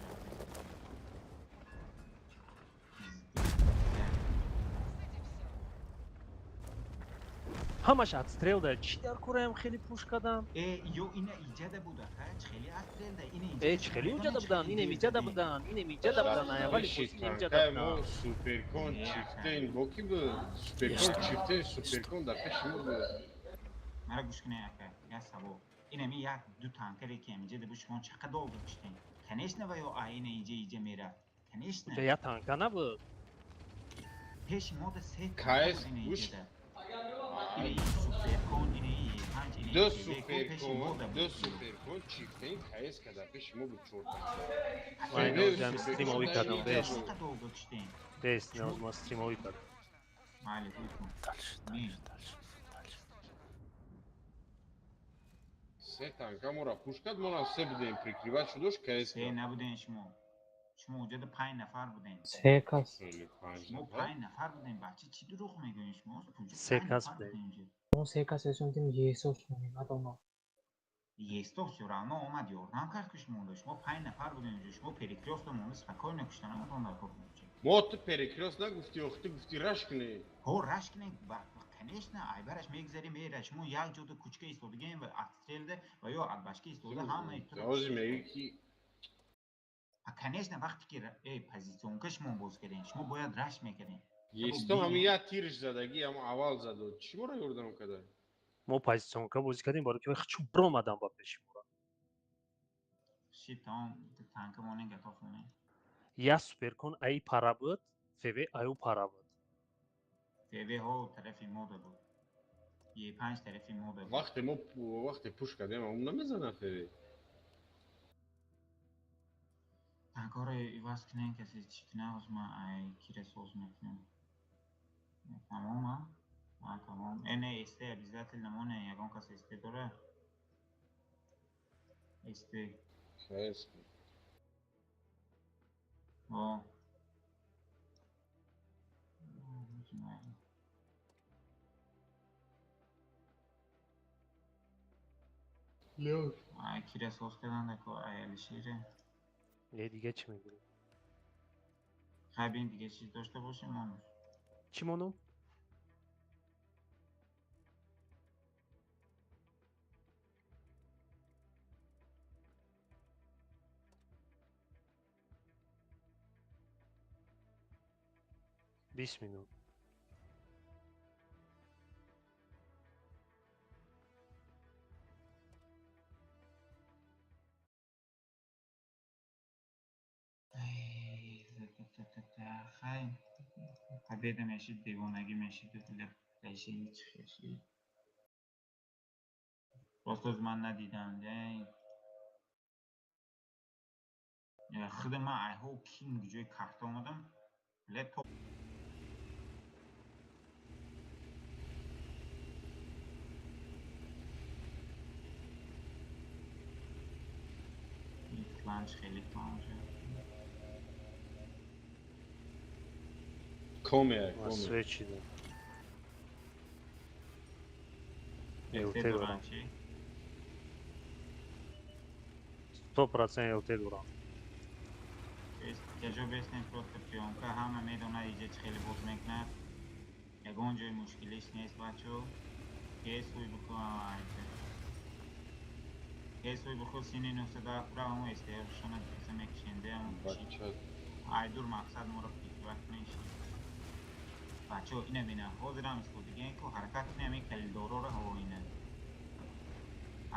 Ҳамаш отстрел да. Чӣ дар кораям хеле пуш кардам? Э, ё ина иҷада буда, ха? Чӣ хеле отстрел да, ина иҷада. Э, чӣ хеле уҷада будан, инем иҷада будан, инем иҷада будан, аввали боз инем иҷада будан. Суперкон чифтен боки буд. Суперкон чифтен, суперкон дар пеши мо буд. Мара гӯш кунед, ака, як савол. Инами як ду танкаре ки инҷа буд, шумо чақадр долго куштем? Конечно, ва ё ина иҷа иҷа мерафт. Конечно. Уҷа як танка набуд. Пеши мо да се КС гӯш. Суперкон инаи панҷ инаи Ду пеши мо суперкон, да ду буд. суперкон чифтаи КС када пеши мо буд чор танка. Ман ФВ ҷамъ стримовӣ суперкон кардам, дар бес. инҷа буд. Чӣ долго киштем? Бес, навоз ман стримовӣ кардам. Майли, ҳуй кун. Дальше, дальше, дальше, дальше. Се танка моро пуш кард, мо се будем прикрывать шудош КС. Се набудем шумо. Шумо уҷада панҷ нафар будем. Се кас. Хеле панҷ Шумо нафар. панҷ нафар будем. Бача, чӣ дурӯғ мегӯед шумо? Куҷо Се панҷ кас нафар будем. будем инҷо? Мо се кас ҳестем, есос надонам. Есто всё равно омад ёрдам кард ки шумо. Шумо панҷ нафар будем инҷо. Шумо перекрёстро монда спокойно куштан наметавонад кор кунед. Мо ту перекрёст нагуфтӣ, ох ту гуфтӣ раш кунӣ. Ҳо, раш кунед, конечно, айбараш мегзарем, мера. Шумо як ҷода кучка истодагем ва отстрелда ва ё отбашка истода ҳамаи туро Ҳозир мегӯӣ ки А, конечно, вақте ки позиционка шумо боз кардем, шумо бояд раш мекардем. Есто ҳами як тирш задагӣ, ҳам аввал задод. Чӣ моро ёрдам када? Мо позиционка бозӣ кардем, барои ки вай хчу биромадан ба пеши моро. Ши, тамом, танка монем, готов монем. Я суперкон аи пара буд, ФВ аю пара буд. ФВ ҳо тарафи мо да буд. Е5 тарафи мо да буд. Вақте мо вақте пуш кардем, ҳам намезанад ФВ. Танкҳоро иваз кунем, касе чӣ кунад, ҳозир ман ай кира соз мекунам. Тамом, а? А, тамом. Э, не, СТ обязательно моне, ягон кас СТ дора? СТ. КС. О. Ай кира соз кардан дако, ай Алишере. Е, дига чӣ мегӯӣ? Хай, бин, дига чиз дошта бошем монуш. Чӣ монум? Бист минут. Хай, победа мешид, девонагӣ мешид, даши ҳеч хеши. Просто аз ман надидам, худи ман айҳо ким ҷои карта омадам, ле то кланч хеле тамом шуд. Коме, Ман коме. свет шидам. ЛТ ЛТ дорам. дорам чӣ? 100% ЛТ дорам. Каҷо бестем, просто приёмка ҳама медонад иҷа чӣ хеле боз мекунад. Ягон ҷои мушкилиш нест, бачо. Кесуй бихо, айҷа. Кесуй бихо, сини 907 ра ҳамо СТРшона гирифта мекушенде, ҳамо Бача. Айдур мақсад моро прикрывать кунед. Бачо, ина бина, ҳозирам истодагем ку ҳаракат кунем, ин калидорора ҳаво ина.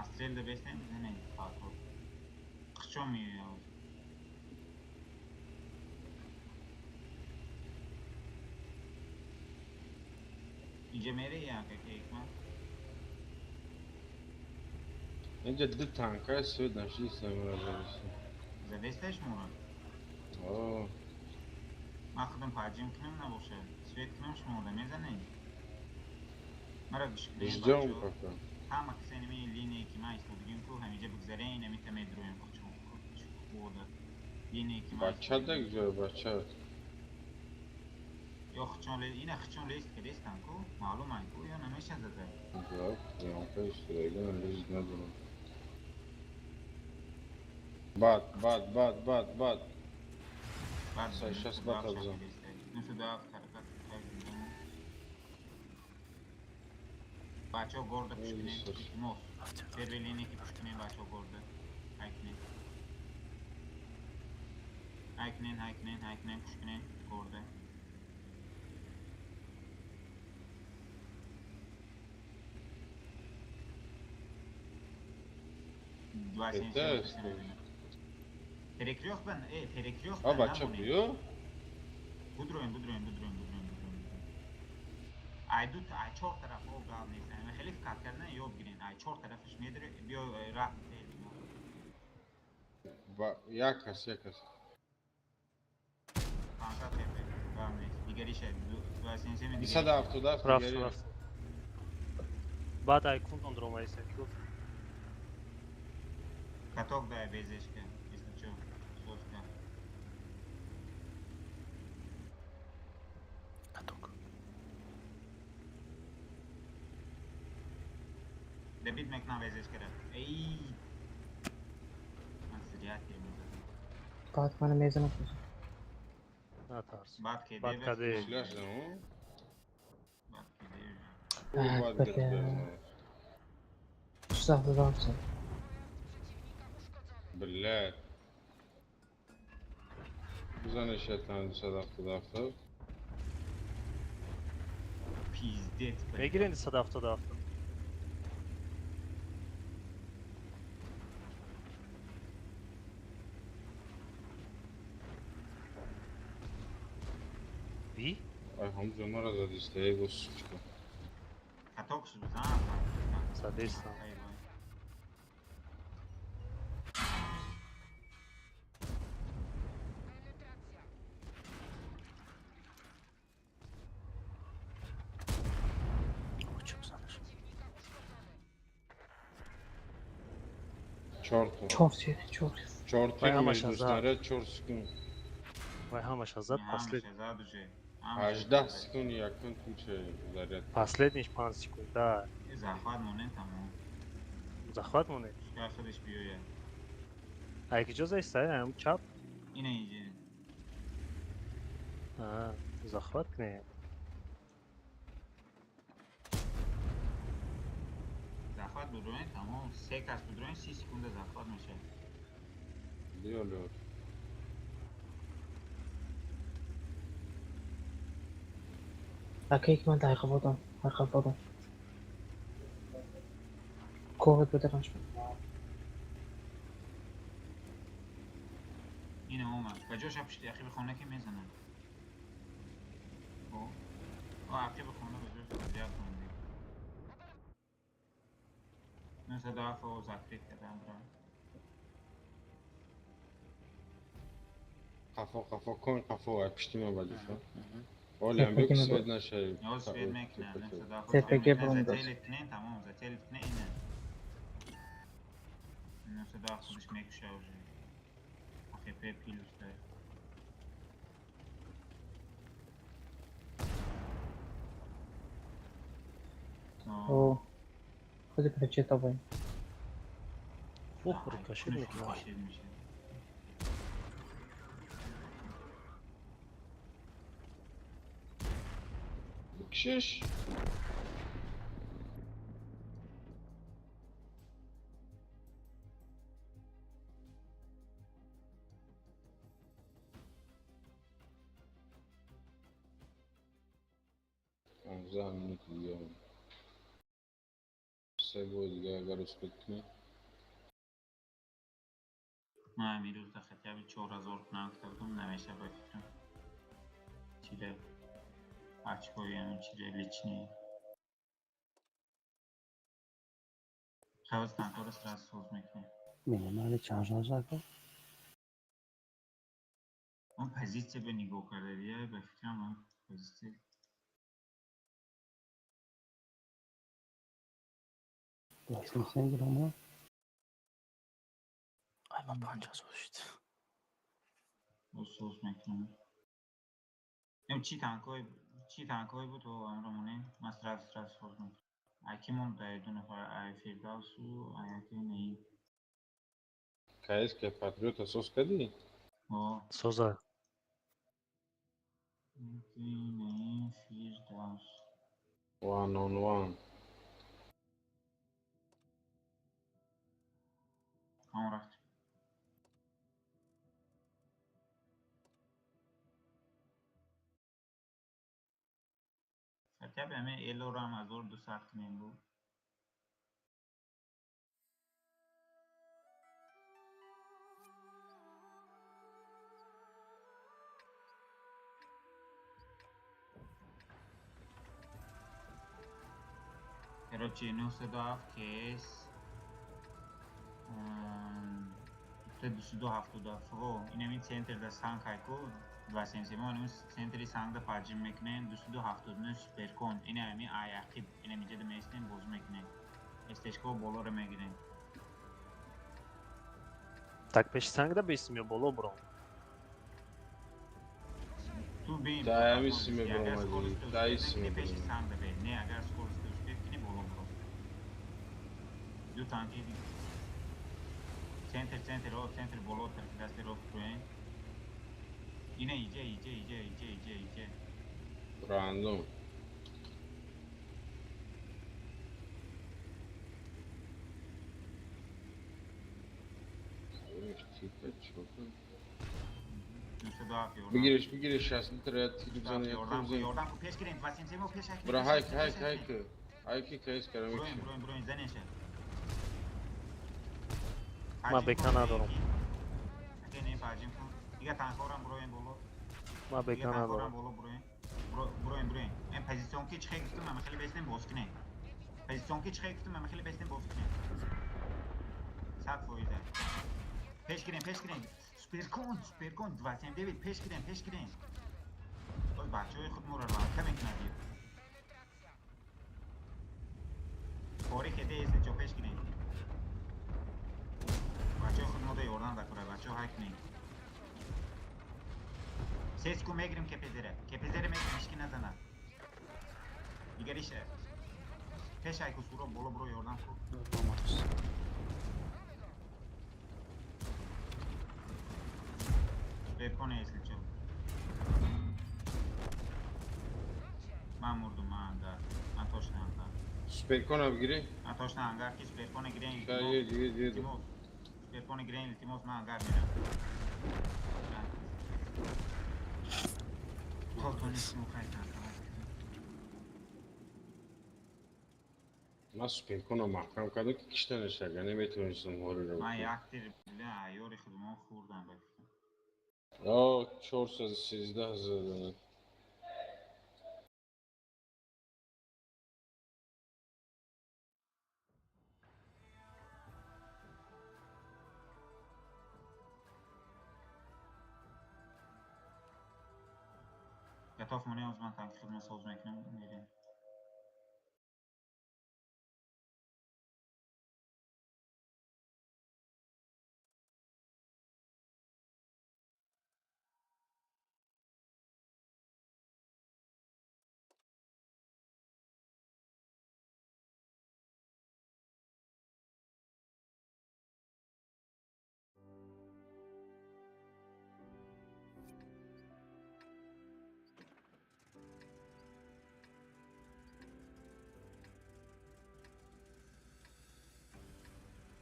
Астрелда бестем, бизанем фатор. Қичо меояд. Инҷа мере як ҳикмат? Инҷа ду танка свет нашидиста мора зависи. Завесташ мора? О. Ман худам поджим кунам набошад. Свет кунам шумо да мезанед? Мара гӯш кунед, Ждём бачаҳо. пока. Ҳама касе ними линие ки ман истодагим ку ҳамиҷа бигзарен, намита медроем бода. Линие ки ман Бача да куҷо бача? Ё хичон ле, ина хичон лест кардестан ку, маълум ай ку, ё намеша зада. Да, приёмка истодагӣ лез надорам. Бад, бад, бад, бад, бад. Бад, Сай, шаст бад абзан. 907 ҳаракат кардем. Бачаҳо горда пуш кунед, илтимос. Первый линие ки пуш кунед, бачаҳо горда. Ҳай кунед. Ҳай кунед, ҳай кунед, ҳай кунед, пуш кунед, горда. Два Это семь семь. Перекрёст бан, перекрёст А бан, бача намонед. биё? Будроем, будроем, будроем, будроем, будроем. Ай ду ай чор тараф о гап нест. Хеле кат кардан ёд гирен. Ай чор тарафаш медаре биё рафт. Як кас, як кас. 500 хп гап нест. Дигариша 277 дигари. 277 Рафт, дигари. рафт. Баъд ай кунтон дромаиса ки гуфт. Каток дай безешка, если чё. Соска. Каток. Добит мекна безешка ра. Эй! Ман зря тир мезадам. Баъд мана мезанад. Натарс. Баъд ке Баъд каде. Шляш да, о? Баъд ке О, баъд бля. гирифта. 277. Блядь. Бизанеш ятан 277. Пиздец, блядь. Мегирен 277. Ви? Ай, ҳамҷо мара задиста, его сучка. Каток шуд бизан. Задиста. Ай вай. Чо бизанеш? Чорто. Чор тир, чор. Чор Вай тир ҳамаша между зад. снаряд, чор секунд. Вай ҳамаша зад послед. Ҳамаша зад уже. 18 секунд якун куча заряд. Последниш 5 секунд, да. Захват монен тамом. Захват монед. Шкаф худаш биёяд. Ай ки ҷо заиста, ам чап? Ина инҷа. А, захват кне. Захват будроен тамом. Се кас будроен 30 секунда захват мешавад. Биё, лё. Акае ки ман дар қафодам, дар қафодам. Коҳат бадарам шуд. Ина омад. Ба ҷош пишти ақиби хона ки мезанад. О. О, ақиби хона ба ҷош зиёд монди. 97 о закрит кардам бра. Қафо, қафо, кон қафо, ай пишти ма ба ҷоша. Оли ам биё ки свет нашавӣ. Ё свет мекунад. 97 ТПГ брондост. Зателит кунен тамом, зателит кунен ина. 97 худаш мекуша уже. АХП плюс да. О. Худи прочитал бой. Фух, рикошет мекунад. Кшиш. Понздаҳ минути дига. Се бори дига агар успеть кунӣ. Ман имрӯз да хотя бы 4000 кунам гуфта будам, намеша ба фикрам. Чире очкои ҳамин чире лични. Хаваз танкора сразу соз мекунем. Минимали чанд шанс Он позиция ба нигоҳ карда дия, ба фикрам он позиция Ласмсен гирома. Ай, ман 5000 шуд. О соз мекунем. Ем чи танкой буд, о амро монем, ман сразу сразу соз мекунам. Ай ки монд ай ду нафар, ай Фирдавсу, ай яке неи. КС ке Патриота соз кардӣ? О. Соза. Яке неи Фирдавс. One on one. Ҳамон рафт. Хотя бы ҳамин элоро ҳам 1200 кунем буд. Короче, 907 КС 277. Инами центр да санг хайку 277, инами центри санг да паджим мекунем. 279 суперкон, инами аяқиб, инами ҷада меистем, боз мекунем. СТшко болоро мегирем. Так пеши санг да бистим ё боло буром? Ту бин. Да, ами симе буромади. Да, и симе. Пеши санг да бе. Не, агар скорость успех кини, боло буро. Ду танки центр, центр, о, центр боло, тарафи дасти рост буроем. Ина иҷа, иҷа, иҷа, иҷа, иҷа, иҷа. Рандом. Бигиреш, бигиреш, 60 литр тир бизани. Ёрдам ку, пеш гирем, 277 пеш акни. Бра, хайк, хайк, хайк. Хайки кайс карам. Буроем, буроем, буроем, занеша. Ма бека надорам. Аке не паҷим кун. Дига танкорам буроем боло. Ма бека надорам. Боло буроем. Буроем, буроем. Эн позиционки чихе гуфтум, ама хеле бестем боз кунем. Позиционки чихе гуфтум, ама хеле бестем боз кунем. 100%. Пеш гирем, пеш гирем. Суперкон, суперкон, 29, пеш гирем, пеш гирем. Боз бачаҳои худ моро ралка мекунад. Пори хеде ест ҷо, пеш гирем. Бачаҳои худ мода ёрдам дакора, бачаҳо ҳай кунем. Сеску мегирем кепезера. Кепезера мегирем, ҳички назанад. Дигариша. Пеш айку суро боло буро ёрдам ку. Суперкон если чо. Ман мурдум, ман ангар. Ман точно ангар. Суперкона бигири? Ман точно ангар ки суперкона гирем. Еду, еду, еду. Суперкона гирем, илтимос, ман ангар мерам. То тонистим хайта. Ман суперкона маҳкам кардам ки кишта нашага, наметавонистам ҳориро. Ман як тир бля, ёри худмон хӯрдам ба. О, 413 задан. Готов монем, ман танки худмон соз мекунам, мерем.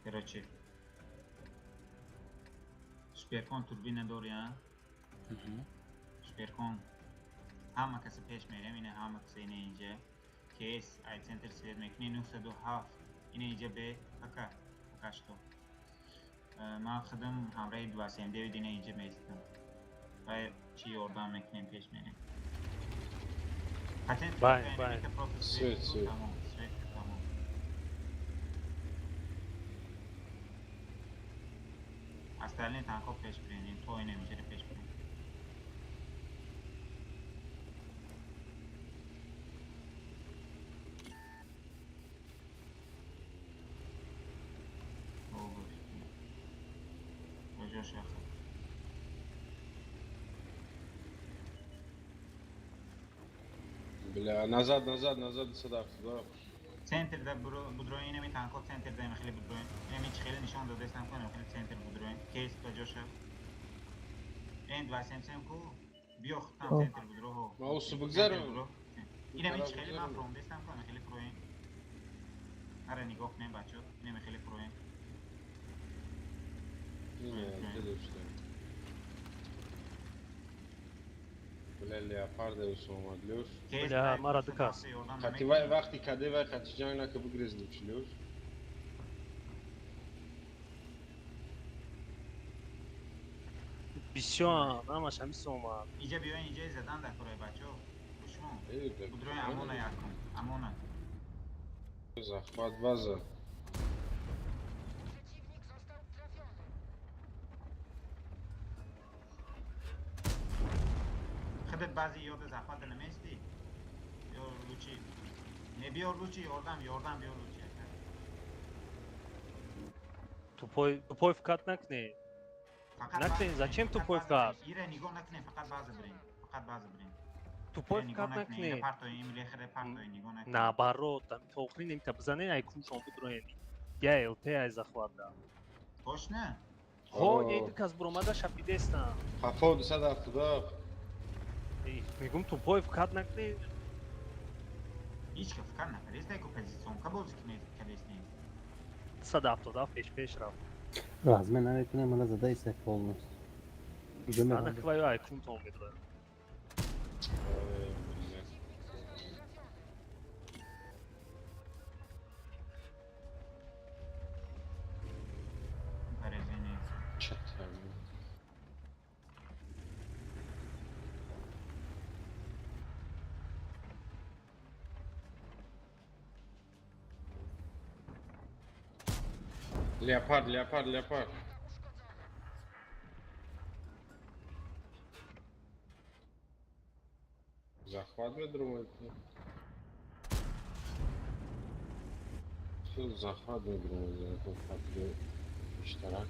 Короче, суперкон турбина дори, а? Суперкон. Ҳама каса пеш мерем, ина ҳама каса ина инҷа. КС ай центр свет мекунӣ 907. Ина инҷа б пока, пока что. Ман худам ҳамраҳи 279 ина инҷа меистам. Ва чӣ ёрдам мекунем, пеш мерем. Патент. Бай, бай. Свет, свет. Тамом, свет, тамом. Остальные танков пеш бирем, то ина инҷа пеш бирем. Бля, назад, назад, назад, сюда, сюда. Центр да будроин, инами танков центр да хеле будроин. Инами хеле нишон додестам кунам, хеле центр будроин. Кейс ба ҷоша. Эн 277 ку биё худтам центр будро ҳо. Ма усу бигзарам. Инами хеле ман фромдестам кунам, хеле фроин. Ара нигоҳ кунем бачо, инами хеле фроин. Бля, леопарда омад, Лёш. Бля, мара дукас. Хати вай вақти каде вай хати ҷанг нака бигрезли чи, Лёш? Бисёр, намаш ҳамис омад. Иҷа биёен, иҷа задан дар кораи бачо. Хушмон. Будрои амона якум, амона. Захват база. Худат баъзе ёда захвата намести? Ё лучи. Не биёр лучи, ёрдам, ёрдам биёр лучи. Тупой, тупой вкат накне. Накне, зачем тупой вкат? Ира нигоҳ накне, фақат база бирин. Фақат база бирин. Тупой вкат накне. Партои, им лехре партои нигоҳ накне. Наоборот, там тохрин им табзанен ай куншон бидроен. Я ЛТ ай захват да. Точно? Ҳо, не кас буромада шапидестан. Хафо 277. Мегум тупой вкат накне. Ҳеч ка вкат накард, ку позиционка бозӣ кардестем. 277 пеш пеш рафт. Размен наметунем, мана зада иста полностью. Ана кваю ай кунтон медроем. Леопард, леопард, леопард. Захват медромад. Что захват медромад? Иштарак.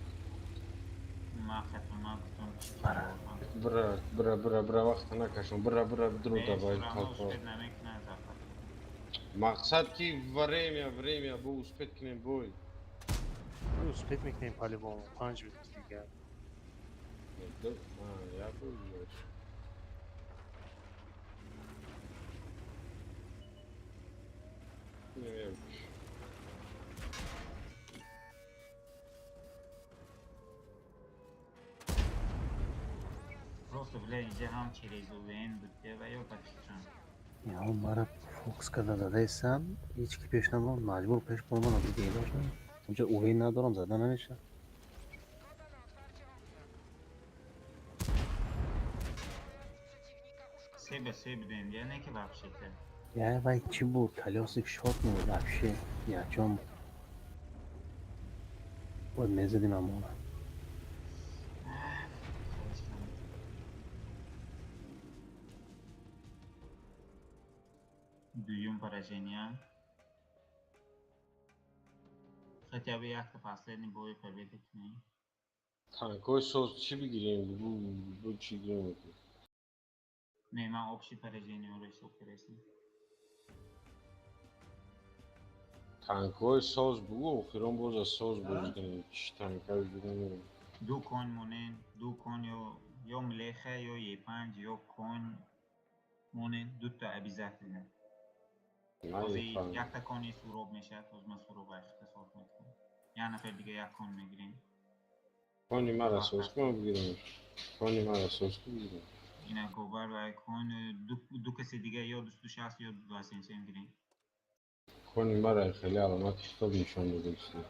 Бра, бра, бра, бра, вақт накашон. Бра, бра, дру давай. Мақсад ки время, время, бу успеть кунем бой. Успеть мекунем по-любому, 5 минут дигар. Я буду. Просто, бля, инҷа ҳам через УВН буд ва ё Пакистон. Я мара фокус карда задаистам, ҳеч ки пеш набурам, маҷбур пеш бурмонам, дига илоҷ надорам. Унҷа УВН надорам, зада намешавад. Се ба се будем, я не ки вообще-то. Я вай чӣ буд? Колёсик шот буд вообще, ни о чём буд. Бояд мезадим амона. Дуюм поражение. Хотя бы якта последний бой победа кунем. Танкои соз чӣ бигирем? Бу чӣ гирем? Не, ман общий поражениеро ҳисоб кардастем. Танкои соз бугу, охирон боз аз соз бозӣ кунем. Чӣ танкаи бигирем? Ду кон монен, ду кон ё млеха, ё Е5, ё кон монен, дута обязательно. Якта кони суроб мешавад, ҳозир ман суроб айхта соз мекунам. Як нафар дига як кон мегирем. Кони мара соз кун бигирем. Кони мара соз кун бигирем. Ина гобар ва кон ду каси дига ё 260 ё 270 гирем. Кони мара хеле аломати хитоб нишон додагистем.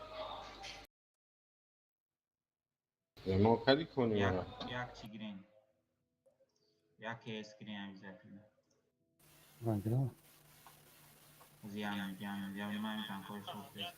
Мо кади кони мара? Як чӣ гирем? Як КС гирем обязательно. Ман гирам. Зиям, зиям, зиям, ман танкои соз дест.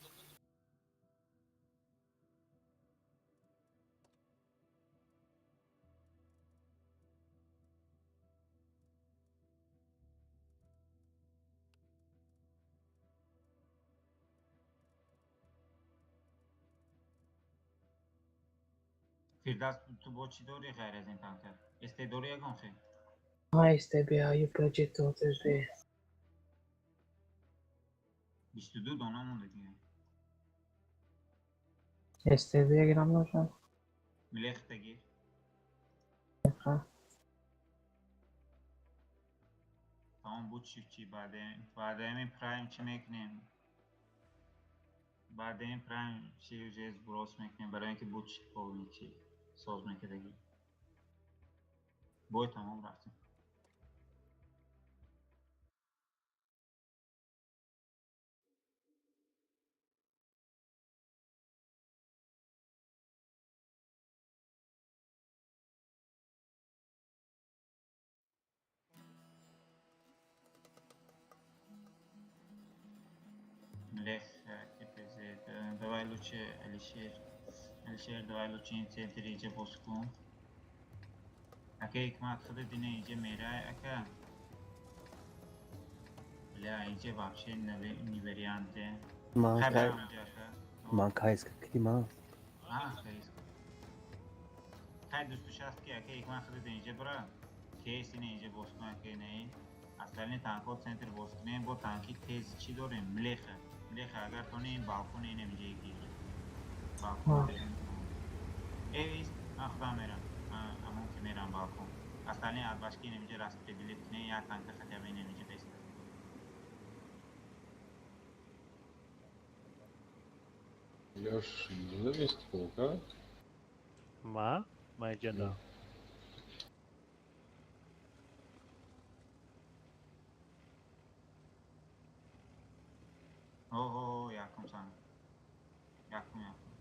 Фирдавс, ту бо чӣ дорӣ ғайр аз ин танка? СТ дорӣ ягон хел? Ҳа, СТБ, ю Проҷекто ТВ. 22 дона монда дига. СТБ гирам бошам? Млехта гир. Ҳа. Тамом буд чӣ чӣ баъдаи прайм чӣ мекунем? Баъдаи прайм чӣ уже сброс мекунем барои ин ки буд чӣ полный чӣ соз мекардагӣ. Бой тамом рафтем. лучше Алишер. Алишер, давай лучше ин центри иҷа боз кун. Ака Ҳикмат, худат ина иҷа мерай, ака. Бля, иҷа вообще не варианте. Ман Хай кай барам иҷа, ака. ман кайска киди ман. А, кайска. Хай дусту шаст ки ака Ҳикмат худат инҷа бира. Кейс ина иҷа боз кун, ака инаи. Остальные танкҳо центр боз кунем. Бо танки тез чӣ дорем? Млеха. Млеха, агар тони ин балкон инам иҷа гир. Балкон. Э, ист, ман худам мерам. Ман амон ки мерам балкон. Остальные арбашки инам иҷа распределить кунем, як танка хотя бы инам иҷа беста. Лёш, завис полка. Ма? Ма иҷа да. Ого, якум сан. Якум, якум.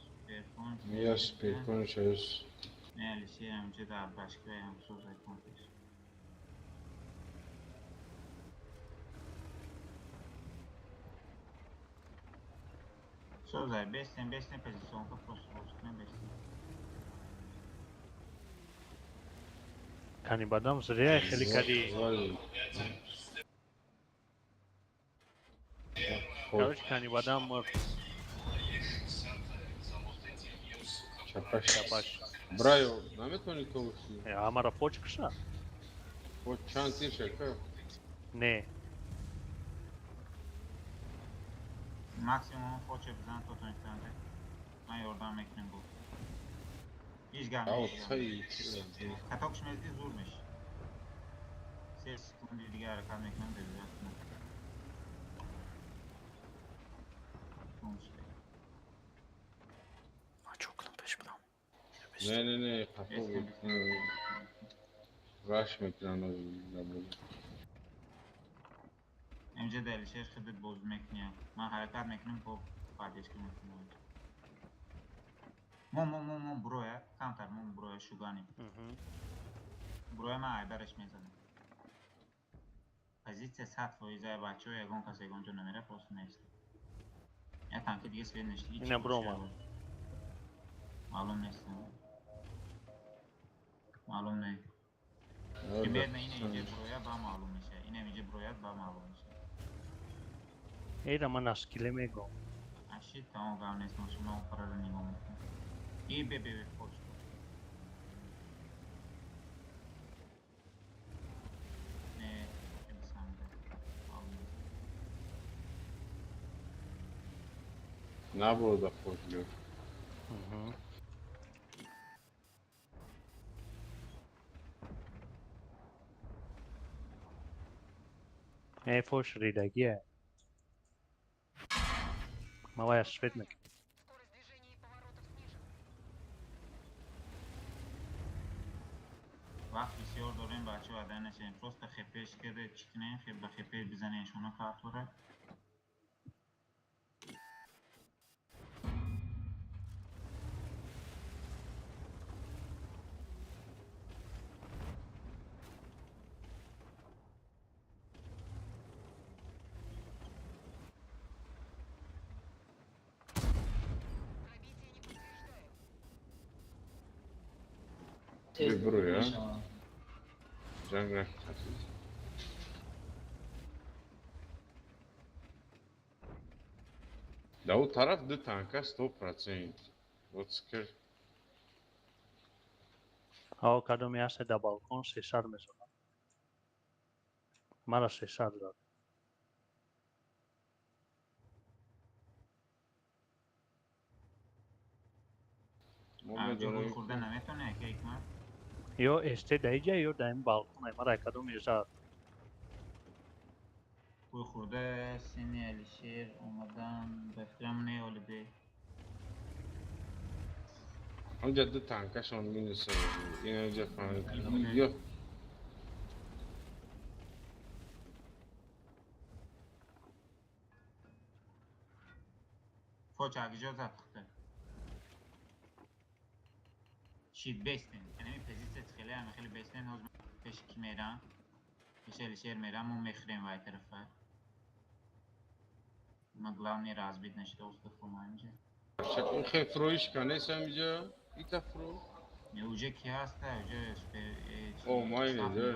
Суперкон. Я суперкон сейчас. Не, Алишер, инҷа дар башки ваям созай кун пеш. Созай, бестен, бестен позиционка просто боз кунем, бестен. Кани бадам зря хеле кади. Короче, кани бадам мурд. Чапаш. Чапаш. Брайо, наметавонӣ то уши? Амара фоч киша? Фоч чанд тир шака? Не. Максимум фоче бизан то тонистанда. Ман ёрдам мекунем бо. Ҳеҷ гап Ау, нест. цай. Катокш мезди зур меши. 3 секунди дига ҳаракат мекунам, добивать кунам. Ман чо кунам пеш бирам? Не, не, не, қафо раш мекунан набуд. Инҷа да Алишер худат боз мекунӣ. Ман ҳаракат мекунам, бо поддержка мекунам. Мон, мон, мон, мон, буроя, камтар мон буроя шугани. Буроя ман айбараш мезанам. Позиция 100% ай бачаҳо ягон кас ягон ҷо намера, просто нест. Я танки дига свет нештиги. Ина бурома. Маълум нест. Маълум не. Примерно ина инҷа буроя ба маълум меша. Инам инҷа бурояд ба маълум меша. Эра ман аскиле мегом. Аши тамом гап нест, мо шумо охираро нигоҳ мекунем. И бе бе бе фоч. Не, бисамда. Маълум нест. Набуда фоч, Лёш. Э, фош ридагия. Малая свет мекунем. Вақт бисёр дорем, бачаҳо, ада нашавем. Просто хепеш кида чӣ кунем, хеп ба хепе бизанем шуно фартора. Бибруя. Ҷанг накард. Да у тараф ду танка 100%. Вот скр. Ао, кадоми ҳасте да балкон сесад мезанам. Мара сесад зад. Мо Ҷо медонем хӯрда наметавонӣ, ака Ҳикмат? Ё СТ да иҷа, ё да ин балкон. Мара кадоми зад. Гӯй хӯрда сини Алишер омадан ба фикрам не олибе. Онҷа ду танкашон минус. Ин ҷа фаҳмид. Ё Фоч агиҷо зад хӯрда. Шид бестен. Янами позиция хеле ами хеле бестен. Ҳозир пеш ки мерам? Пеш Алишер мерам, мо мехӯрем вай тарафа. Ма главный разбит нашида устафо ма инҷа. Хе фроиш канес амиҷа? Ита фро? Не, уже ки ҳаста, уже супер. О, майне, да.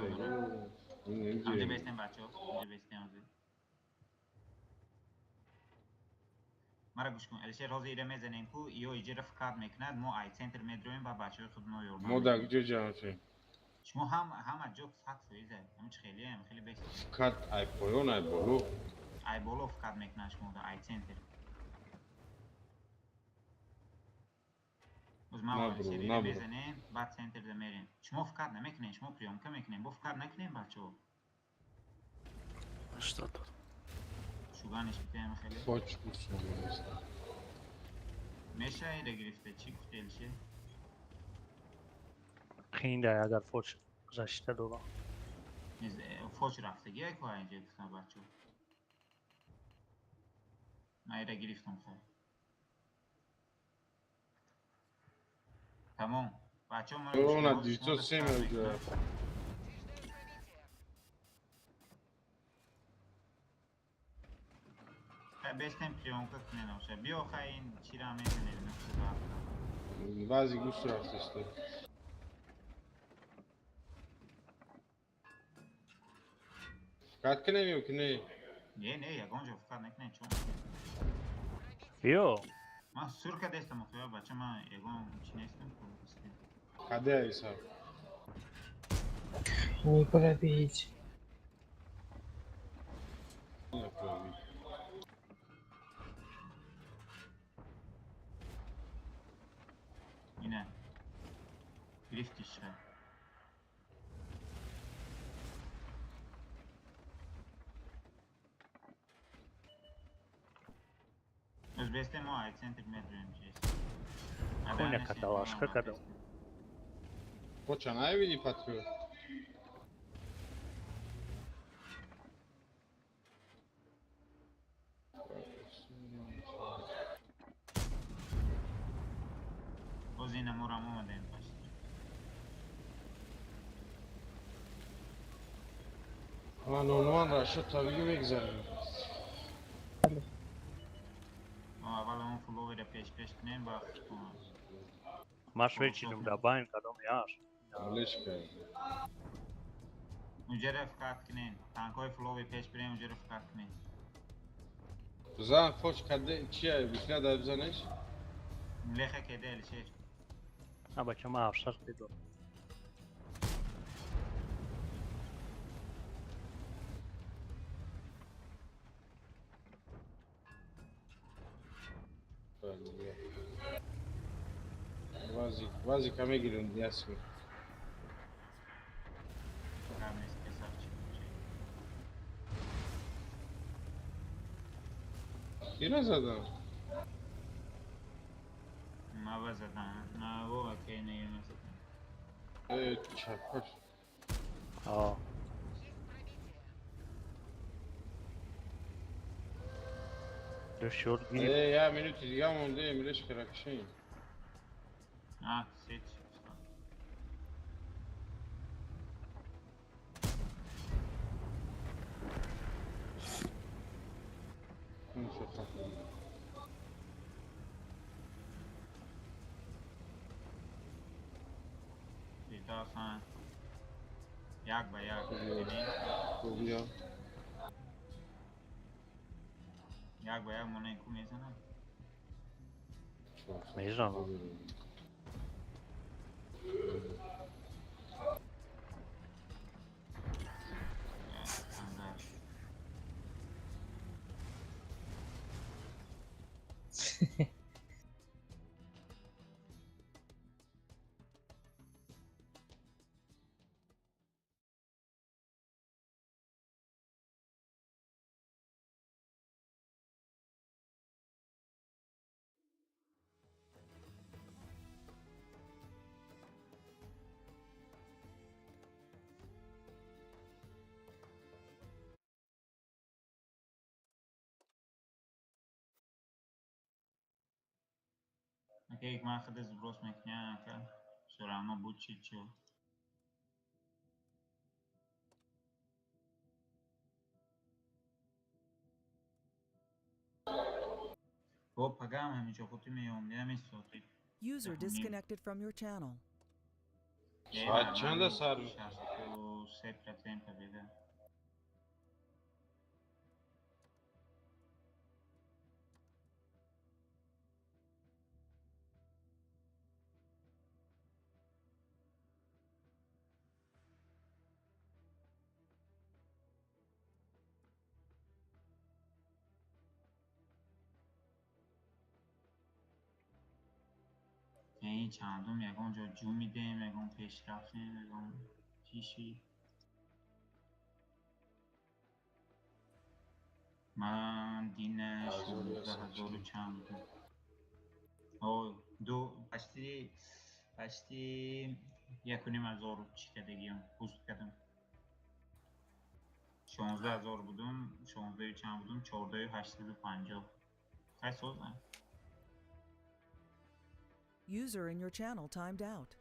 Амҷа бестем бачаҳо, амҷа бестем ҳозир. Мара гӯш кун, Алишер, ҳозир ира мезанем ку, ё иҷара фикат мекунад, мо ай центр медроем ба бачаҳои худмо ёрдам. Мо дар куҷо ҷамъ шем? Шумо ҳам ҳама ҷо 100%, ҳам чи хелиам, хеле бест. Фикат ай поён, ай боло. Ай боло фикат мекунад шумо да ай центр. Боз ма Алишер ира мезанем, баъд центр да мерем. Шумо фикат намекунед, шумо приёмка мекунед, бо фикат накунем бачаҳо. Что тут? Шуганеш битаем хеле. Фоч гусмон. Меша ира гирифта, чӣ гуфти Алишер? Хинда агар фоч защита дора. Фоч рафтагӣ ай ку инҷа гуфтам бачаҳо. Ман ира гирифтам хай. Тамом. Бачаҳо мара Она 907 уже. Бестем приёмка кунем оша. Биё хай ин чира мезанем нақшада. Баъзи гӯш рафтест. Фикат кунем ё ки не? Не, не, ягон ҷо фикат накунем чун. Биё. Ман сур кардестам охи, бача, ман ягон чи нестам ку. Каде айса? Не пробить. Не пробить. Ина. Гирифтиш хай. Оз бестем мо ай центр медроем чиз. Коня каталашка кадом. Коча найвиди патриот. Боз ина морам омадем пашт. Ман унвон рашид табиги мегзарем. Мо аввал он фловера пеш пеш кунем ба Маш вечером добавим кадом яш. Алишка. Уҷара фикат кунем. Танкҳои флови пеш бирем, уҷара фикат кунем. Зан фоч каде чия бикна да бизанеш? Леха кеде Алишер. А бача ма афшар пидо. Вазика мегирем ясми. Кира задам? Мава задам. Наво окей не юна задам. Чапаш. А. Дошёл гирифт. Я минути дига монде, милеш каракшин. А, сеть. Як ба як. Як ба як монен ку мезанам? Мезанам. Окей, ман худа сброс мекунам, ака. Всё равно буд чи чо. Бо пагаам ҳаминҷо қути меём, намесоти. User disconnected from your channel. Соат чанда сар? 63% победа. Ин чандум ягон ҷо ҷӯ медиҳем, ягон пешрафтем, ягон чиши. Ман дина 16 000 чанд будам. О, ду почти 1,5 ҳазор чӣ кардагиам, буст кардам. 16 000 будум, шонздаҳу чанд будум, 14 850. Хай созам. User in your channel timed out.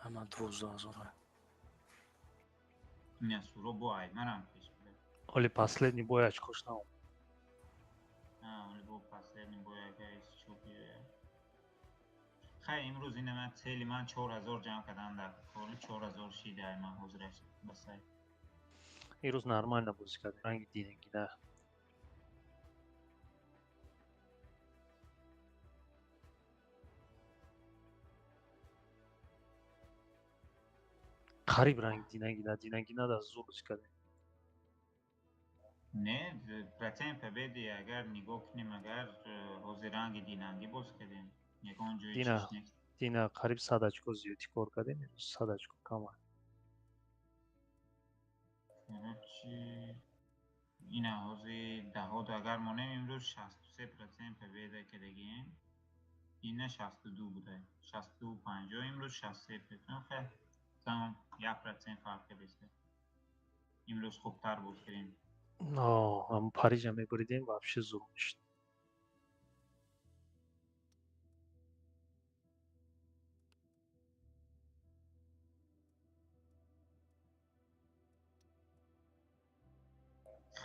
Ама 12 000. Не, суро бо ай, манам пеш буда. Оли последний бой очкош наом. А, оли бо последний бой агар чо биёяд. Хай, имрӯз ина ман цели ман 4000 ҷамъ кардам дар кори 4000 шида ман ҳозираш басай. Ирӯз нормально бозӣ кардем, ранги динагина. Қариб ранги динагина, динагина да зур бозӣ кардем. Не, процент победы агар нигоҳ кунем, агар ҳозир ранги динангӣ боз кардем. Ягон ҷои Дина чиш нест. Дина қариб 100 очко зиёдӣ кор кардем, имрӯз 100 очко кама. Короче, ина ҳозир даҳод агар монем, имрӯз 63% победа кардагием. Ина 62 буда. 62 50, имрӯз 63%. Хай, тамом, 1% фарқ кардеста. Имрӯз хубтар боз кардем. Но, ҳамн Парижа мебуридем, вообще зур мешуд.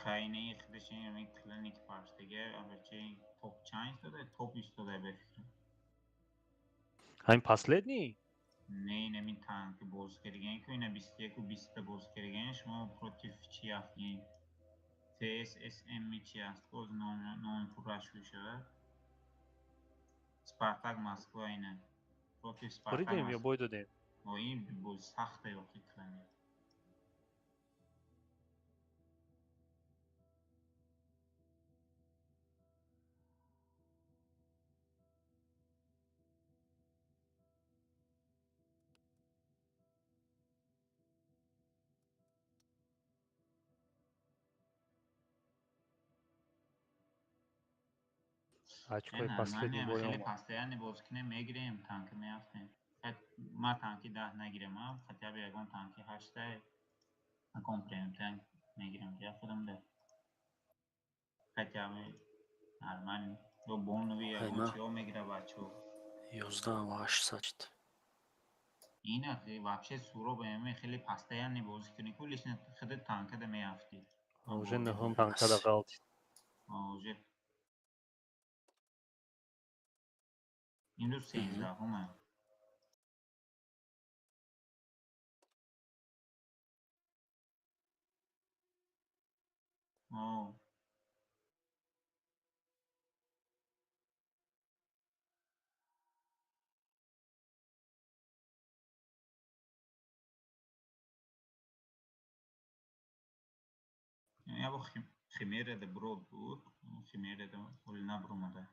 Хайнаи худаш ин клиник парстага, абачи топ чанд истода? Топ истода ба фикрам. Ҳамин последний? Не, инами танк боз кардаган ку, ина 21 20 боз кардаган, шумо против чи афтин? ТССМ чи аст? Боз номи пурраш мешавад. Спартак Москва ина. Против Спартак Буридем ё Москва. бой додем? О, ин боз сахта ёхи клиник. Очкои последний бой хеле омад. Постоянно боз кунем, мегирем, танки меафтем. Ма танки 10 нагирем, а хотя бы ягон танки ҳашта, ягон прем танк мегирем, я худам да. Хотя бы нормально. Ё бонови ягон Хайма. чиё мегира бачо. 11 800 шуд. Ина вообще суро ба эме хеле постоянно бозӣ кунӣ ку, лично худат танкада меафтӣ. Уже нӯҳум танкада ғалтид. Уже имрӯз 13-ҳума. О. Ябо химерада брод буд, химерада ҳоли набуромада.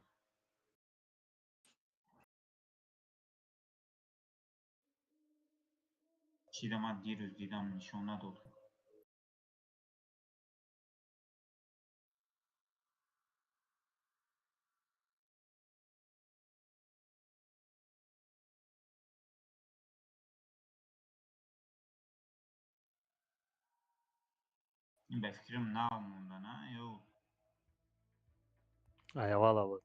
Чида ман дирӯз дидам, нишон надод. Ин ба фикрам нав монда, на? Ё Аявала буд.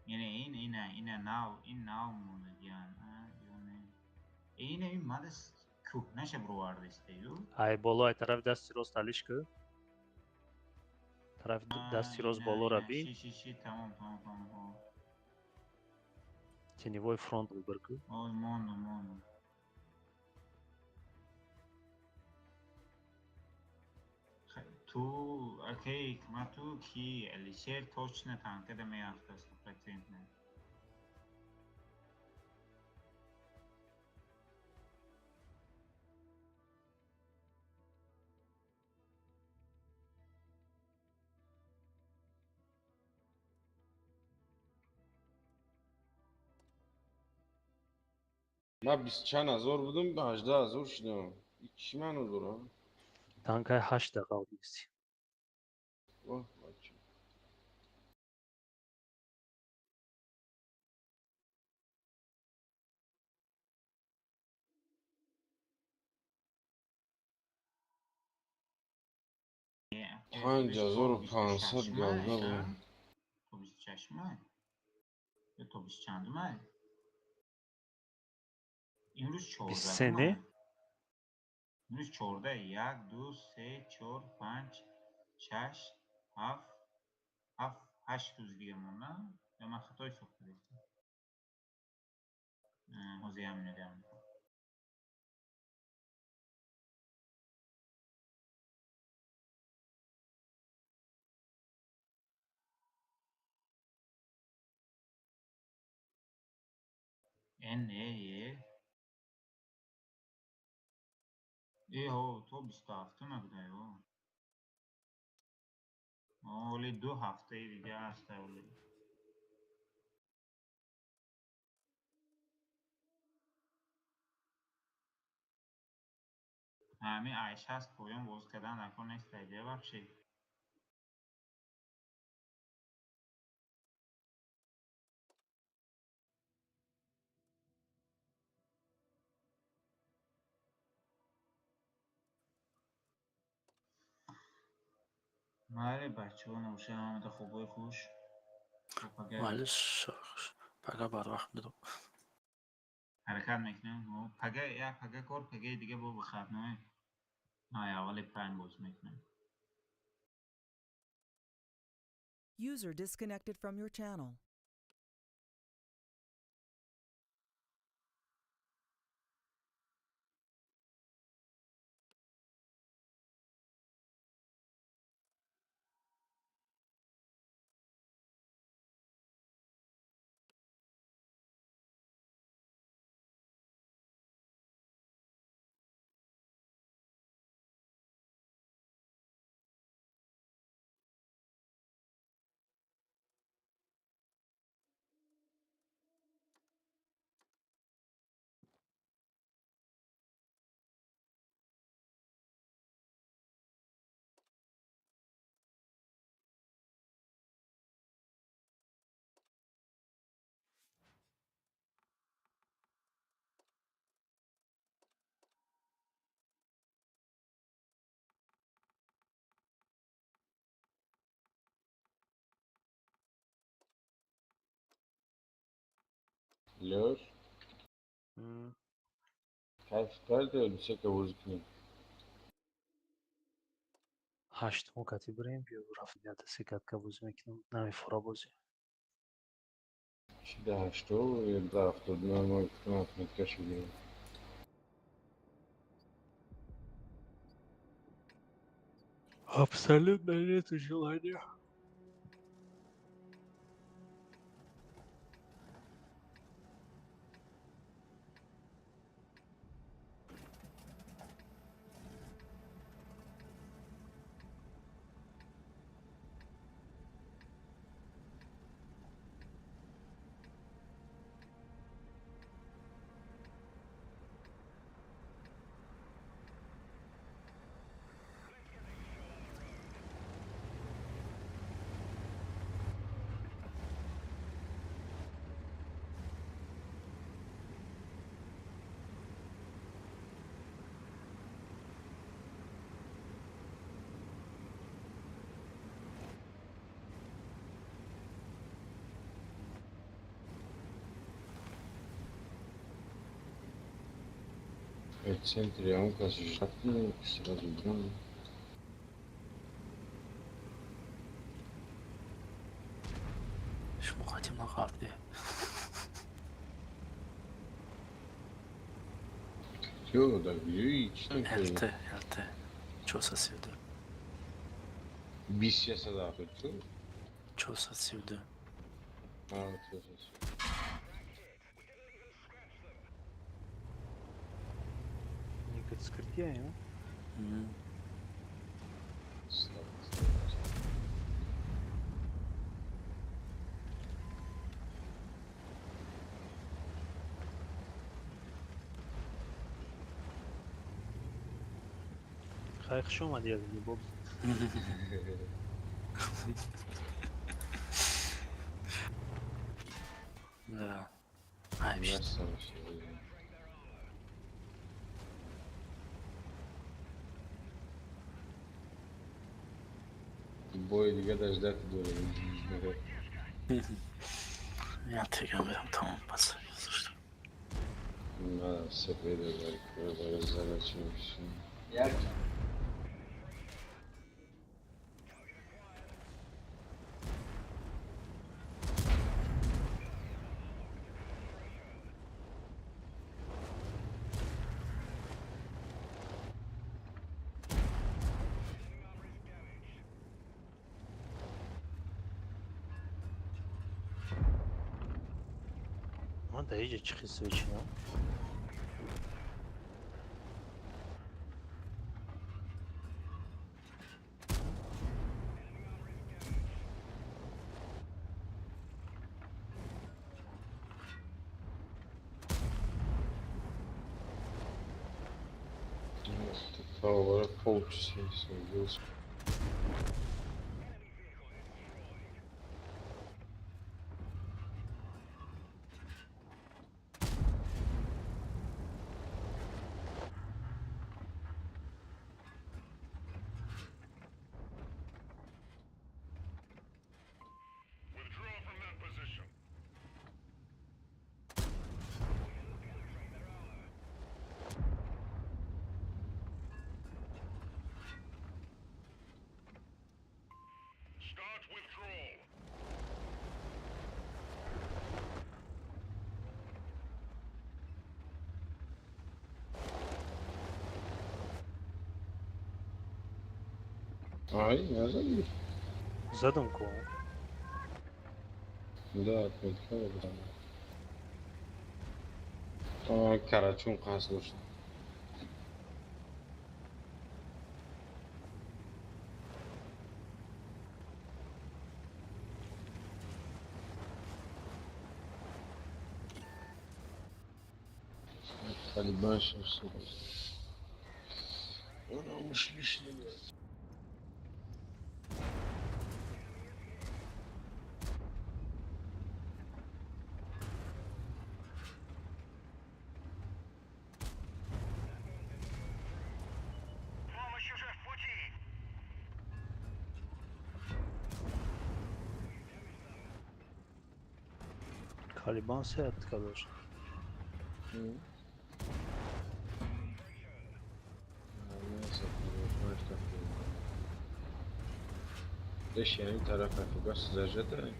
Яъне ин ина ина нав, ин нав мондагиан, а? Ё не? Ина ин мада Кӯҳнаша бировардистею. Ай боло, ай тарафи дасти рост алиш ку. Тарафи дасти рост болора бин. Ши, ши, тамом, тамом, тамом. Теневой фронт выбор ку. Ой, мондум, мондум. Ту акай ҳикмату ки Алишер точно танкада меафта стопроцентно. Ман бисту чанд ҳазор будум, 18 000 шудам. Чӣ маъно дорад? Танкаи ҳашта ғалбисти. Воҳ, бача. 5500 голда буд. То бисту шашума? Ё то бисту чандума? Имрӯз 23 не? Имрӯз 14, як, ду, се, чор, панҷ, шаш, ҳафт, ҳафт, ҳашт рӯз дига монда. Ё ман хато ҳисоб кардастам? Ҳозир як минут, як минут. Н, Е, Е. Э, ҳо, то 27-ума будай, о. Оли 2 ҳафтаи дига аст, оли. Ҳамин ай 60 поён боз кардан дар кор нест, айдия бахшед. Майли, бачаҳо, набошад, ҳамада хобҳои хуш. Майли, пага барвақт бидо. Ҳаракат мекунем. Пага, як пага кор, пагаи дига бо выходной. Ай, аввали прайм боз мекунем. User disconnected from your channel. Лёш, кайф карди ё дусека бозӣ кунем? Ҳаштумо кати бирем, биё рафт се катка бозӣ мекунем, намефора бозӣ. Чӣ да ҳашту ё да 79 мо гуфтам отметкашо гирем. Абсолютно нету желания. В центре, а он кажется, жадный, сразу брал. Шумо қатим нақарде. Чё, да где читан ЛТ, ЛТ. 432. 23 чё? 432. А, 432. Никак скрытия, а? Хай хуш омадӣ, азизи боб. Да. Айб шуд. Бой дига дождать дорем. Я тегам берам тамом пас. На сепеда зарачим. Ман дар ҳеҷ чӣ хис мечинам? Полчаса садился. Ай, назади? Задам ку. Да, отметка. Карачун қасд дошт. Талибан шаш. Талибан се атка дошт. Дальше я тараф афигас зажата.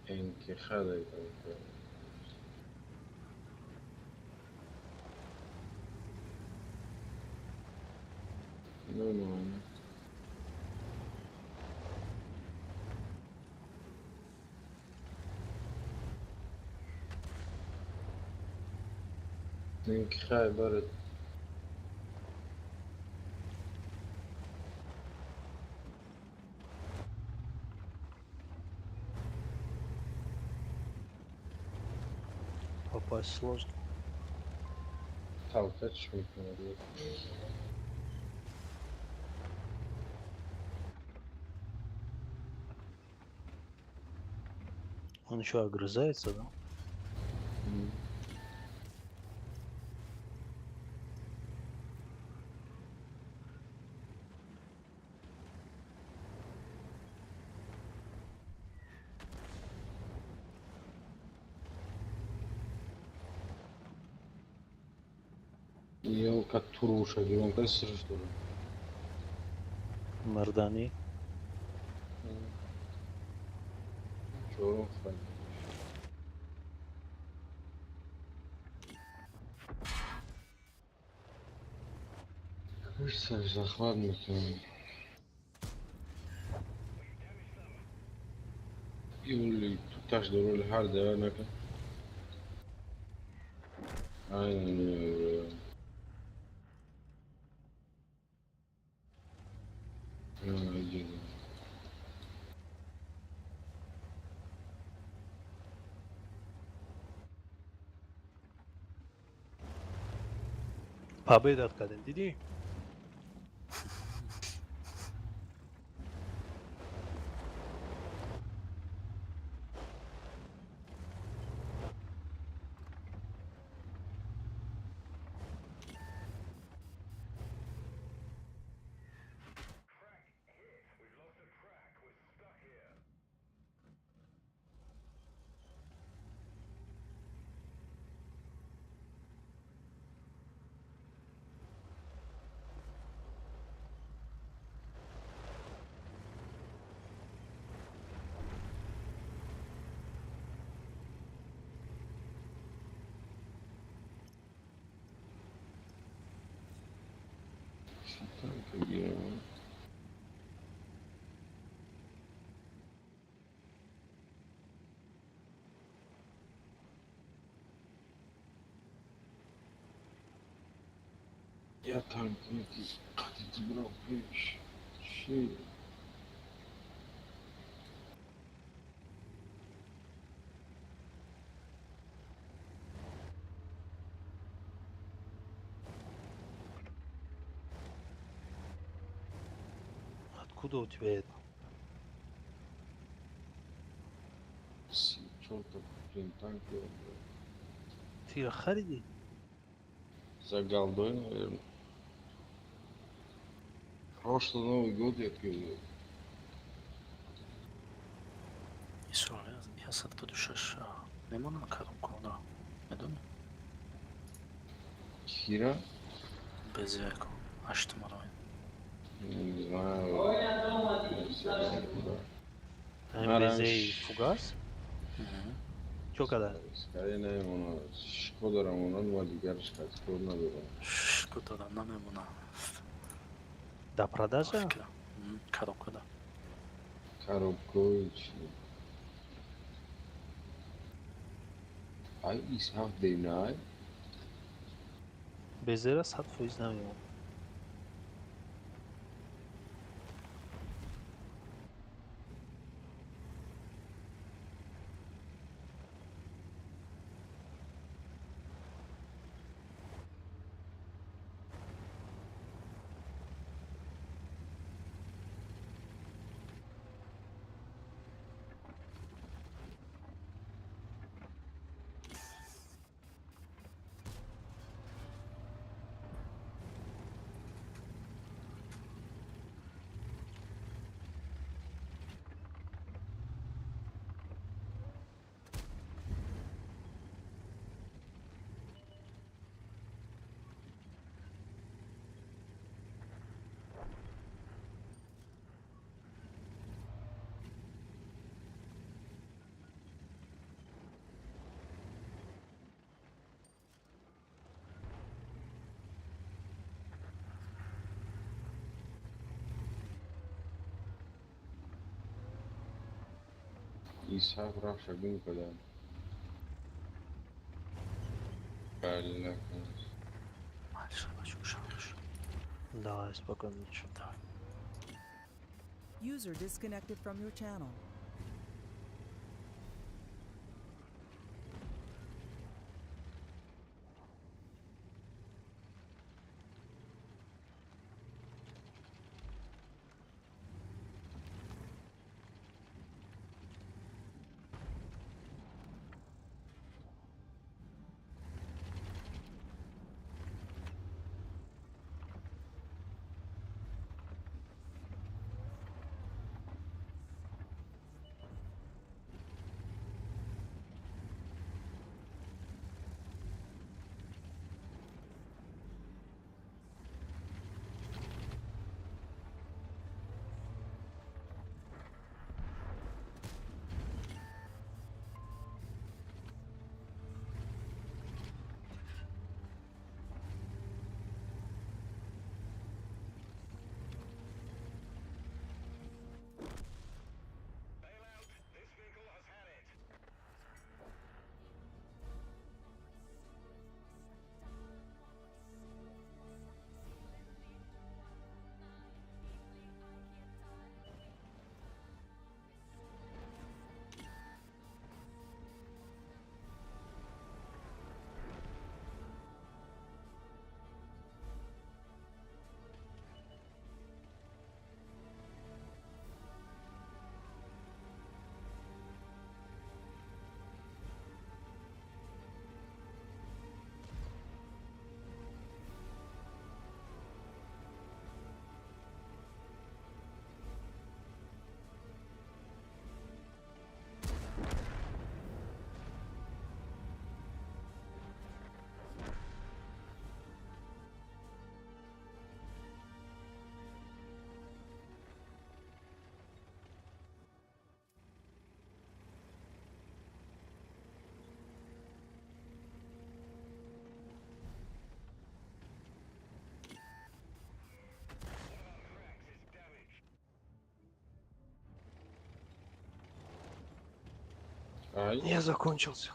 Enquejada y tal. No, no, no. Enquejada برد. Попасть сложно. Толкать мекунад. Он еще огрызается, да? Елка туруша, громко что ли? Мардани. Чорум файда. Кажется, захват мекунем. Юли, туташ дороли ҳар дава накун. Ай, Победат кардем, дидӣ? Я танк қати бирам пеш. Чи? Откуда у тебя это? Чёрта купим танк. Ты хариди? За голдой, наверное. Прошлый Новый год я пил. Исо, 126 мемонам коробкора. Медонӣ? Кира? Безяко. Ҳаштумароин. Не знаю. Безей фугас? Чо када? Скорее намемонад. Шкода монад, ма дигарш кор надорам. Шкода намемонад. Да продажа? Коробка, да. Коробка чи? Ай, исҳафт дейнай? Безера 100% намемонад. Исҳақ рафт шагун кардам. Бале. Давай, спокойной ночи. Давай. User disconnected from your channel. Ай. Я закончился.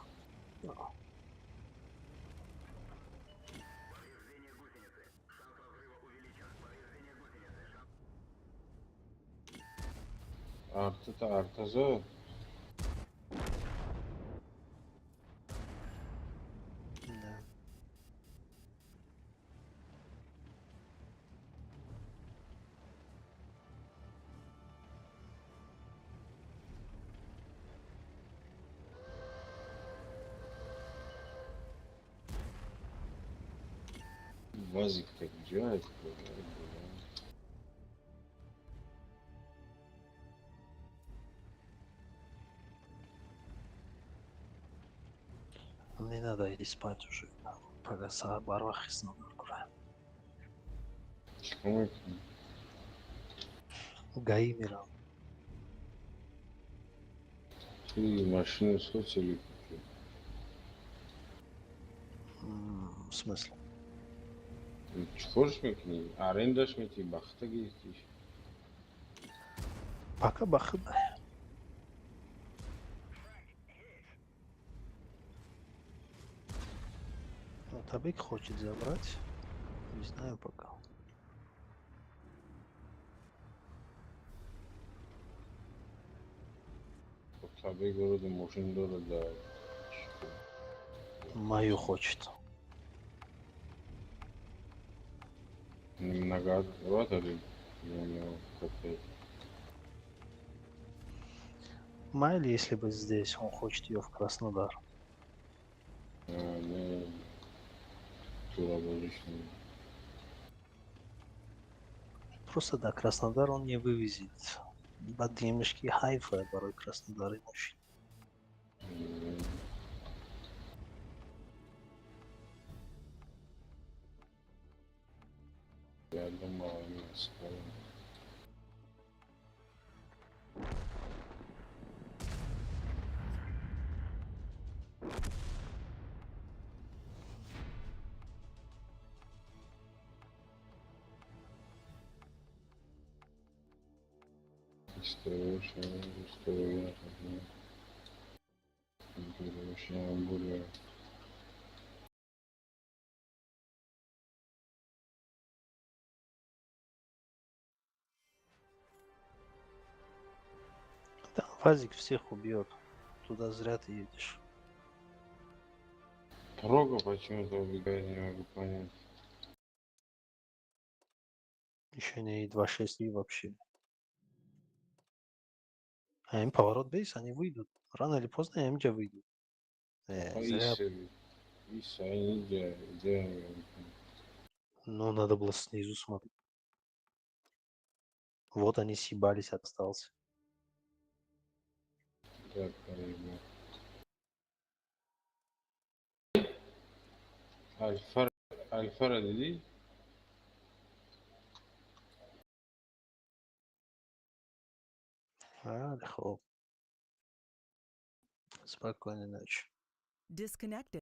Арта артазо. Да. Вазик так делает. Мне надо идти спать уже. Пока барвах Гаи мирам. Ты машину с купил? В смысле? Чӣ мекунӣ? Арендаш метӣ, бахта гирифтиш? Пока бахт. Табик хочет забрать. Не знаю пока. Табик вроде мошин дорад да. Мою хочет. Многоотвратали. Майли, если бы здесь, он хочет ее в Краснодар. А, не. Просто да, Краснодар он не вывезет. Бадимышки Хайфа, порой Краснодар и мужчин. Я думал, они сказали. Там Вазик всех убьет. Туда зря ты едешь. Рога почему-то убегает, не могу понять. Еще не 2.6 вообще. А им поворот бейс, они выйдут. Рано или поздно МД выйдут. Зря. Ну, надо было снизу смотреть. Вот они съебались, остался. Так, Альфара дидӣ? Хоб. Спокойной ночи. Disconnected.